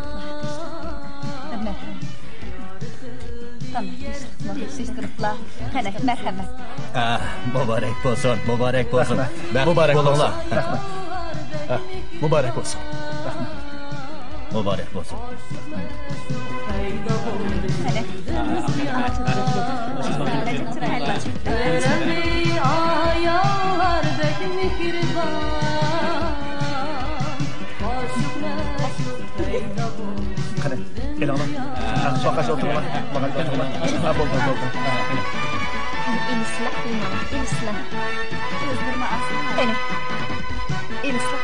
تاماق تىنچلىقلا، تىنچلىقلا. قېنى، مەرھەمەت. ئا، مۇبارەك بولسۇن، مۇبارەك بولسۇن. رەھمەت. مۇبارەك بولۇڭلار. رەھمەت. ئا، مۇبارەك بولسۇن. رەھمەت. مۇبارەك بولسۇن. قېنى. ئاياللار بەك مېھرىبان. قېنى، ئېلىڭلار. ھە، باغاش ئولتۇرۇڭلار. باغاش ئولتۇرۇڭلار. ھە، بولدى، بولدى. ھە، قېنى. ئېلىشلا دېمەڭ، ئېلىشلا. كۆزلىرىمنى ئاچسىلا. قېنى. ئېلىشلا.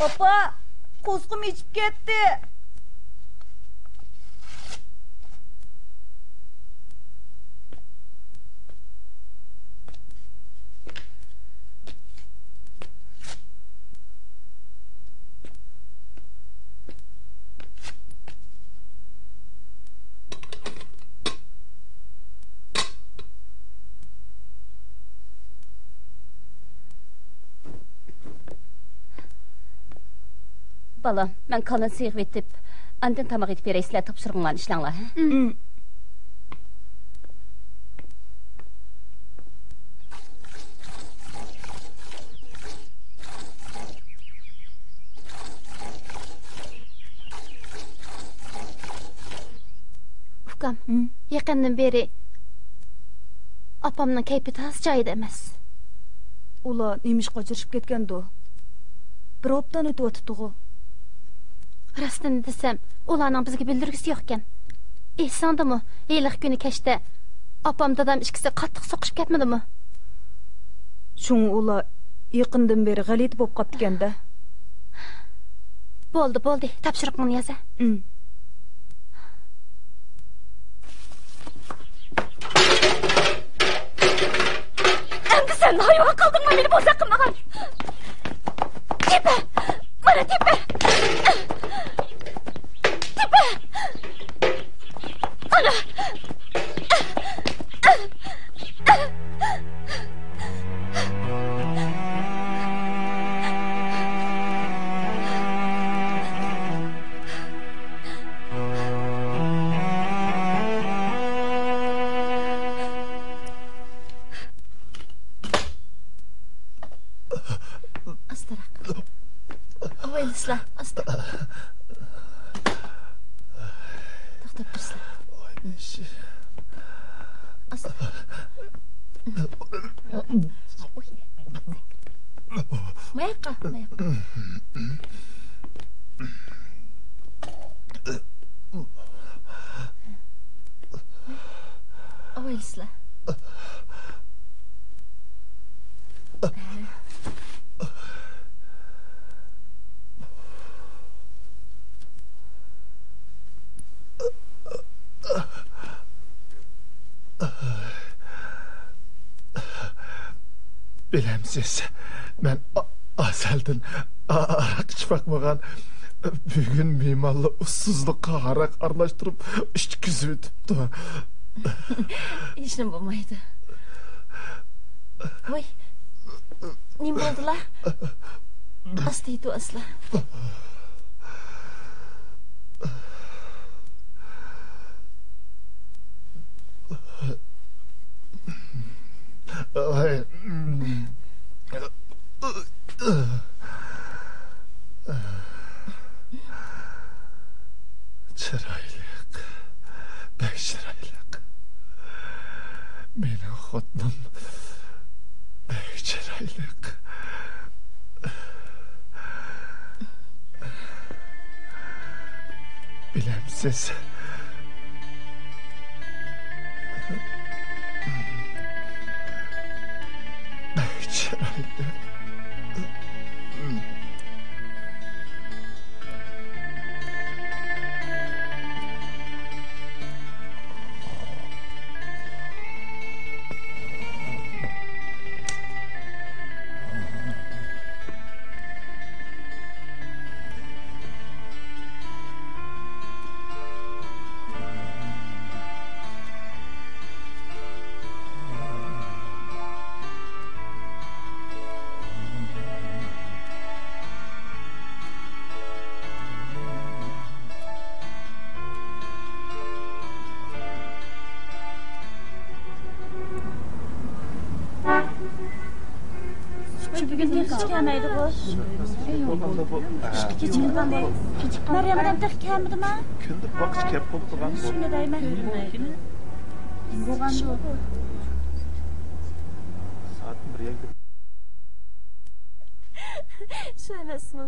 ئاپا، قورسىقىم ئېچىپ كەتتى. بالام، مەن كالىنى سېغىۋېتىپ، ئاندىن تاماق ئېتىپ بېرەي، سىلەر تاپشۇرغانلارنى ئىشلەڭلار، ھە؟ ئۇكام، ھە؟ يېقىندىن بېرى ئاپامنىڭ كەيپى تازا جايىدا ئەمەس. ئۇلار نېمىشقا ئاجرىشىپ كەتكەندۇ؟ بىر ھاپتىنى ئۆتۈۋاتىدىغۇ. راستىنى دېسەم، ئۇلارنىڭ بىزگە بىلدۈرگۈسى يوقكەن. ئېسىڭدىمۇ، ھېلىقى كۈنى كەچتە ئاپام دادام ئىككىسى قاتتىق سوقۇشۇپ كەتمىدىمۇ؟ شۇڭا ئۇلار يېقىندىن بېرى غەلىتە بولۇپ قاپتىكەن-دە. بولدى، بولدى، تاپشۇرۇقۇڭنى ياز ھە. ئىم. ئەمدى سەن ھايۋان قالدىڭمۇ مېنى بوزەك قىلمىغان؟ تېپە! مانا تېپە! تېپە! ئانا! ئاستىراق. ئاۋايلىسىلا، ئاستا. توختاپ تۇرسىلا. ئاستا. ماياققا، ماياققا. ئاۋايلىسىلا. بىلەمسىز، مەن ئا-، ئازەلدىن ئا-، ھاراق ئىچىپ باقمىغان. بۈگۈن مېھمانلار ئۇسسۇزلۇققا ھاراق ئارىلاشتۇرۇپ ئىچكۈزۈۋېتىپتۇ. ھېچنېمە بولمايدۇ. ۋاي، نېمە بولدىلا؟ ئاستا يېتىۋالسىلا. چىرايلىق، بەك چىرايلىق. مېنىڭ خوتۇنۇم بەك چىرايلىق. بىلەمسىز؟ بەك چىرايلىق. شۇ بۈگۈن تېخىچە كەلمەيدىغۇ. كېچىككەن بولدى. مەريەم دادام تېخى كەلمىدىما؟ كۈندە باققىچە كەپ بولۇپ تۇرغان. شۇنى دەيمەن. بولغاندۇ؟ سائەت بىر يەردە. شۇ ئەمەسمۇ؟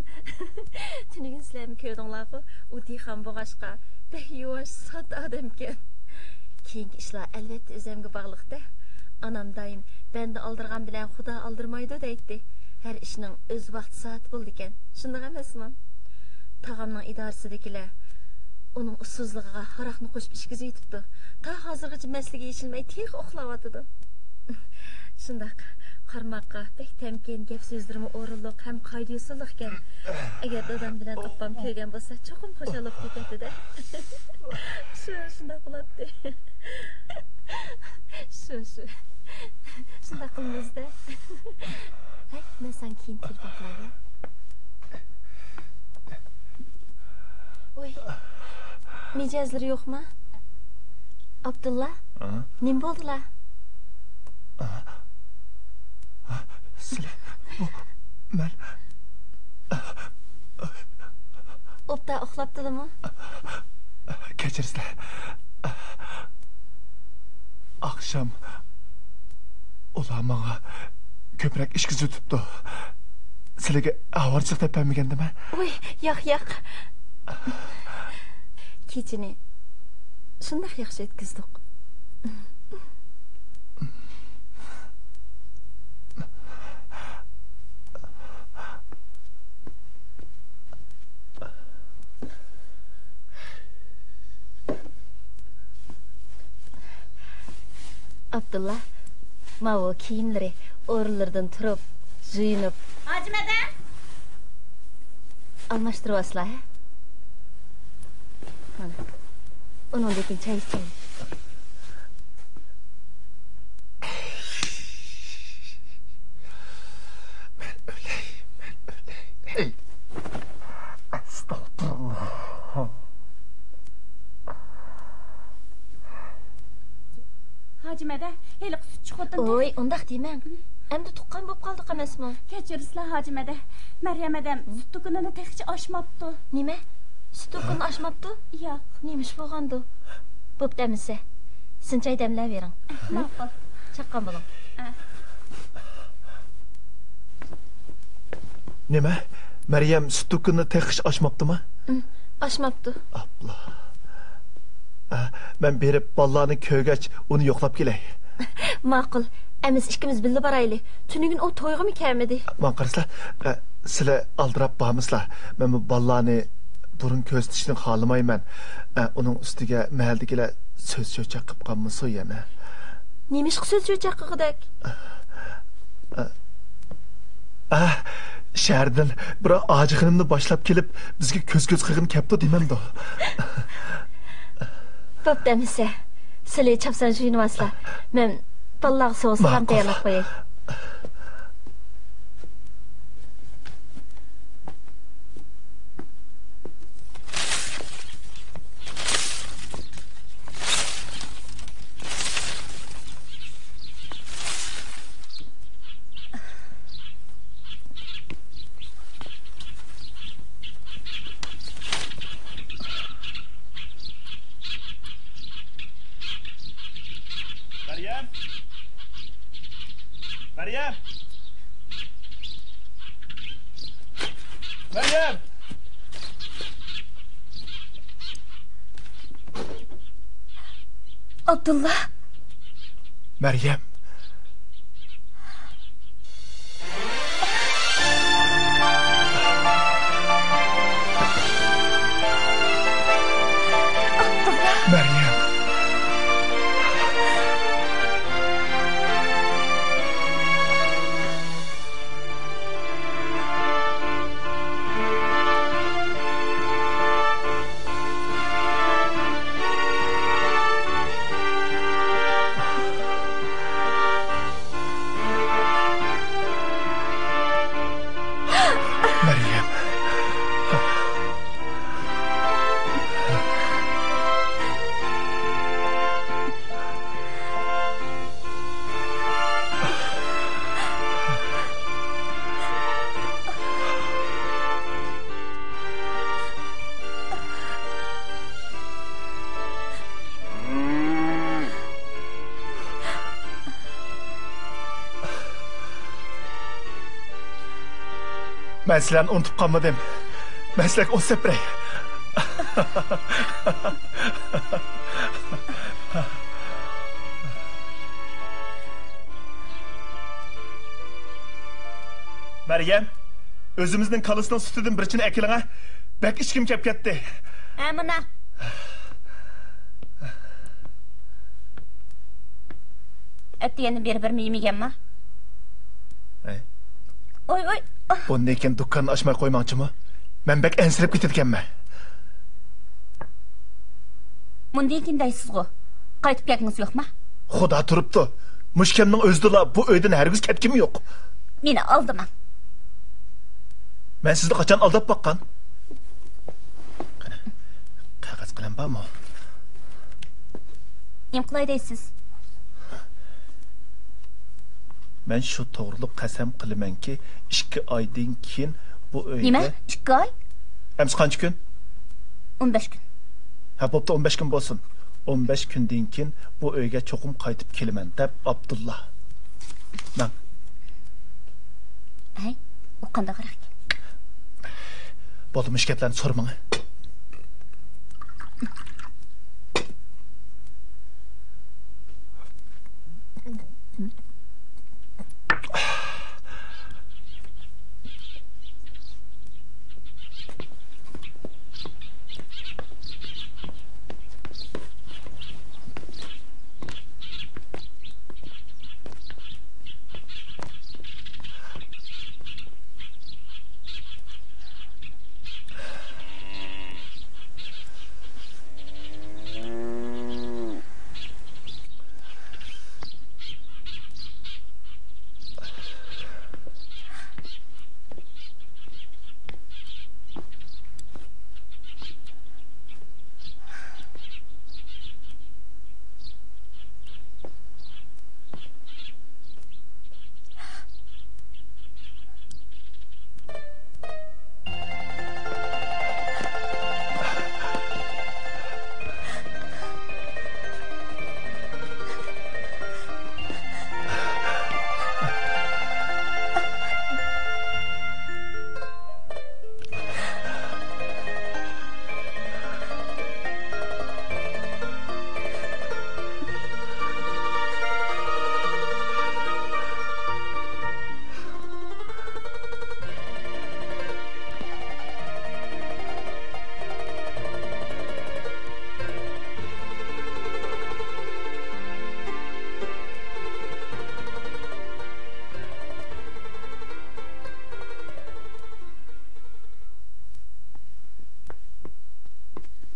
تۈنۈگۈن سىلەرمۇ كۆردۈڭلارغۇ، ئۇ دېھقان بولغاچقا بەك يۇۋاش، ساددا ئادەمكەن. كېيىنكى ئىشلار ئەلۋەتتە ئۆزۈمگە باغلىق-دە. ئانام دائىم «بەندە ئالدىرىغان بىلەن خۇدا ئالدىرىمايدۇ» دەيتتى. ھەر ئىشنىڭ ئۆز ۋاقتى سائىتى بولىدىكەن. شۇنداق ئەمەسمۇ؟ تاغامنىڭ ئىدارىسىدىكىلەر ئۇنىڭ ئۇسسۇزلۇقىغا ھاراقنى قوشۇپ ئىچكۈزۈۋېتىپتۇ. تا ھازىرغىچە مەستلىكى يېشىلمەي تېخى ئۇخلاۋاتىدۇ. شۇنداق، قارىماققا بەك تەمكىن، گەپ سۆزلىرىمۇ ئورۇنلۇق ھەم قائىدە-يوسۇنلۇقكەن. ئەگەر دادام بىلەن ئاپام كۆرگەن بولسا، چوقۇم خۇشال بولۇپ كېتەتتى-دە. شۇ، شۇنداق بولاتتى. شۇ، شۇ. شۇنداق قىلىمىز-دە. ھەي، مەن ساڭا كېيىن تېلېفون قىلاي، يا. ۋوي، مىجەزلىرى يوقما؟ ئابدۇللا، ھە؟ نېمە بولدىلا؟ ھە؟ ھە؟ سىلى، بۇ، مەن. ئوبدان ئۇخلاپتىلىمۇ؟ كەچۈرسىلەر. ئاخشام ئۇلار ماڭا كۆپرەك ئىچكۈزۈۋېتىپتۇ. سىلىگە ئاۋارىچىلىق دەپ بەرمىگەندىمەن؟ ۋوي، ياق، ياق. كېچىنى شۇنداق ياخشى ئۆتكۈزدۇق. ئابدۇللا، ماۋۇ كىيىملىرى ئورۇنلىرىدىن تۇرۇپ، يۇيۇنۇپ. ھاجىمەدەم! ئالماشتۇرۇۋالسىلا، ھە؟ مانا. ئۇنىڭدىن كېيىن چاي ئىچەيلى. مەن ئۆلەي، مەن ئۆلەي. ھەي. ئەستەغپۇرۇللا. ھاجىمەدە، ھېلىقى سۈتچى خوتۇن تېخى. ۋوي، ئۇنداق دېمەڭ. ئەمدى تۇغقان بولۇپ قالدۇق ئەمەسمۇ؟ كەچۈرىسىلەر، ھاجىمەدە. مەريەم ھەدەم سۈت دۇكىنىنى تېخىچە ئاچماپتۇ. نېمە؟ سۈت دۇكىنىنى ئاچماپتۇ؟ ياق. نېمە ئىش بولغاندۇ؟ بوپتۇ ئەمىسە. سىنچاي دەملەۋېرىڭ. ماقۇل. چاققان بولۇڭ. ئە. نېمە؟ مەريەم سۈت دۇكىنىنى تېخىچە ئاچماپتىمۇ؟ ئىم، ئاچماپتۇ. ئاپلا. ئە، مەن بېرىپ بالىلارنى كۆرگەچ ئۇنى يوقلاپ كېلەي. ماقۇل. ئەمىسە ئىككىمىز بىللە بارايلى. تۈنۈگۈن ئۇ تويغىمۇ كەلمىدى. ماڭا قارىسىلا، ئە، سىلەر ئالدىراپ بارمىسىلا. مەن بۇ بالىلارنى بۇرۇن كۆرسىتىشنى خالىمايمەن. ئە، ئۇنىڭ ئۈستىگە مەھەللىدىكىلەر سۆز چۆچەك قىلىپ قالمىسۇن يەنە. نېمىشقا سۆز چۆچەك قىلغۇدەك؟ ئە، ئە، شەھەردىن بىر ھاجى خېنىمنى باشلاپ كېلىپ، بىزگە كۆز-كۆز قىلغىلى كەپتۇ دېمەمدۇ؟ بوپتۇ ئەمىسە. سىلى چاپسان يۇيۇنۇۋالسىلا. مەن بالىلارغا سوغۇق سالام تەييارلاپ قوياي. مەريەم! مەريەم! مەريەم! ئابدۇللا! مەريەم! ئابدۇللا! مەريەم! مەن سىلەرنى ئۇنتۇپ قالمىدىم. مەن سىلەرگە ئوت سەپرەي. مەريەم، ئۆزىمىزنىڭ كالىسىنىڭ سۈتىدىن بىر چىنە ئەكېلىڭە. بەك ئىچكۈم كەپ كەتتى. ھە، مانا. ئەتىگەندىن بېرى بىرمۇ يېمىگەنما؟ ھەي. ئوي، ئوي. بۇندىن كېيىن دۇكاننى ئاچماي قويماڭچىمۇ؟ مەن بەك ئەنسىرەپ كېتىدىكەنمەن. مۇندىن كېيىن دەيسىزغۇ. قايتىپ كەلگىڭىز يوقما؟ خۇدا تۇرۇپتۇ. مۇشۇ كەمنىڭ ئۆزىدىلا بۇ ئۆيدىن ھەرگىز كەتكۈم يوق. مېنى ئالدىماڭ. مەن سىزنى قاچان ئالداپ باققان؟ قەغەز قەلەم بارمۇ؟ نېمە قىلاي دەيسىز؟ مەن شۇ توغرىلىق قەسەم قىلىمەنكى، ئىككى ئايدىن كېيىن بۇ ئۆيگە. نېمە؟ ئىككى ئاي؟ ئەمسە قانچە كۈن؟ ئون بەش كۈن. ھە، بوپتۇ، ئون بەش كۈن بولسۇن. ئون بەش كۈندىن كېيىن بۇ ئۆيگە چوقۇم قايتىپ كېلىمەن، دەپ ئابدۇللا. مەن. ھەي، ئۇ قانداق ھاراق ئىكەن؟ بولدى، مۇشۇ گەپلەرنى سورىماڭ.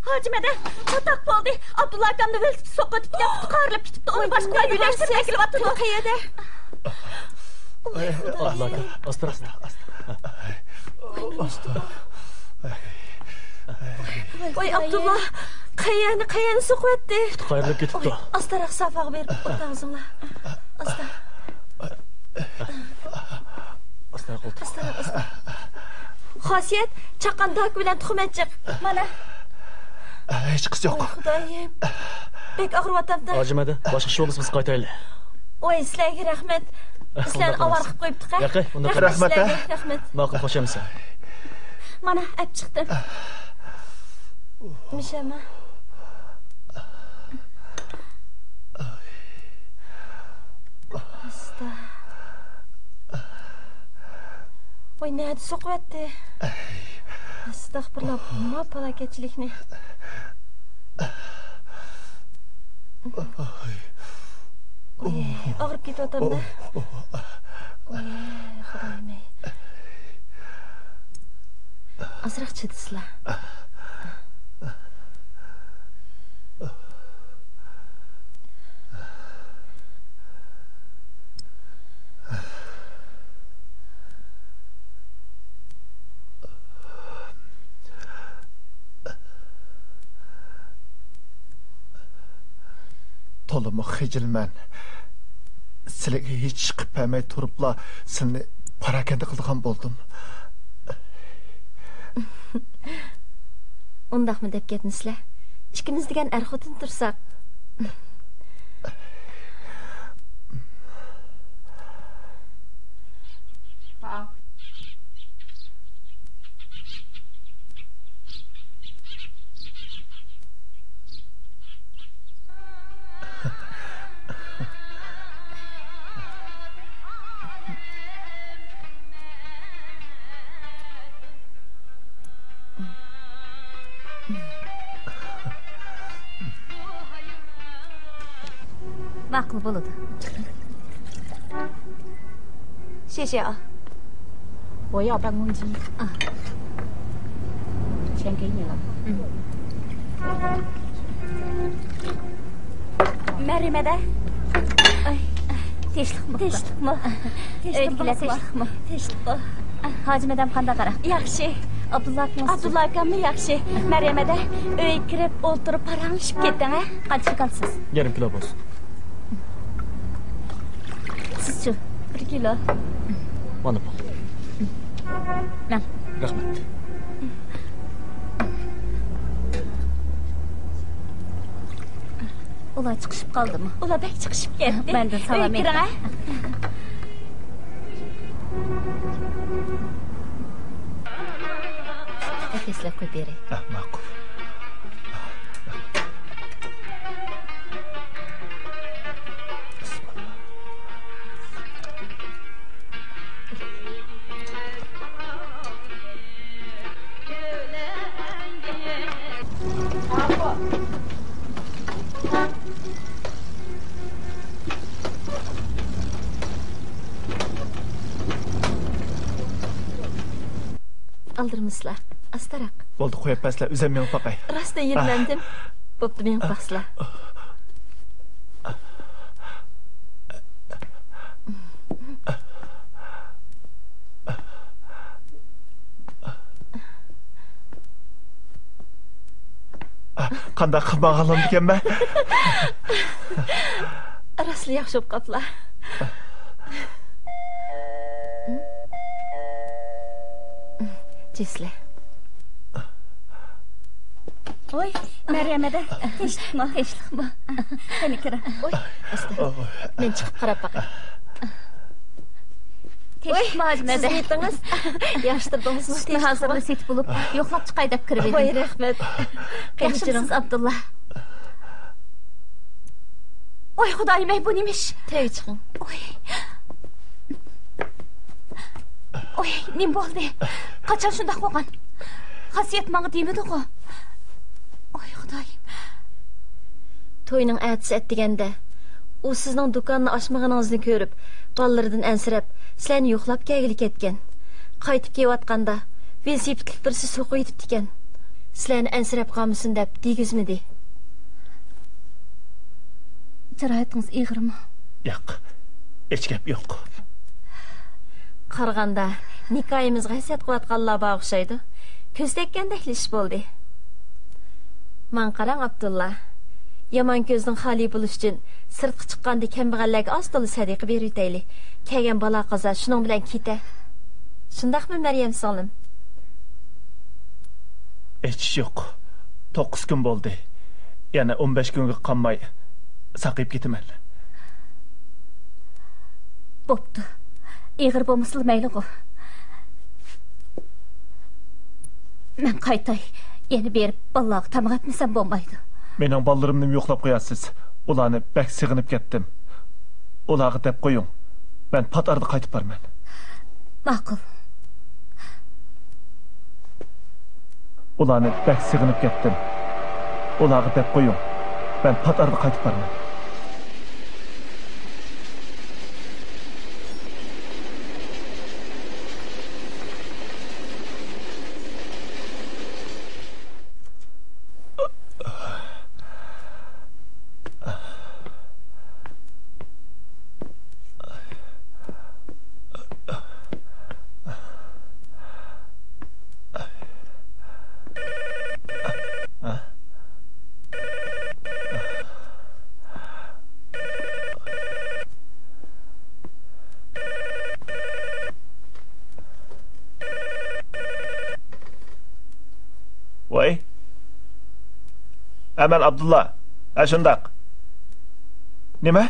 ھاجىمەدە، چاتاق بولدى. ئابدۇللا ئاكامنى ۋېلىسىپىت سوقۇۋېتىپتىكەن، پۇتى قايرىلىپ كېتىپتۇ. ئۇنى باشقىلار يۆلەشتۈرۈپ ئەكېلىۋاتىدۇ. قەيەردە؟ ئابدۇللا ئاكا، ئاستا، ئاستا، ئاستا. ۋاي ئابدۇللا، قەيەرنى، قەيەرنى سوقۇۋەتتى؟ پۇتى قايرىلىپ كېتىپتۇ. ئاي، ئاستاراق سافاغا بېرىپ ئولتۇرغۇزۇڭلار. ئاستا. ئاستاراق ئولتۇر. ئاستاراق، ئاستا. خاسىيەت، چاققان داكا بىلەن تۇخۇم ئەچچىق. مانا. ھېچقىسى يوق. ۋاي خۇدايىم. بەك ئاغرىۋاتامدا. ھاجىمەدە، باشقا ئىش بولمىسا بىز قايتايلى. ۋاي سىلەرگە رەھمەت. سىلەرنى ئاۋارە قىلىپ قويۇپتۇق ھە. ياقەي، ئۇنداق قىلماڭ. رەھمەت ھە. رەھمەت. ماقۇل، خوش ئەمىسە. مانا، ئەپ چىقتىم. مىشەمە. ئاستا. ۋاي، نەدە سوقۇۋەتتى؟ ئەستەغپۇرۇللا، ما پالاكەتچىلىكنى. ۋاي، ئاغرىپ كېتىۋاتامدا. ۋاي، خۇدايىم ئەي. ئازراق چىدىسىلا. تولىمۇ خىجىلمەن. سىلىگە ھېچ ئىش قىلىپ بەرمەي تۇرۇپلا سىلىنى پاراكەندە قىلىدىغان بولدۇم. ئۇنداقمۇ دەپ كەتمىسىلە. ئىككىمىز دېگەن ئەر-خوتۇن تۇرساق. ئاقىل بولىدۇ. 谢谢啊。我要办公机。啊。钱给你了。嗯。 مەريەم ھەدە. ئاي، تىنچلىقمۇ؟ تىنچلىقمۇ؟ ئۆيدىكىلەر تىنچلىقمۇ؟ تىنچلىقمۇ؟ ھاجىم ھەدەم قانداق ئەھۋال؟ ياخشى. ئابدۇللا ئاكىڭىز؟ ئابدۇللا ئاكاممۇ ياخشى. مەريەم ھەدە، ئۆيگە كىرىپ ئولتۇرۇپ پاراڭلىشىپ كېتىڭ ھە. قانچىلىك ئالىسىز؟ يېرىم كىلو بولسۇن. سىزچۇ؟ بىر كىلو. مانا پۇل. مەن. رەھمەت. ئۇلار چىقىشىپ قالدىمۇ؟ ئۇلار بەك چىقىشىپ كەتتى. مەندىن سالام ئېيتىڭ. پاكەتلەپ قويۇپ بېرەي. ھە، ماقۇل. ئالدىرىمىسىلا، ئاستىراق. بولدى، قويۇپ بەرسىلە، ئۆزۈم مېڭىپ باقاي. راستتىن يۈرمەمدىم. بوپتۇ، مېڭىپ باقسىلا. قانداق قىلماقلىمىكەنمەن؟ راستلا ياخشى بولۇپ قاپلا. جېسلى. ۋوي، مەريەم ھەدە، تىنچلىقمۇ؟ تىنچلىقمۇ؟ قېنى كىرىڭ. ۋوي، ئاستا. مەن چىقىپ قاراپ باقاي. تىنچلىقمۇ ھاجىم ھەدە؟ سىز نېمىتىڭىز؟ يىغىشتۇردىڭىزمۇ؟ سۈتنى ھازىرلا سېتىپ بولۇپ، يوقلاپ چىقاي دەپ كىرىۋىدىم. ۋاي، رەھمەت. قېنى، ياخشىمۇسىز، ئابدۇللا؟ ۋاي خۇدايىم، ئەي، بۇ نېمە ئىش؟ تۆگە چىقىڭ. ۋاي. ۋاي، نېمە بولدى؟ قاچان شۇنداق بولغان؟ خاسىيەت ماڭا دېمىدىغۇ؟ ۋاي خۇدايىم. توينىڭ ئەتىسى ئەتىگەندە ئۇ سىزنىڭ دۇكاننى ئاچمىغىنىڭىزنى كۆرۈپ، بالىلىرىدىن ئەنسىرەپ، سىلەرنى يوقلاپ كەلگىلى كەتكەن. قايتىپ كېلىۋاتقاندا، ۋېلىسىپىتلىك بىرسى سوقۇۋېتىپتىكەن. سىلەرنى ئەنسىرەپ قالمىسۇن دەپ دېگۈزمىدى. جاراھىتىڭىز ئېغىرمۇ؟ ياق، ھېچ گەپ يوق. قارىغاندا، نىكاھىمىزغا ھەسەت قىلىۋاتقانلار بار ئوخشايدۇ. كۆز تەگكەندەكلا ئىش بولدى. ماڭا قاراڭ، ئابدۇللا. يامان كۆزدىن خالىي بولۇش ئۈچۈن سىرتقا چىققاندا كەمبەغەللەرگە ئاز-تولا سەدىقە بېرىۋېتەيلى. كەلگەن بالا-قازا شۇنىڭ بىلەن كېتە. شۇنداقمۇ، مەريەم سىڭلىم؟ ھېچ ئىش يوق. توققۇز كۈن بولدى. يەنە ئون بەش كۈنگە قالماي ساقىيىپ كېتىمەن. بوپتۇ. ئېغىر بولمىسىلا مەيلىغۇ. مەن قايتاي. يەنە بېرىپ بالىلارغا تاماق ئەتمىسەم بولمايدۇ. مېنىڭ بالىلىرىمنىمۇ يوقلاپ قويارسىز. ئۇلارنى بەك سېغىنىپ كەتتىم. ئۇلارغا دەپ قويۇڭ. مەن پات ئارىدا قايتىپ بارىمەن. ماقۇل. ئۇلارنى بەك سېغىنىپ كەتتىم. ئۇلارغا دەپ قويۇڭ. مەن پات ئارىدا قايتىپ بارىمەن. ۋاي. ھە، مەن ئابدۇللا. ھە، شۇنداق. نېمە؟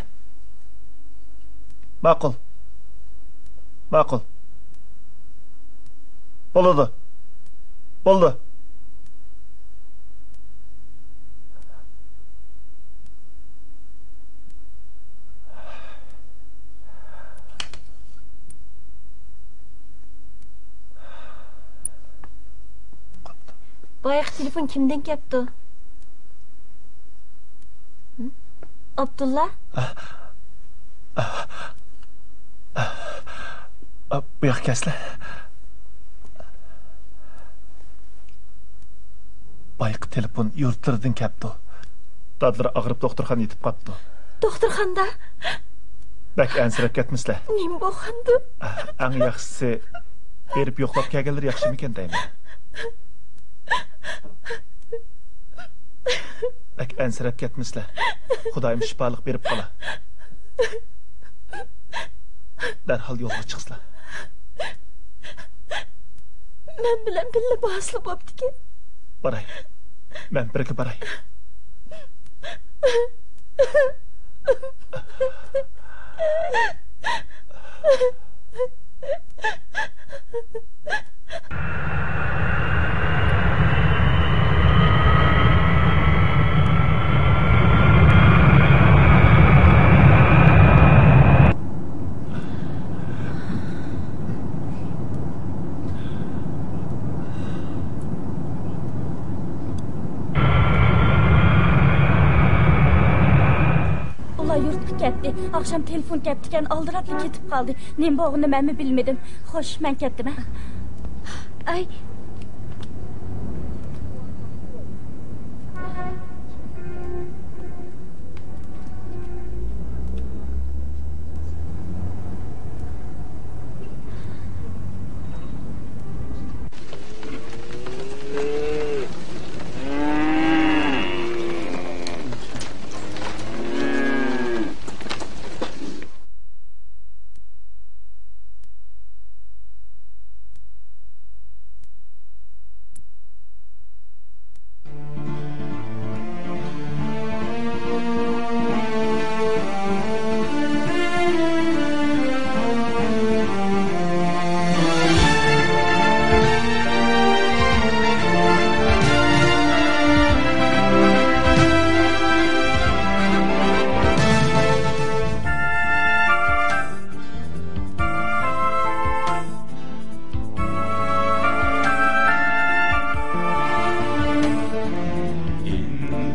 ماقۇل. ماقۇل. بولىدۇ. بولدى. بايىقى تېلېفون كىمدىن كەپتۇ؟ ھىم؟ ئابدۇللا؟ بۇ ياققا كەلسىلە. بايىقى تېلېفون يۇرتلىرىدىن كەپتۇ. دادىلىرى ئاغرىپ دوختۇرخانىدا يېتىپ قاپتۇ. دوختۇرخانىدا؟ بەك ئەنسىرەپ كەتمىسىلە. نېمە بولغاندۇ؟ ئەڭ ياخشىسى، بېرىپ يوقلاپ كەلگەنلىرى ياخشىمىكەن دەيمەن. بەك ئەنسىرەپ كەتمىسىلە. خۇدايىم شىپالىق بېرىپ قالا. دەرھال يولغا چىقسىلا. مەن بىلەن بىللە بارسىلا بوپتىكەن. باراي. مەن بىرگە باراي. ئۇلار يۇرتقا كەتتى. ئاخشام تېلېفون كەپتىكەن، ئالدىراپلا كېتىپ قالدى. نېمە بولغىنىنى مەنمۇ بىلمىدىم. خوش، مەن كەتتىم، ھە. ئاي.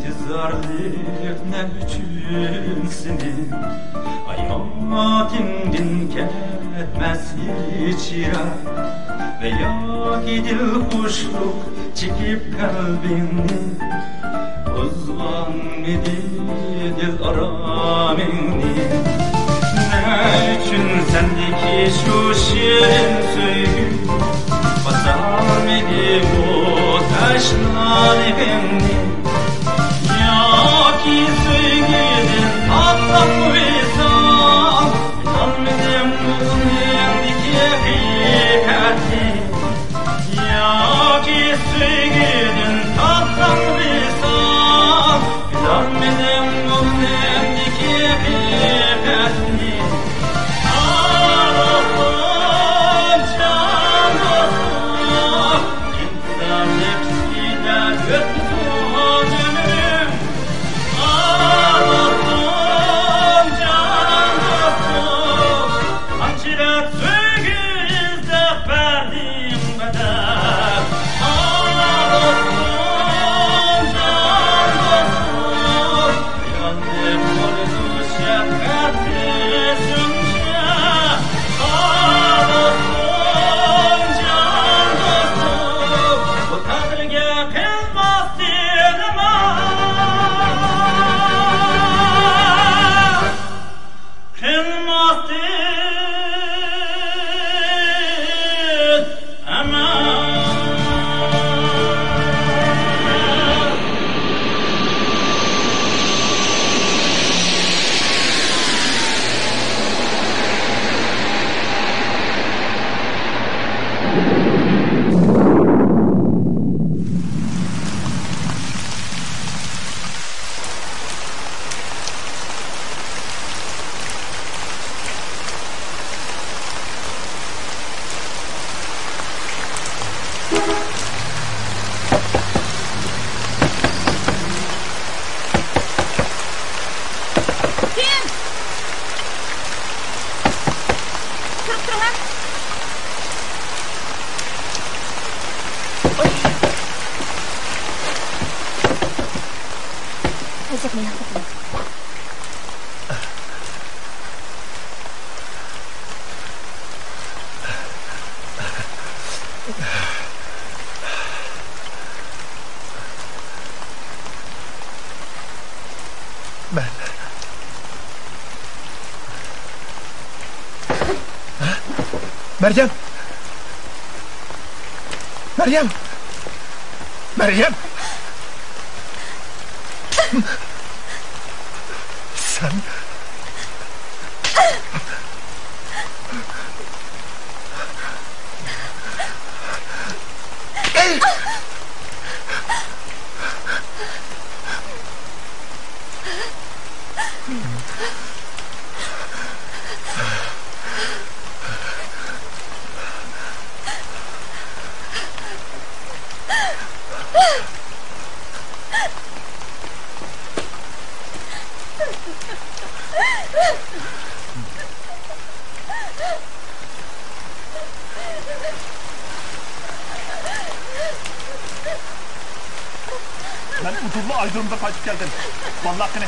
ئىنتىزارلىق نە ئۈچۈن سېنى، ھاياتىمدىن كەتمەس ھېچ يىراق، ۋە ياكى دىل خۇشلۇق چېكىپ قەلبىڭنى، بۇزغانمىدى دىل ئارامىڭنى؟ نە ئۈچۈن سەندىكى شۇ شېرىن سۆيگۈ باسالمىدى بۇ تەشنالىقىڭنى؟ ياكى سۆيگۈدىن تاپسام ۋىسال، بىلالمىدىم كۆڭلۈمدىكى ھەقىقەتنى. ياكى سۆيگۈدىن تاپسام ۋىسال، بىلالمىدىم كۆڭلۈمدىكى ھەقىقەتنى. ئاغلىغان جان دوستۇم، ئىنتىزارنى كىچىكىدە ئۆتكۈزۈپ مەريەم! مەريەم! مەريەم! سەن. مەن ئۇدۇللا ئايرودرومدىن قايتىپ كەلدىم. بالىلار قېنى؟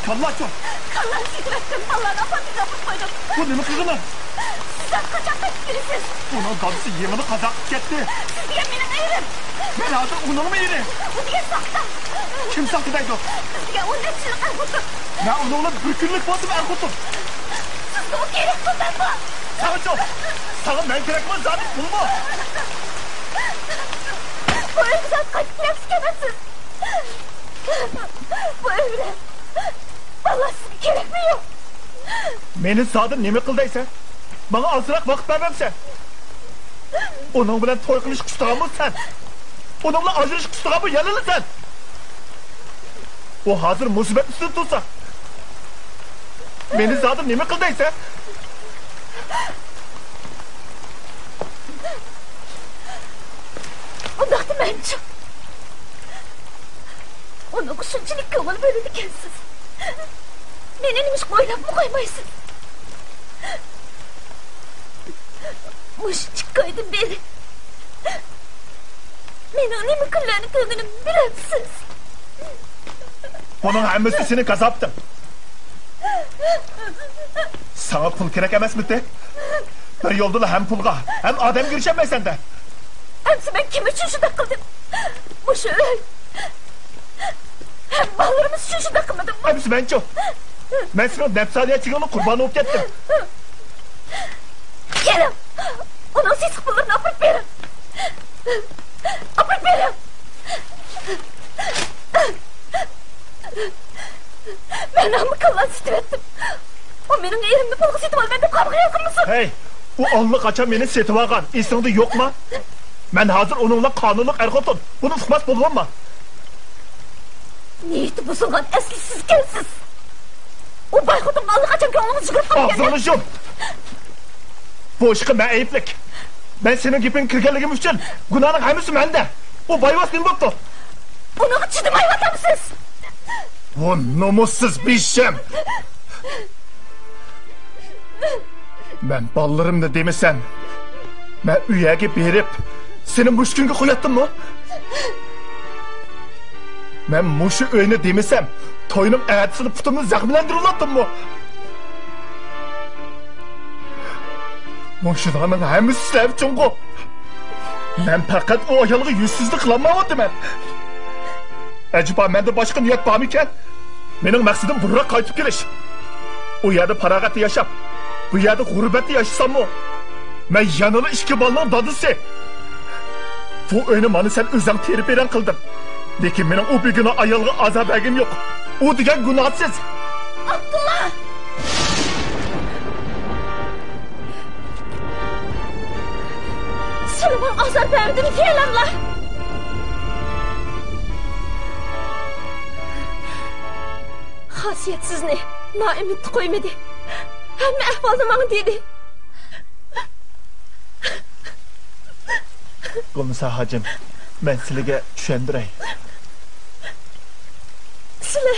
كاللاچۇ؟ كاللامنى سېتىۋەتتىم، بالىلارنى ئاپارتىمدا ئاپىرىپ قويدۇم. بۇ نېمە قىلغىنىڭ؟ سىز قاچان قايتىپ كېلىسىز؟ ئۇنىڭ دادىسى يېڭىلا قازا قىلىپ كەتتى. سىز دېگەن مېنىڭ ئېرىم. مەن ھازىر ئۇنىڭمۇ ئېرى. ئۇ دېگەن ساختا. كىم ساختا دەيدۇ؟ سىز دېگەن ئون نەچچە يىللىق ئەر خوتۇن. مەن ئۇنىڭ بىلەن بىر كۈنلۈك بولدۇم، ئەر خوتۇن. سىزگە ئۇ كېرەكمۇ، مەنمۇ؟ ساڭىچۇ؟ ساڭا مەن كېرەكمۇ، زادى پۇلمۇ؟ بۇ ئۆيگە زادى قايتىپ كېلەمسىز، كەلمەمسىز؟ بۇ ئۆي بىلەن بالىلار سىزگە كېرەكمۇ يوق؟ مېنى زادى نېمە قىل دەيسەن؟ ماڭا ئازراق ۋاقىت بەرمەمسەن؟ ئۇنىڭ بىلەن توي قىلىشقا ئۇستىغانمۇ سەن؟ ئۇنىڭ بىلەن ئاجرىشىشقا ئۇستىغانمۇ يەنىلا سەن؟ ئۇ ھازىر مۇسىبەت ئۈستىدە تۇرسا، مېنى زادى نېمە قىل دەيسەن؟ ئۇنداقتا مەنچۇ؟ ئۇنىڭغا شۇنچىلىك كۆڭۈل بۆلىدىكەنسىز. مېنى نېمىشقا ئويلاپمۇ قويمايسىز؟ مۇشۇ ئىككى ئايدىن بېرى مېنىڭ نېمە كۈنلەرنى كۆرگىنىمنى بىلەمسىز؟ بۇنىڭ ھەممىسى سېنىڭ كازاپىتىڭ. ساڭا پۇل كېرەك ئەمەسمىدى؟ بىر يولدىلا ھەم پۇلغا، ھەم ئادەمگە ئېرىشەلمەيسەن-دە. ئەمسە مەن كىم ئۈچۈن شۇنداق قىلدىم؟ مۇشۇ ئۆي ھەم بالىلىرىمىز ئۈچۈن شۇنداق قىلمىدىممۇ؟ ئەمسە مەنچۇ؟ مەن سېنىڭ نەپسانىيەتچىلىكىڭنىڭ قۇربانى بولۇپ كەتتىم. كېلىڭ، ئۇنىڭ سېسىق پۇللىرىنى ئاپىرىپ بېرىڭ. ئاپىرىپ بېرىڭ. مەن ھەممە كاللانى سېتىۋەتتىم. ئۇ مېنىڭ ئېرىمنى پۇلغا سېتىۋالىمەن دەپ قارىغا يالقۇنمىسۇن. ھەي، ئۇ ئاللىقاچان مېنى سېتىۋالغان، ئېسىڭدە يوقما؟ مەن ھازىر ئۇنىڭ بىلەن قانۇنلۇق ئەر-خوتۇن. بۇنى ئۇقماس بولۇۋالما. نىيىتى بۇزۇلغان ئەسلى سىزكەنسىز. ئۇ باي خوتۇنغا ئاللىقاچان كۆڭلىڭىز يۈگۈرۈپ قالغان. ئاغزىڭنى يۇم! بۇ ئىشقا مەن ئەيىبلىك. مەن سېنىڭ گېپىڭگە كىرگەنلىكىم ئۈچۈن گۇناھنىڭ ھەممىسى مەندە. ئۇ بايۋاس نېمە بوپتۇ؟ ئۇنىڭغا چىدىمايۋاتامسىز؟ بۇ نومۇسسىز بىشەم! مەن بالىلىرىمنى دېمىسەم، مەن ئۇ يەرگە بېرىپ، سېنى مۇشۇ كۈنگە قوياتتىممۇ؟ مەن مۇشۇ ئۆينى دېمىسەم، توينىڭ ئەتىسىنى پۇتۇمنى زەخىملەندۈرۈۋالاتتىممۇ؟ مۇشۇلارنىڭ ھەممىسى سىلەر ئۈچۈنغۇ؟ مەن پەقەت ئۇ ئايالغا يۈزسىزلىك قىلالمايۋاتىمەن. ئەجەبا، مەندە باشقا نىيەت بارمىكەن؟ مېنىڭ مەقسىتىم بۇرۇنراق قايتىپ كېلىش. ئۇ يەردە پاراغەتتە ياشاپ، بۇ يەردە غۇربەتتە ياشىساممۇ، مەن يەنىلا ئىككى بالىنىڭ دادىسى. بۇ ئۆينى مانا سەن ئۆزۈڭ تېرىپ ۋەيران قىلدىڭ. لېكىن مېنىڭ ئۇ بىگۇناھ ئايالغا ئازار بەرگىنىم يوق. ئۇ دېگەن گۇناھسىز. ئابدۇللا! سىلىمۇ ئازار بەردىم دېيەلەملا. خاسىيەت سىزنى نائۈمىدتە قويمىدى. ھەممە ئەھۋالنى ماڭا دېدى. بولمىسا، ھاجىم، مەن سىلىگە چۈشەندۈرەي. سىلە،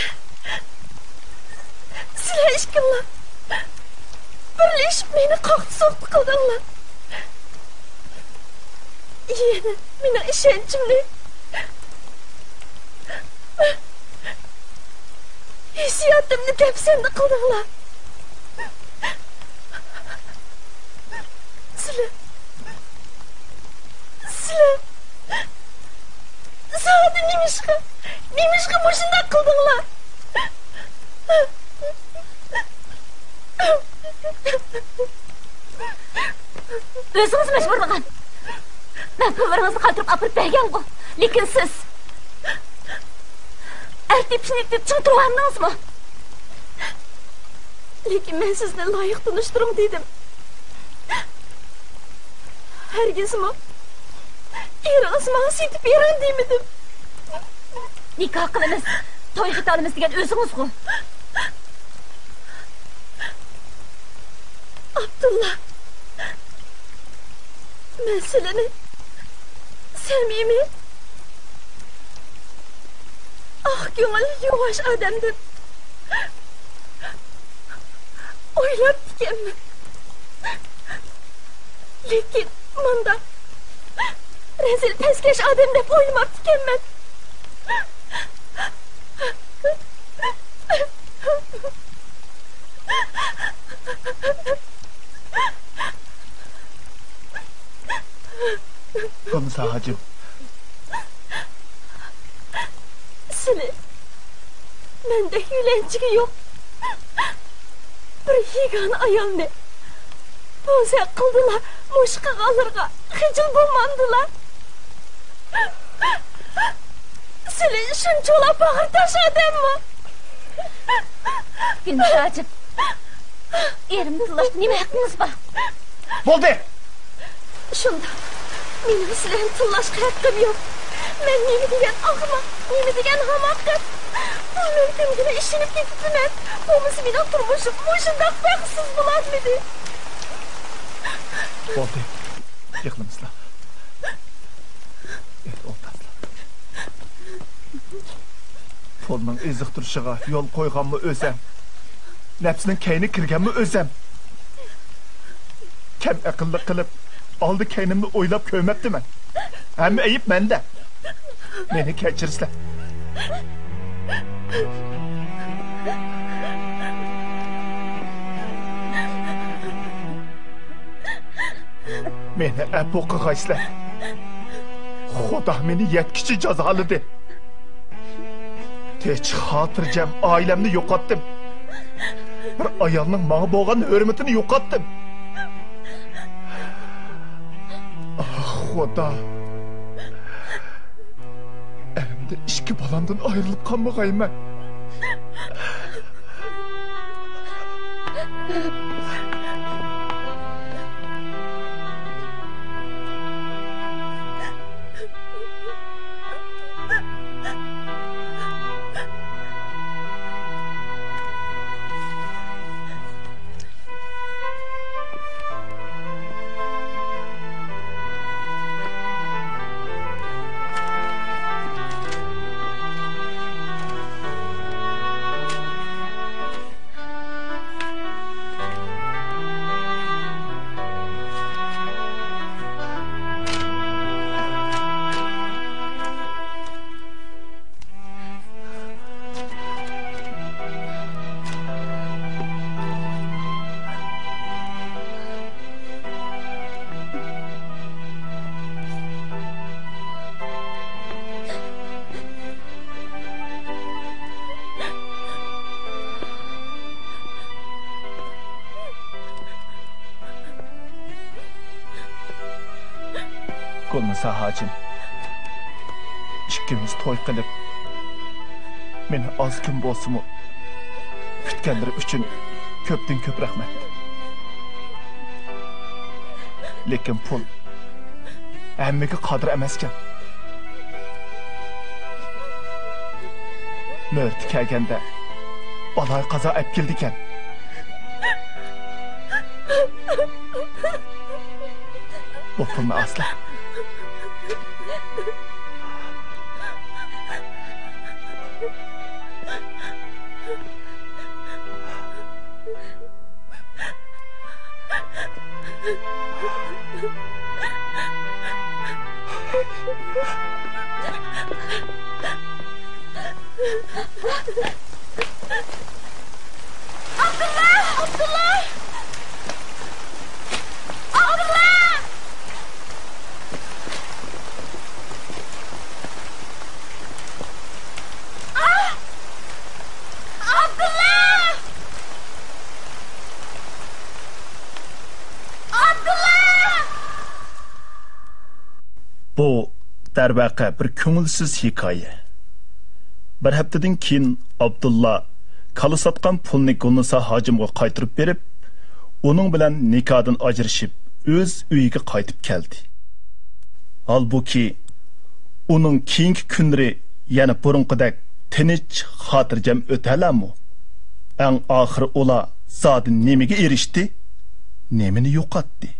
سىلە ئىككىڭلار بىرلىشىپ مېنى قاقتى-سوقتى قىلدىڭلار. يەنە مېنىڭ ئىشەنچىمنى، ھېسسىياتىمنى دەپسەندە قىلدىڭلار. سىلە، سىلە زادى نېمىشقا، نېمىشقا مۇشۇنداق قىلدىڭلار؟ ئۆزىڭىز مەجبۇرلىغان. مەن پۇللىرىڭىزنى قايتۇرۇپ ئاپىرىپ بەرگەنغۇ. لېكىن سىز ئەر تېپىشنى ئېيتىپ چىڭ تۇرۇۋالمىدىڭىزمۇ؟ لېكىن مەن سىزنى لايىق تونۇشتۇرۇڭ دېدىم. ھەرگىزمۇ ئېرىڭىز ماڭا سېتىپ بېرىڭ دېمىدىم. نىكاھ قىلىمىز، توي قىلالىمىز دېگەن ئۆزىڭىزغۇ. ئابدۇللا، مەن سىلىنى سەمىمىي، ئاق كۆڭۈل، يۇۋاش ئادەم دەپ ئويلاپتىكەنمەن. لېكىن مۇنداق رەزىل پەسكەش ئادەم دەپ ئويلىماپتىكەنمەن. گۈلنىسا ھاجىم. سىلى مەندەك يۆلەنچۈكى يوق بىر يېگانە ئايالنى بوزەك قىلدىلا، مۇشۇ قىلغانلىرىغا خىجىل بولمامدىلا؟ سىلى شۇنچىۋالا باغرى تاش ئادەممۇ؟ گۈلنىسا ھاجىم، ئېرىمنى تىللاشقا نېمە ھەققىڭىز بار؟ بولدى! شۇنداق. مېنىڭ سىلەرنى تىللاشقا ھەققىم يوق. مەن نېمە دېگەن ئەخمەق، نېمە دېگەن ھاماقەت. بۇ مۆلكەمگىلا ئىشىنىپ كېتىپتىمەن. بولمىسا مېنىڭ تۇرمۇشۇم مۇشۇنداق بەختسىز بولالمىدى. بولدى. يىغلىمىسىلا. ئۆيدە ئولتۇرسىلا. پۇلنىڭ ئېزىقتۇرۇشىغا يول قويغانمۇ ئۆزەم. نەپسىنىڭ كەينىگە كىرگەنمۇ ئۆزەم. كەم ئەقىللىق قىلىپ، ئالدى كەينىمنى ئويلاپ كۆرمەپتىمەن. ھەممە ئەيىب مەندە. مېنى كەچۈرىسىلەر. مېنى ئەپۇ قىلغايسىلەر. خۇدا مېنى يەتكۈچە جازالىدى. تىنچ، خاتىرجەم ئائىلەمنى يوقاتتىم. بىر ئايالنىڭ ماڭا بولغان ھۆرمىتىنى يوقاتتىم. ئاھ، خۇدا. ئەمدى ئىككى بالامدىن ئايرىلىپ قالمىغايمەن. گۈلنىسا ھاجىم، ئىككىمىز توي قىلىپ، مېنى ئاز كۈن بولسىمۇ كۈتكەنلىرى ئۈچۈن كۆپتىن كۆپ رەھمەت. لېكىن پۇل ھەممىگە قادىر ئەمەسكەن. مۆرىتى كەلگەندە بالايىقازا ئەپ كېلىدىكەن. بۇ پۇلنى ئالسىلا. ئابدۇللا! ئابدۇللا! ئابدۇللا! ئابدۇللا! ئابدۇللا! بۇ، دەرۋەقە، بىر كۆڭۈلسىز ھېكايە. بىر ھەپتىدىن كېيىن ئابدۇللا كالا ساتقان پۇلنى گۈلنىسا ھاجىمغا قايتۇرۇپ بېرىپ، ئۇنىڭ بىلەن نىكاھدىن ئاجرىشىپ، ئۆز ئۆيىگە قايتىپ كەلدى. ھالبۇكى، ئۇنىڭ كېيىنكى كۈنلىرى يەنە بۇرۇنقىدەك تىنچ، خاتىرجەم ئۆتەلەرمۇ؟ ئەڭ ئاخىرى ئۇلار زادى نېمىگە ئېرىشتى؟ نېمىنى يوقاتتى؟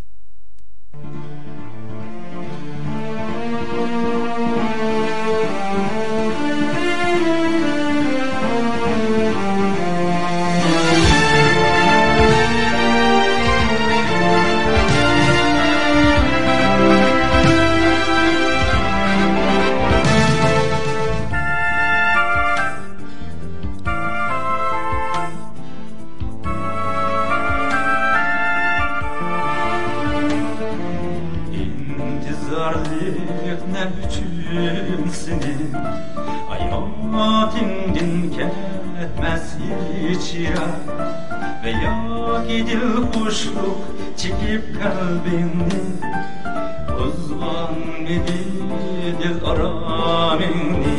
ئىنتىزارلىق نەم ئۈچۈن سېنى، ھاياتىڭدىن كەتمەس ھېچ يىراق، ۋە ياكى دىل خۇشلۇق چېكىپ قەلبىڭنى، بۇزغانمىدى دىل ئارامىڭنى؟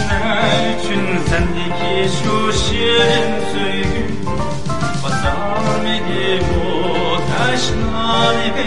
نە ئۈچۈن سەندىكى شۇ شېرىن سۆيگۈ، باسالمىدى بۇ تەشنانى؟